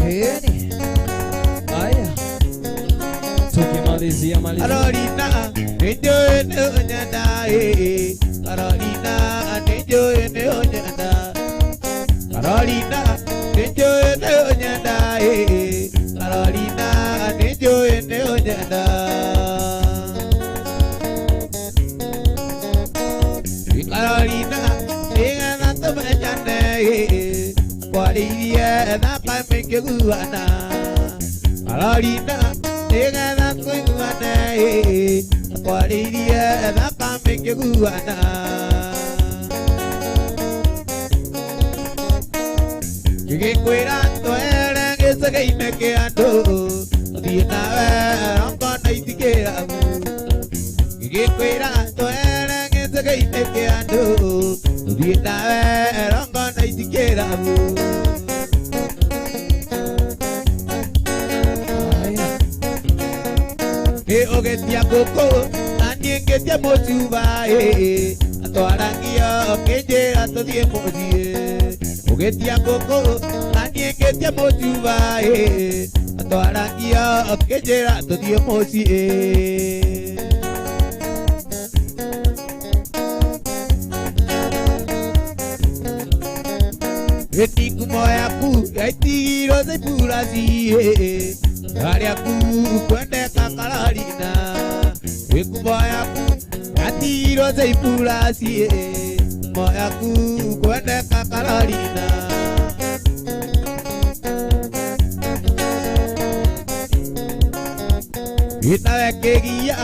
Heni. Haya. Tukimalizia malizia. Carolina, ndio ene onyanda Carolina, ndio ene onyanda. Carolina, ndio ene onyanda Carolina, ndio ene onyanda. Carolina, ndio tumejane kwaririe thakame ngĩguana. Carolina, nĩgetha tũiguane kwarĩirie thakame ngĩguana. Ngĩkwĩra twere gĩcagi-inĩ kĩa andũ tũthiĩ nawe rongo na itikĩrabu. Ngĩkwĩra twere gĩcagi-inĩ kĩa andũ tũthiĩ nawe rongo na itikĩrabu. Nĩ ũgĩtia ngũkũ na niĩ ngĩtie mũcuba atwarangio ũkĩnjĩra tũthiĩ mũciĩ. Ũgĩtia ngũkũ na niĩ ngĩtie mũcuba atwarangio ũkĩnjĩra tũthiĩ mũciĩ. Ĩti ngumo yaku yaitigirwo Cyprus harĩa ku kwendeka Carolina. Ngumo yaku yatigirwo Cyprus ngumo yaku kwendeka Carolina. Nawe kĩgia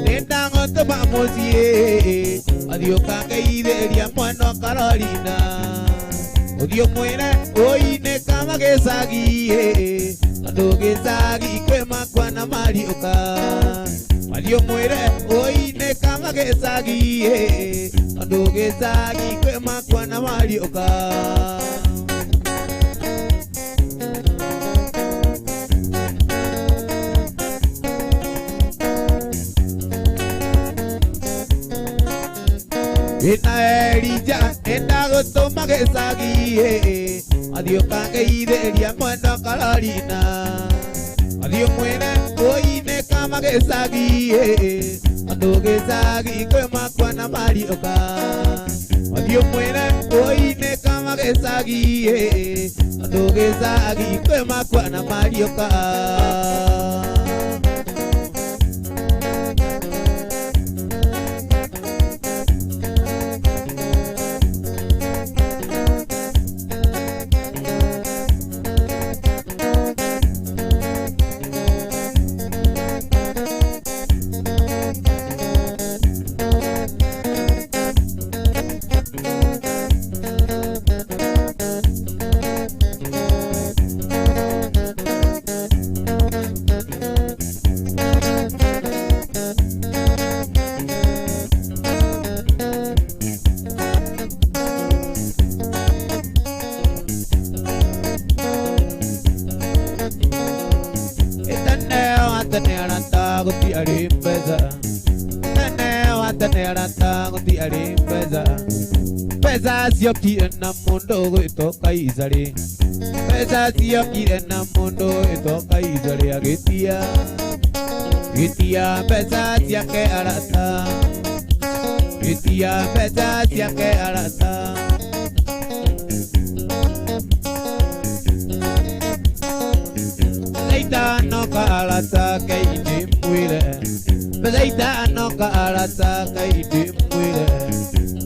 nĩndagũtũma mũciĩ ũthiĩ ũkangeithĩria mwena Carolina. Ũthiĩ ũmwĩre ũinĩ kama gĩcagi andũ gĩcagi kwĩ makwa na mariũka. Mathiĩ ũmwĩre ũinĩ kama gĩcagi andũ gĩcagi kwĩ makwa na mariũka. Ĩna Elija nĩndagũtũma gĩcagi athiĩ ũkangeithĩria mwena Carolina. Athiĩ ũmwĩre ũinĩ kama gĩcagi andũ gĩcagi kwĩ makwa na mariũka. Athiĩ ũmwĩre ũinĩ kama gĩcagi andũ gĩcagi kwĩ makwa na mariũka. Mbeca ciokire na mũndũ ũgwĩtwo Kaisari. Mbeca ciokire na mũndũ ũgwĩtwo Kaisari agĩtia gĩtia mbeca ciake arata. Gĩtia mbeca ciake arata. Mbeca ithano ka arata Ngai ndĩmwĩre. Mbeca ithano ka arata Ngai ndĩmwĩre.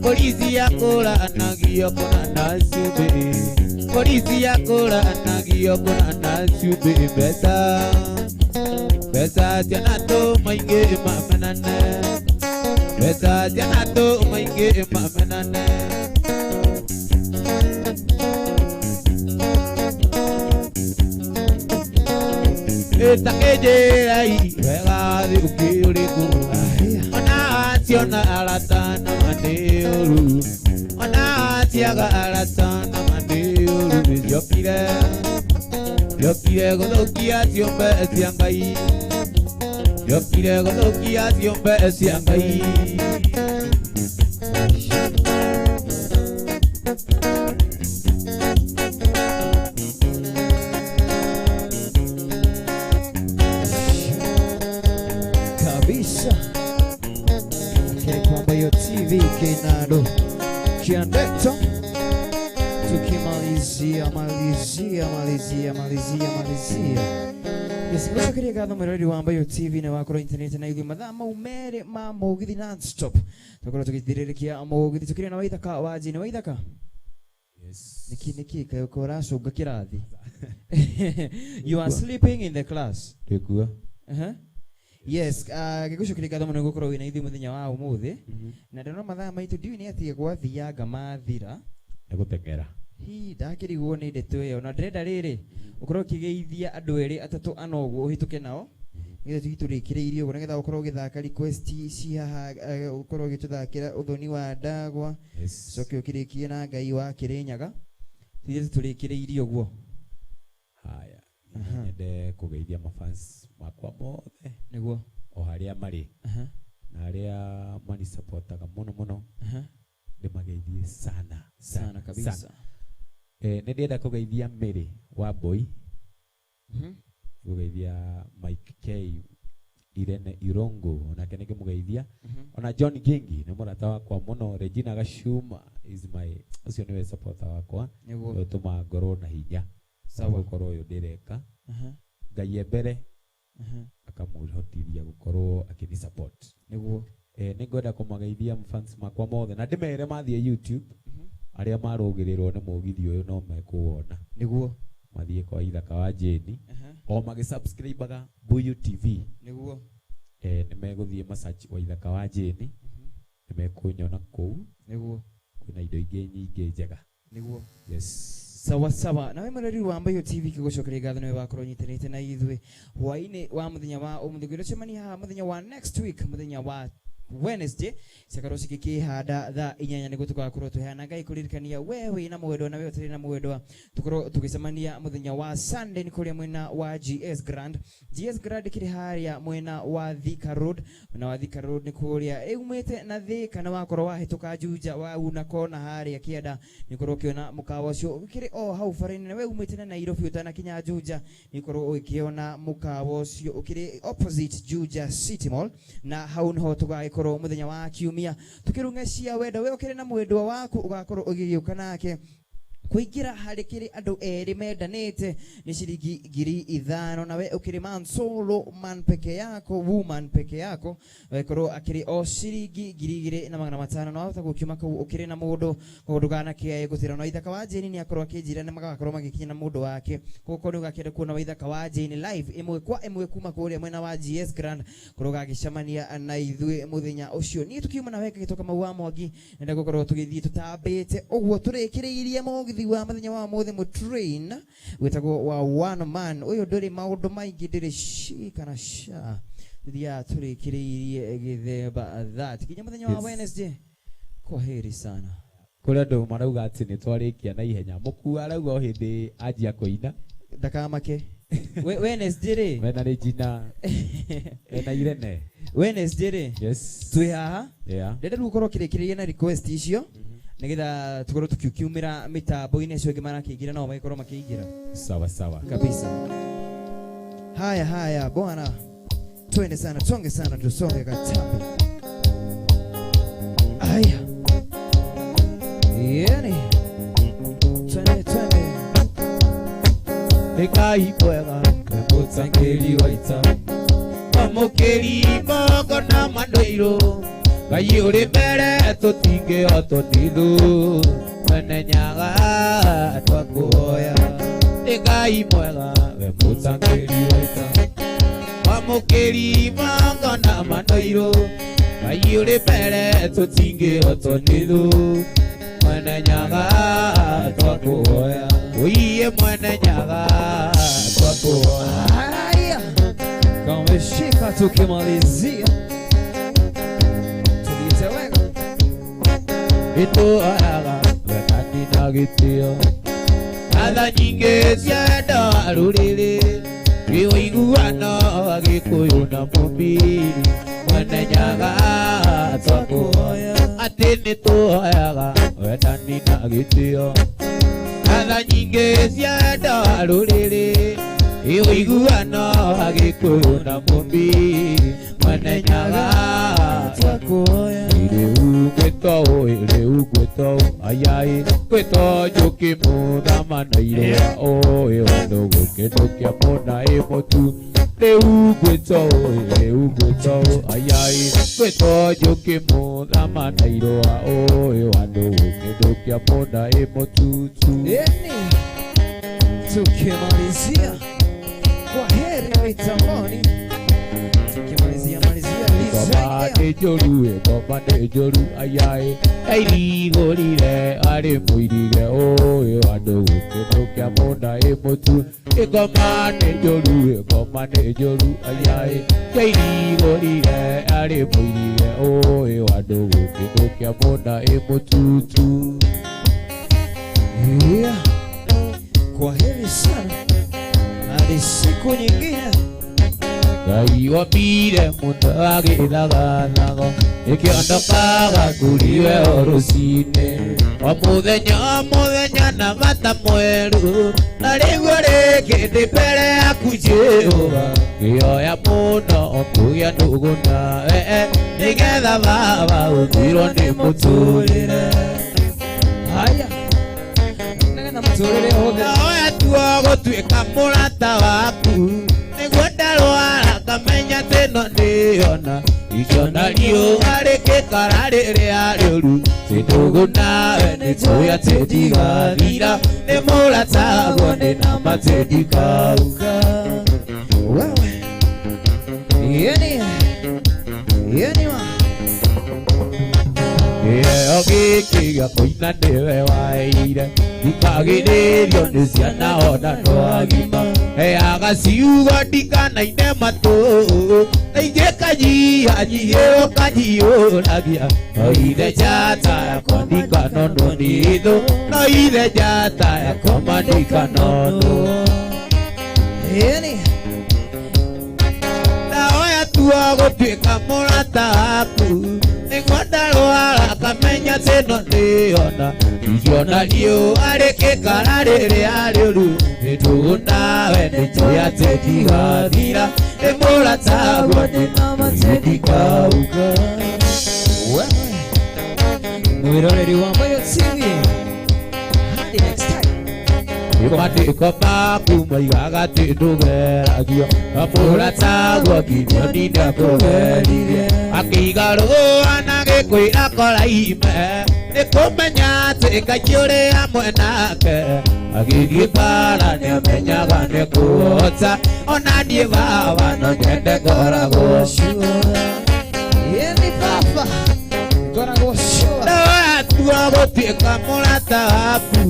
Polisi yakũranagio kũna na cumbĩ. Polisi yakũranagio kũna na cumbĩ. Mbeca mbeca cianatũma aingĩ mamenane. Mbeca ciana tũmaingĩ mamenane. Ĩtakĩnjĩra-i wega thĩ ũkĩũrĩkũ. Ona ciona arata na manĩ ũru. Ona ciaga arata na manĩ ũru. Nĩciokire ciokire gũthũkia ciũmbe cia Ngai. Ciokire gũthũkia ciũmbe cia Ngai. Kabisa kile kwamba hiyo TV kinado kiandeto tukimalizia malizia malizia malizia malizia. Yes, ngũcokeria ngatho mwĩroreri wa Mbayo TV na wakorwo intaneti na ithuĩ mathaa mau merĩ ma mũgithi non-stop tũkorwo tũgĩthirĩrĩkia mũgithi tũkĩrĩ na Waithaka wa Jane. Waithaka, Yes. nĩkĩ nĩkĩ kaĩ ũkorwo ũracũnga kĩrathi? You are sleeping in the class. Ndĩkuo. Uh-huh. Yes, ngĩgũcokeria ngatho mũno gũkorwo wĩna ithuĩ mũthenya wa ũmũthĩ na ndĩrona mathaa maitũ ndiũĩ nĩ atĩa gwathianga mathira. Nĩ gũteng'era. Hi, ndakĩrigwo nĩ ndeto ĩyo na ndĩrenda rĩrĩ ũkorwo ũkĩgeithia andũ erĩ atatũ ana ũguo ũhĩtũke nao nĩgetha tũthiĩ tũrĩkĩrĩirie ũguo nĩgetha ũkorwo ũgĩthaka request ci haha, ũkorwo ũgĩtũthakĩra ũthoni wa ndagwa. Yes. Coke ũkĩrĩkie na Ngai wa Kĩrĩnyaga tũthiĩ tũrĩkĩrĩirie ũguo. Haya, nyende kũgeithia mafans makwa mothe nĩguo o harĩa marĩ Aha. na arĩa manisapotaga mũno mũno. Aha. Ndĩmageithie sana Sana kabisa. Nĩ ndĩrenda kũgeithia Mary wa Mbui, kũgeithia Mike K, Irene Irongo onake nĩ ngĩmũgeithia, ona John Gingi nĩ mũrata wakwa mũno, Regina Gashuma is my ũcio nĩwe supporter wakwa. Nĩguo. Nĩwe ũtũmaga ngorwo na hinya. Sawa. Gũkorwo ũyũ ndĩreka. Aha. Ngai e mbere Aha. akamũhotithia gũkorwo akĩni support. Nĩguo. Nĩ ngwenda kũmageithia fans makwa mothe na ndĩmere mathiĩ YouTube arĩa marũgĩrĩrwo nĩ mũgithi ũyũ no mekũwona. Nĩguo. Mathiĩ kwa Ithaka wa Jane Aha. o magĩsubscribaga Mbuyu TV. Nĩguo. Nĩ megũthiĩ masearch wa Ithaka wa Jane nĩ mekũnyona kũu. Nĩguo. Kwĩna indo ingĩ nyingĩ njega. Nĩguo. Yes. Sawa sawa nawe mwĩroreri wa Mbayo TV kĩgũcokeria ngatho nĩwe wakorwo ũnyitanĩte na ithuĩ hwaĩ-inĩ wa mũthenya wa ũmũthĩ. Ngwĩra haha mũthenya wa next week, mũthenya wa Wednesday ciakorwo cigĩkĩhanda thaa 8 nĩguo tũgakorwo twĩhana. Ngai kũririkania we wĩna mwendwa na we ũtarĩ na mwendwa tũkorwo tũgĩcemania mũthenya wa Sunday nĩ kũrĩa mwena wa GS Grand. GS Grand kĩrĩ harĩa mwena wa Thika Road. Mwena wa Thika Road nĩ kũrĩa ĩumĩte na Thika na wakorwo wahĩtũka Juja wauna kona harĩa kĩanda nĩ ũkorwo ũkĩona mũkawa ũcio ũkĩrĩ o hau bara-inĩ. Na we umĩte na Nairobi ũtanakinya Juja nĩ ũkorwo ũgĩkĩona mũkawa ũcio ũkĩrĩ opposite Juja City Mall, na hau nĩho tũgagĩkorwo mũthenya wa kiumia tukĩrunga cia wendo. We ũkĩrĩ na mwendwa waku ũgakorwo ũgĩgĩũka nake kũingĩra harĩ kĩrĩ andũ erĩ mendanĩte nĩ ciringi 5,000. Na we ũkĩrĩ man solo, man peke yako, woman peke yako, wekorwo akĩrĩ o ciringi 2,500. Na wahota gũkiuma kũu ũkĩrĩ na mũndũ koguo ndũganakĩae gũtĩra. Na Waithaka wa Jane nĩ akorwo akĩnjĩra nĩ magakorwo magĩkinya na mũndũ wake, koguo nĩ ũgakĩenda kuona Waithaka wa Jane live ĩmwe kwa ĩmwe kuma kũrĩa mwena wa GS Grand korwo ũgagĩcemania na ithuĩ mũthenya ũcio. Niĩ tũkiuma na weka gĩtoka mau wa Mwangi nenda gũkorwo tũgĩthiĩ tũtambĩte ũguo tũrĩkĩrĩirie mũgithi wa mũthenya wa ũmũthĩ mu train wĩtagwo wa one man. Ũyũ ndũrĩ maũndũ maingĩ, ndĩrĩ shi kana sha, tũthiaga tũrĩkĩrĩirie gĩthemba that nginya mũthenya wa Yes. Wednesday. Kwa heri sana. Kũrĩ andũ marauga atĩ nĩ twarĩkia na ihenya. Mũkua arauga o hĩndĩ anjia kũina. Ndakamake. Wednesday rĩ. Wena Regina. Wena Irene. Wednesday rĩ. Yes. Twĩ haha. Yeah. Ndĩrenda rĩu ũkorwo ũkĩrĩkĩrĩria na request icio nĩgetha tũkorwo tũkiumĩra mĩtambo-inĩ acio angĩ marakĩingĩra nao magĩkorwo makĩingĩra. Sawa sawa. Kabisa. Haya haya bwana. Twende sana, tusonge sana, tusonge katambi. Haya. Yani. Twende twende. Ngai mwega mũtangĩri wa ita Mamũkĩri moko na mandũirũ Ngai ũrĩ mbere tũtingĩhotwo nĩ thũ Mwene Nyaga twakũhoya Nĩ Ngai mwega we mũtangĩri wa ita Mamũkĩri moko na mandũirũ Ngai ũrĩ mbere tũtingĩhotwo nĩ thũ. Mwene Nyaga twakũhoya, ũiye Mwene Nyaga twakũhoya. Haya, kameshika tukimalizia tuliteweka Nĩtũhoyaga wendani na gĩtĩo, tha nyingĩ cia wendo wa rũrĩrĩ, wĩ ũiguano wa Gĩkũyũ na Mũmiri. Mwene Nyaga twakũhoya, atĩ nĩtũhoyaga wendani na gĩtĩo, tha nyingĩ cia wendo wa rũrĩrĩ, wĩ ũiguano wa Gĩkũyũ na Mũmiri. Mwene Nyaga twakũhoya. Rĩu ngwĩtwo ũĩ, rĩu ngwĩtwo ayai, ngwĩtwo njũkĩ mũthama na irũa ũĩ, wendo gũkĩnũkia mũna ĩ mũtu. Rĩu ngwĩtwo ũĩ, rĩu ngwĩtwo ayai, ngwĩtwo njũkĩ mũthama na irũa ũĩ, wendo gũkĩnũkia mũna ĩ mũtutu. Yani tukimalizia kwa heri mitamboni, tukimalizia malizia Ngoma nĩ njũru ĩ, ngoma nĩ njũru ayai, airigũrire arĩ mũirige ũĩ, andũ gũkĩnũkia mũna ĩ mũtu. Ngoma nĩ njũru ĩ, ngoma nĩ njũru ayai, airigũrire arĩ mũirige ũĩ, andũ gũkĩnũkia mũna ĩ mũtutu. Yeah. Kwa heri sana hadi siku nyingine. Ngai ombire mũndũ agĩthagathago, ĩkĩondokaga kũrĩ we o rũcinĩ, o mũthenya o mũthenya na bata mwerũ, na rĩguo rĩngĩ ndĩ mbere yaku Jehova, ngĩhoya mũno kũgĩa ndũgũ nawe, nĩgetha baba ũthirwo nĩ mũtũrĩre. Haya, nĩgetha mũtũrĩre ũhũthĩre. Ndahoya tuo gũtuĩka mũrata waku, nĩguo ndarwara ngamenya atĩ no ndĩona ikiona riũa rĩgĩkara rĩrĩa rĩũru, ti ndũgũ nawe nĩnjũĩ atĩ ndigathira, nĩ mũrataguo ndĩ na ma atĩ ndikauga. Wewe yani yani wa Kĩheo gĩkĩ gĩa kũina nĩwe waheire, ndikagirĩrio nĩ ciana ona no agima, heaga ciugo ndikanaine matũ, na ingĩkanyihanyihĩrwo kanyiũragia, no ithe njata yakwa ndikanonwo nĩ thũ, no ithe njata yakwa ma ndikanonwo. Yani Ndahoya tuo gũtuĩka mũrata waku, nĩguo ndarwara ngamenya atĩ no ndĩona ikiona riũa rĩgĩkara rĩrĩa rĩũru, nĩ ndũgũ nawe nĩnjũĩ atĩ ndigathira, nĩ mũrataguo ndĩ na ma atĩ ndikauga. Wewe mwiroreri wa Mboyo TV, hadi next time. Mandĩko maku maigaga atĩ ndũgeragio, na mũrataguo Gideoni nĩakũgeririe, akĩiga rũa na gĩkwĩra koraime, nĩ kũmenya atĩ Ngai ũrĩ hamwe nake, agĩthiĩ mbara nĩamenyaga nĩ kũhota, ona niĩ baba no nyende ngoragwo sure. Yani baba ngoragwo sure. Ndatua gũtuĩka mũrata waku,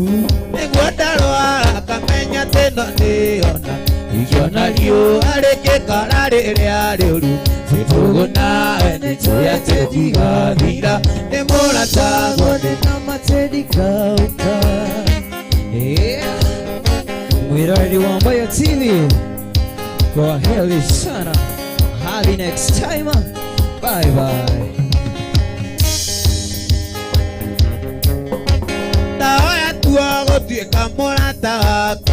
nĩguo ndarwara ngamenya atĩ no ndĩona ikiona riũa rĩgĩkara rĩrĩa rĩũru, ti ndũgũ nawe nĩnjũĩ atĩ ndigathira, nĩ mũrataguo ndĩ na ma atĩ ndikauga. Yeah. Mwiroreri wa Mboyo TV, kwa heri sana hadi next time, bye bye. Ndahoya tuo gũtuĩka mũrata waku,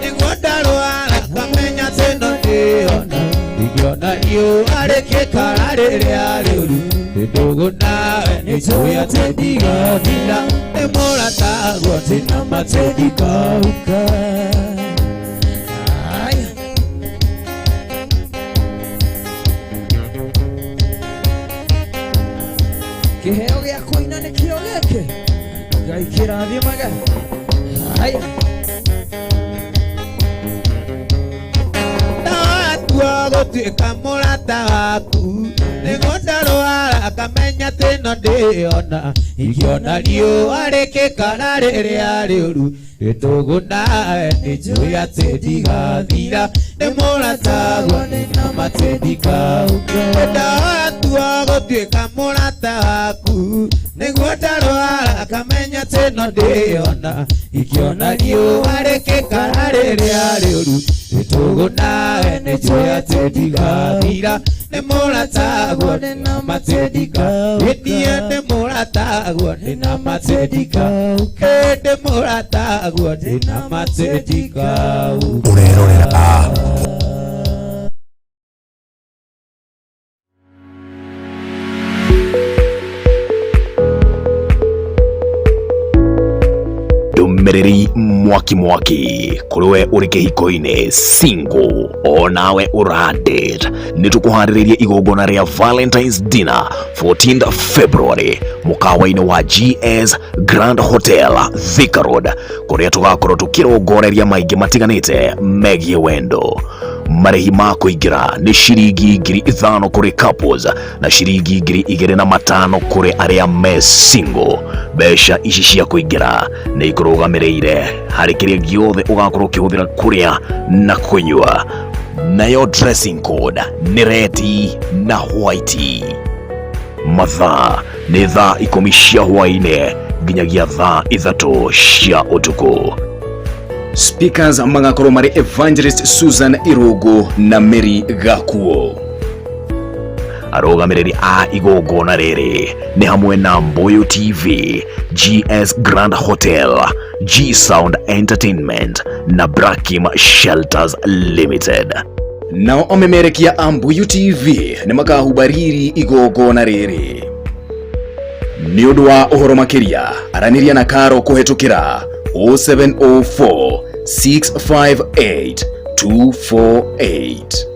nĩguo ndarwara ngamenya atĩ no ndĩona ikiona riũa rĩgĩkara rĩrĩa rĩũru, nĩ ndũgũ nawe nĩnjũĩ atĩ ndigathira, nĩ mũrataguo ndĩ na ma atĩ ndikauga. Haya. Kĩheo gĩa kũina nĩkĩo gĩkĩ, Ngai kĩrathimaga. Haya. Ndatua gũtuĩka mũrata Mũrata waku nĩguo ndarwara ngamenya atĩ no ndĩona ingĩona riũa rĩkĩkara rĩrĩa rĩũru ndũgũ nawe nĩnjũĩ atĩ ndigathira nĩ mũratagwo nĩ na matĩ ndikauke ndatua gũtuĩka mũrata waku nĩguo ndarwara ngamenya atĩ no ndĩona ingĩona riũa rĩkĩkara rĩrĩa rĩũru ndũgũ nawe nĩnjũĩ atĩ ndigathira nĩ mũratagwo nĩ na matĩ ndikauke niĩ nĩ mũratagwo nĩ na matĩ ndikauke ndĩ mũratagwo nĩ na matĩ ndikauke. Ũrerorera Ndũmĩrĩri mwaki mwaki kũrĩ we ũrĩ kĩhiko-inĩ, single onawe ũradate, nĩ tũkũharĩrĩirie igongona rĩa Valentine's Dinner 14th February mũkawa-inĩ wa GS Grand Hotel, Thika Road, kũrĩa tũgakorwo tũkĩrongoreria maingĩ matiganĩte megiĩ wendo. Marĩhi ma kũingĩra nĩ ciringi 5,000 kũrĩ couples na ciringi 2,500 kũrĩ arĩa me single. Mbeca ici cia kũingĩra nĩ ikũrũgamĩrĩire harĩ kĩrĩa gĩothe ũgakorwo ũkĩhũthĩra kũrĩa na kũnyua. Nayo dressing code nĩ redi na white. Mathaa nĩ thaa 10 cia hwaĩ-inĩ nginyagia thaa 3 cia ũtukũ. Speakers magakorwo marĩ Evangelist Susan Irungu na Mary Gakuo. Arũgamĩrĩri a igongona rĩrĩ nĩ hamwe na Mbuyu TV, GS Grand Hotel, G Sound Entertainment na Brakim Shelters Limited. Nao amemerekia a Mbuyu TV nĩ makahubariri igongona rĩrĩ. Nĩ ũndũ wa ũhoro makĩria aranĩria na Karo kũhetũkĩra 0704 658 248.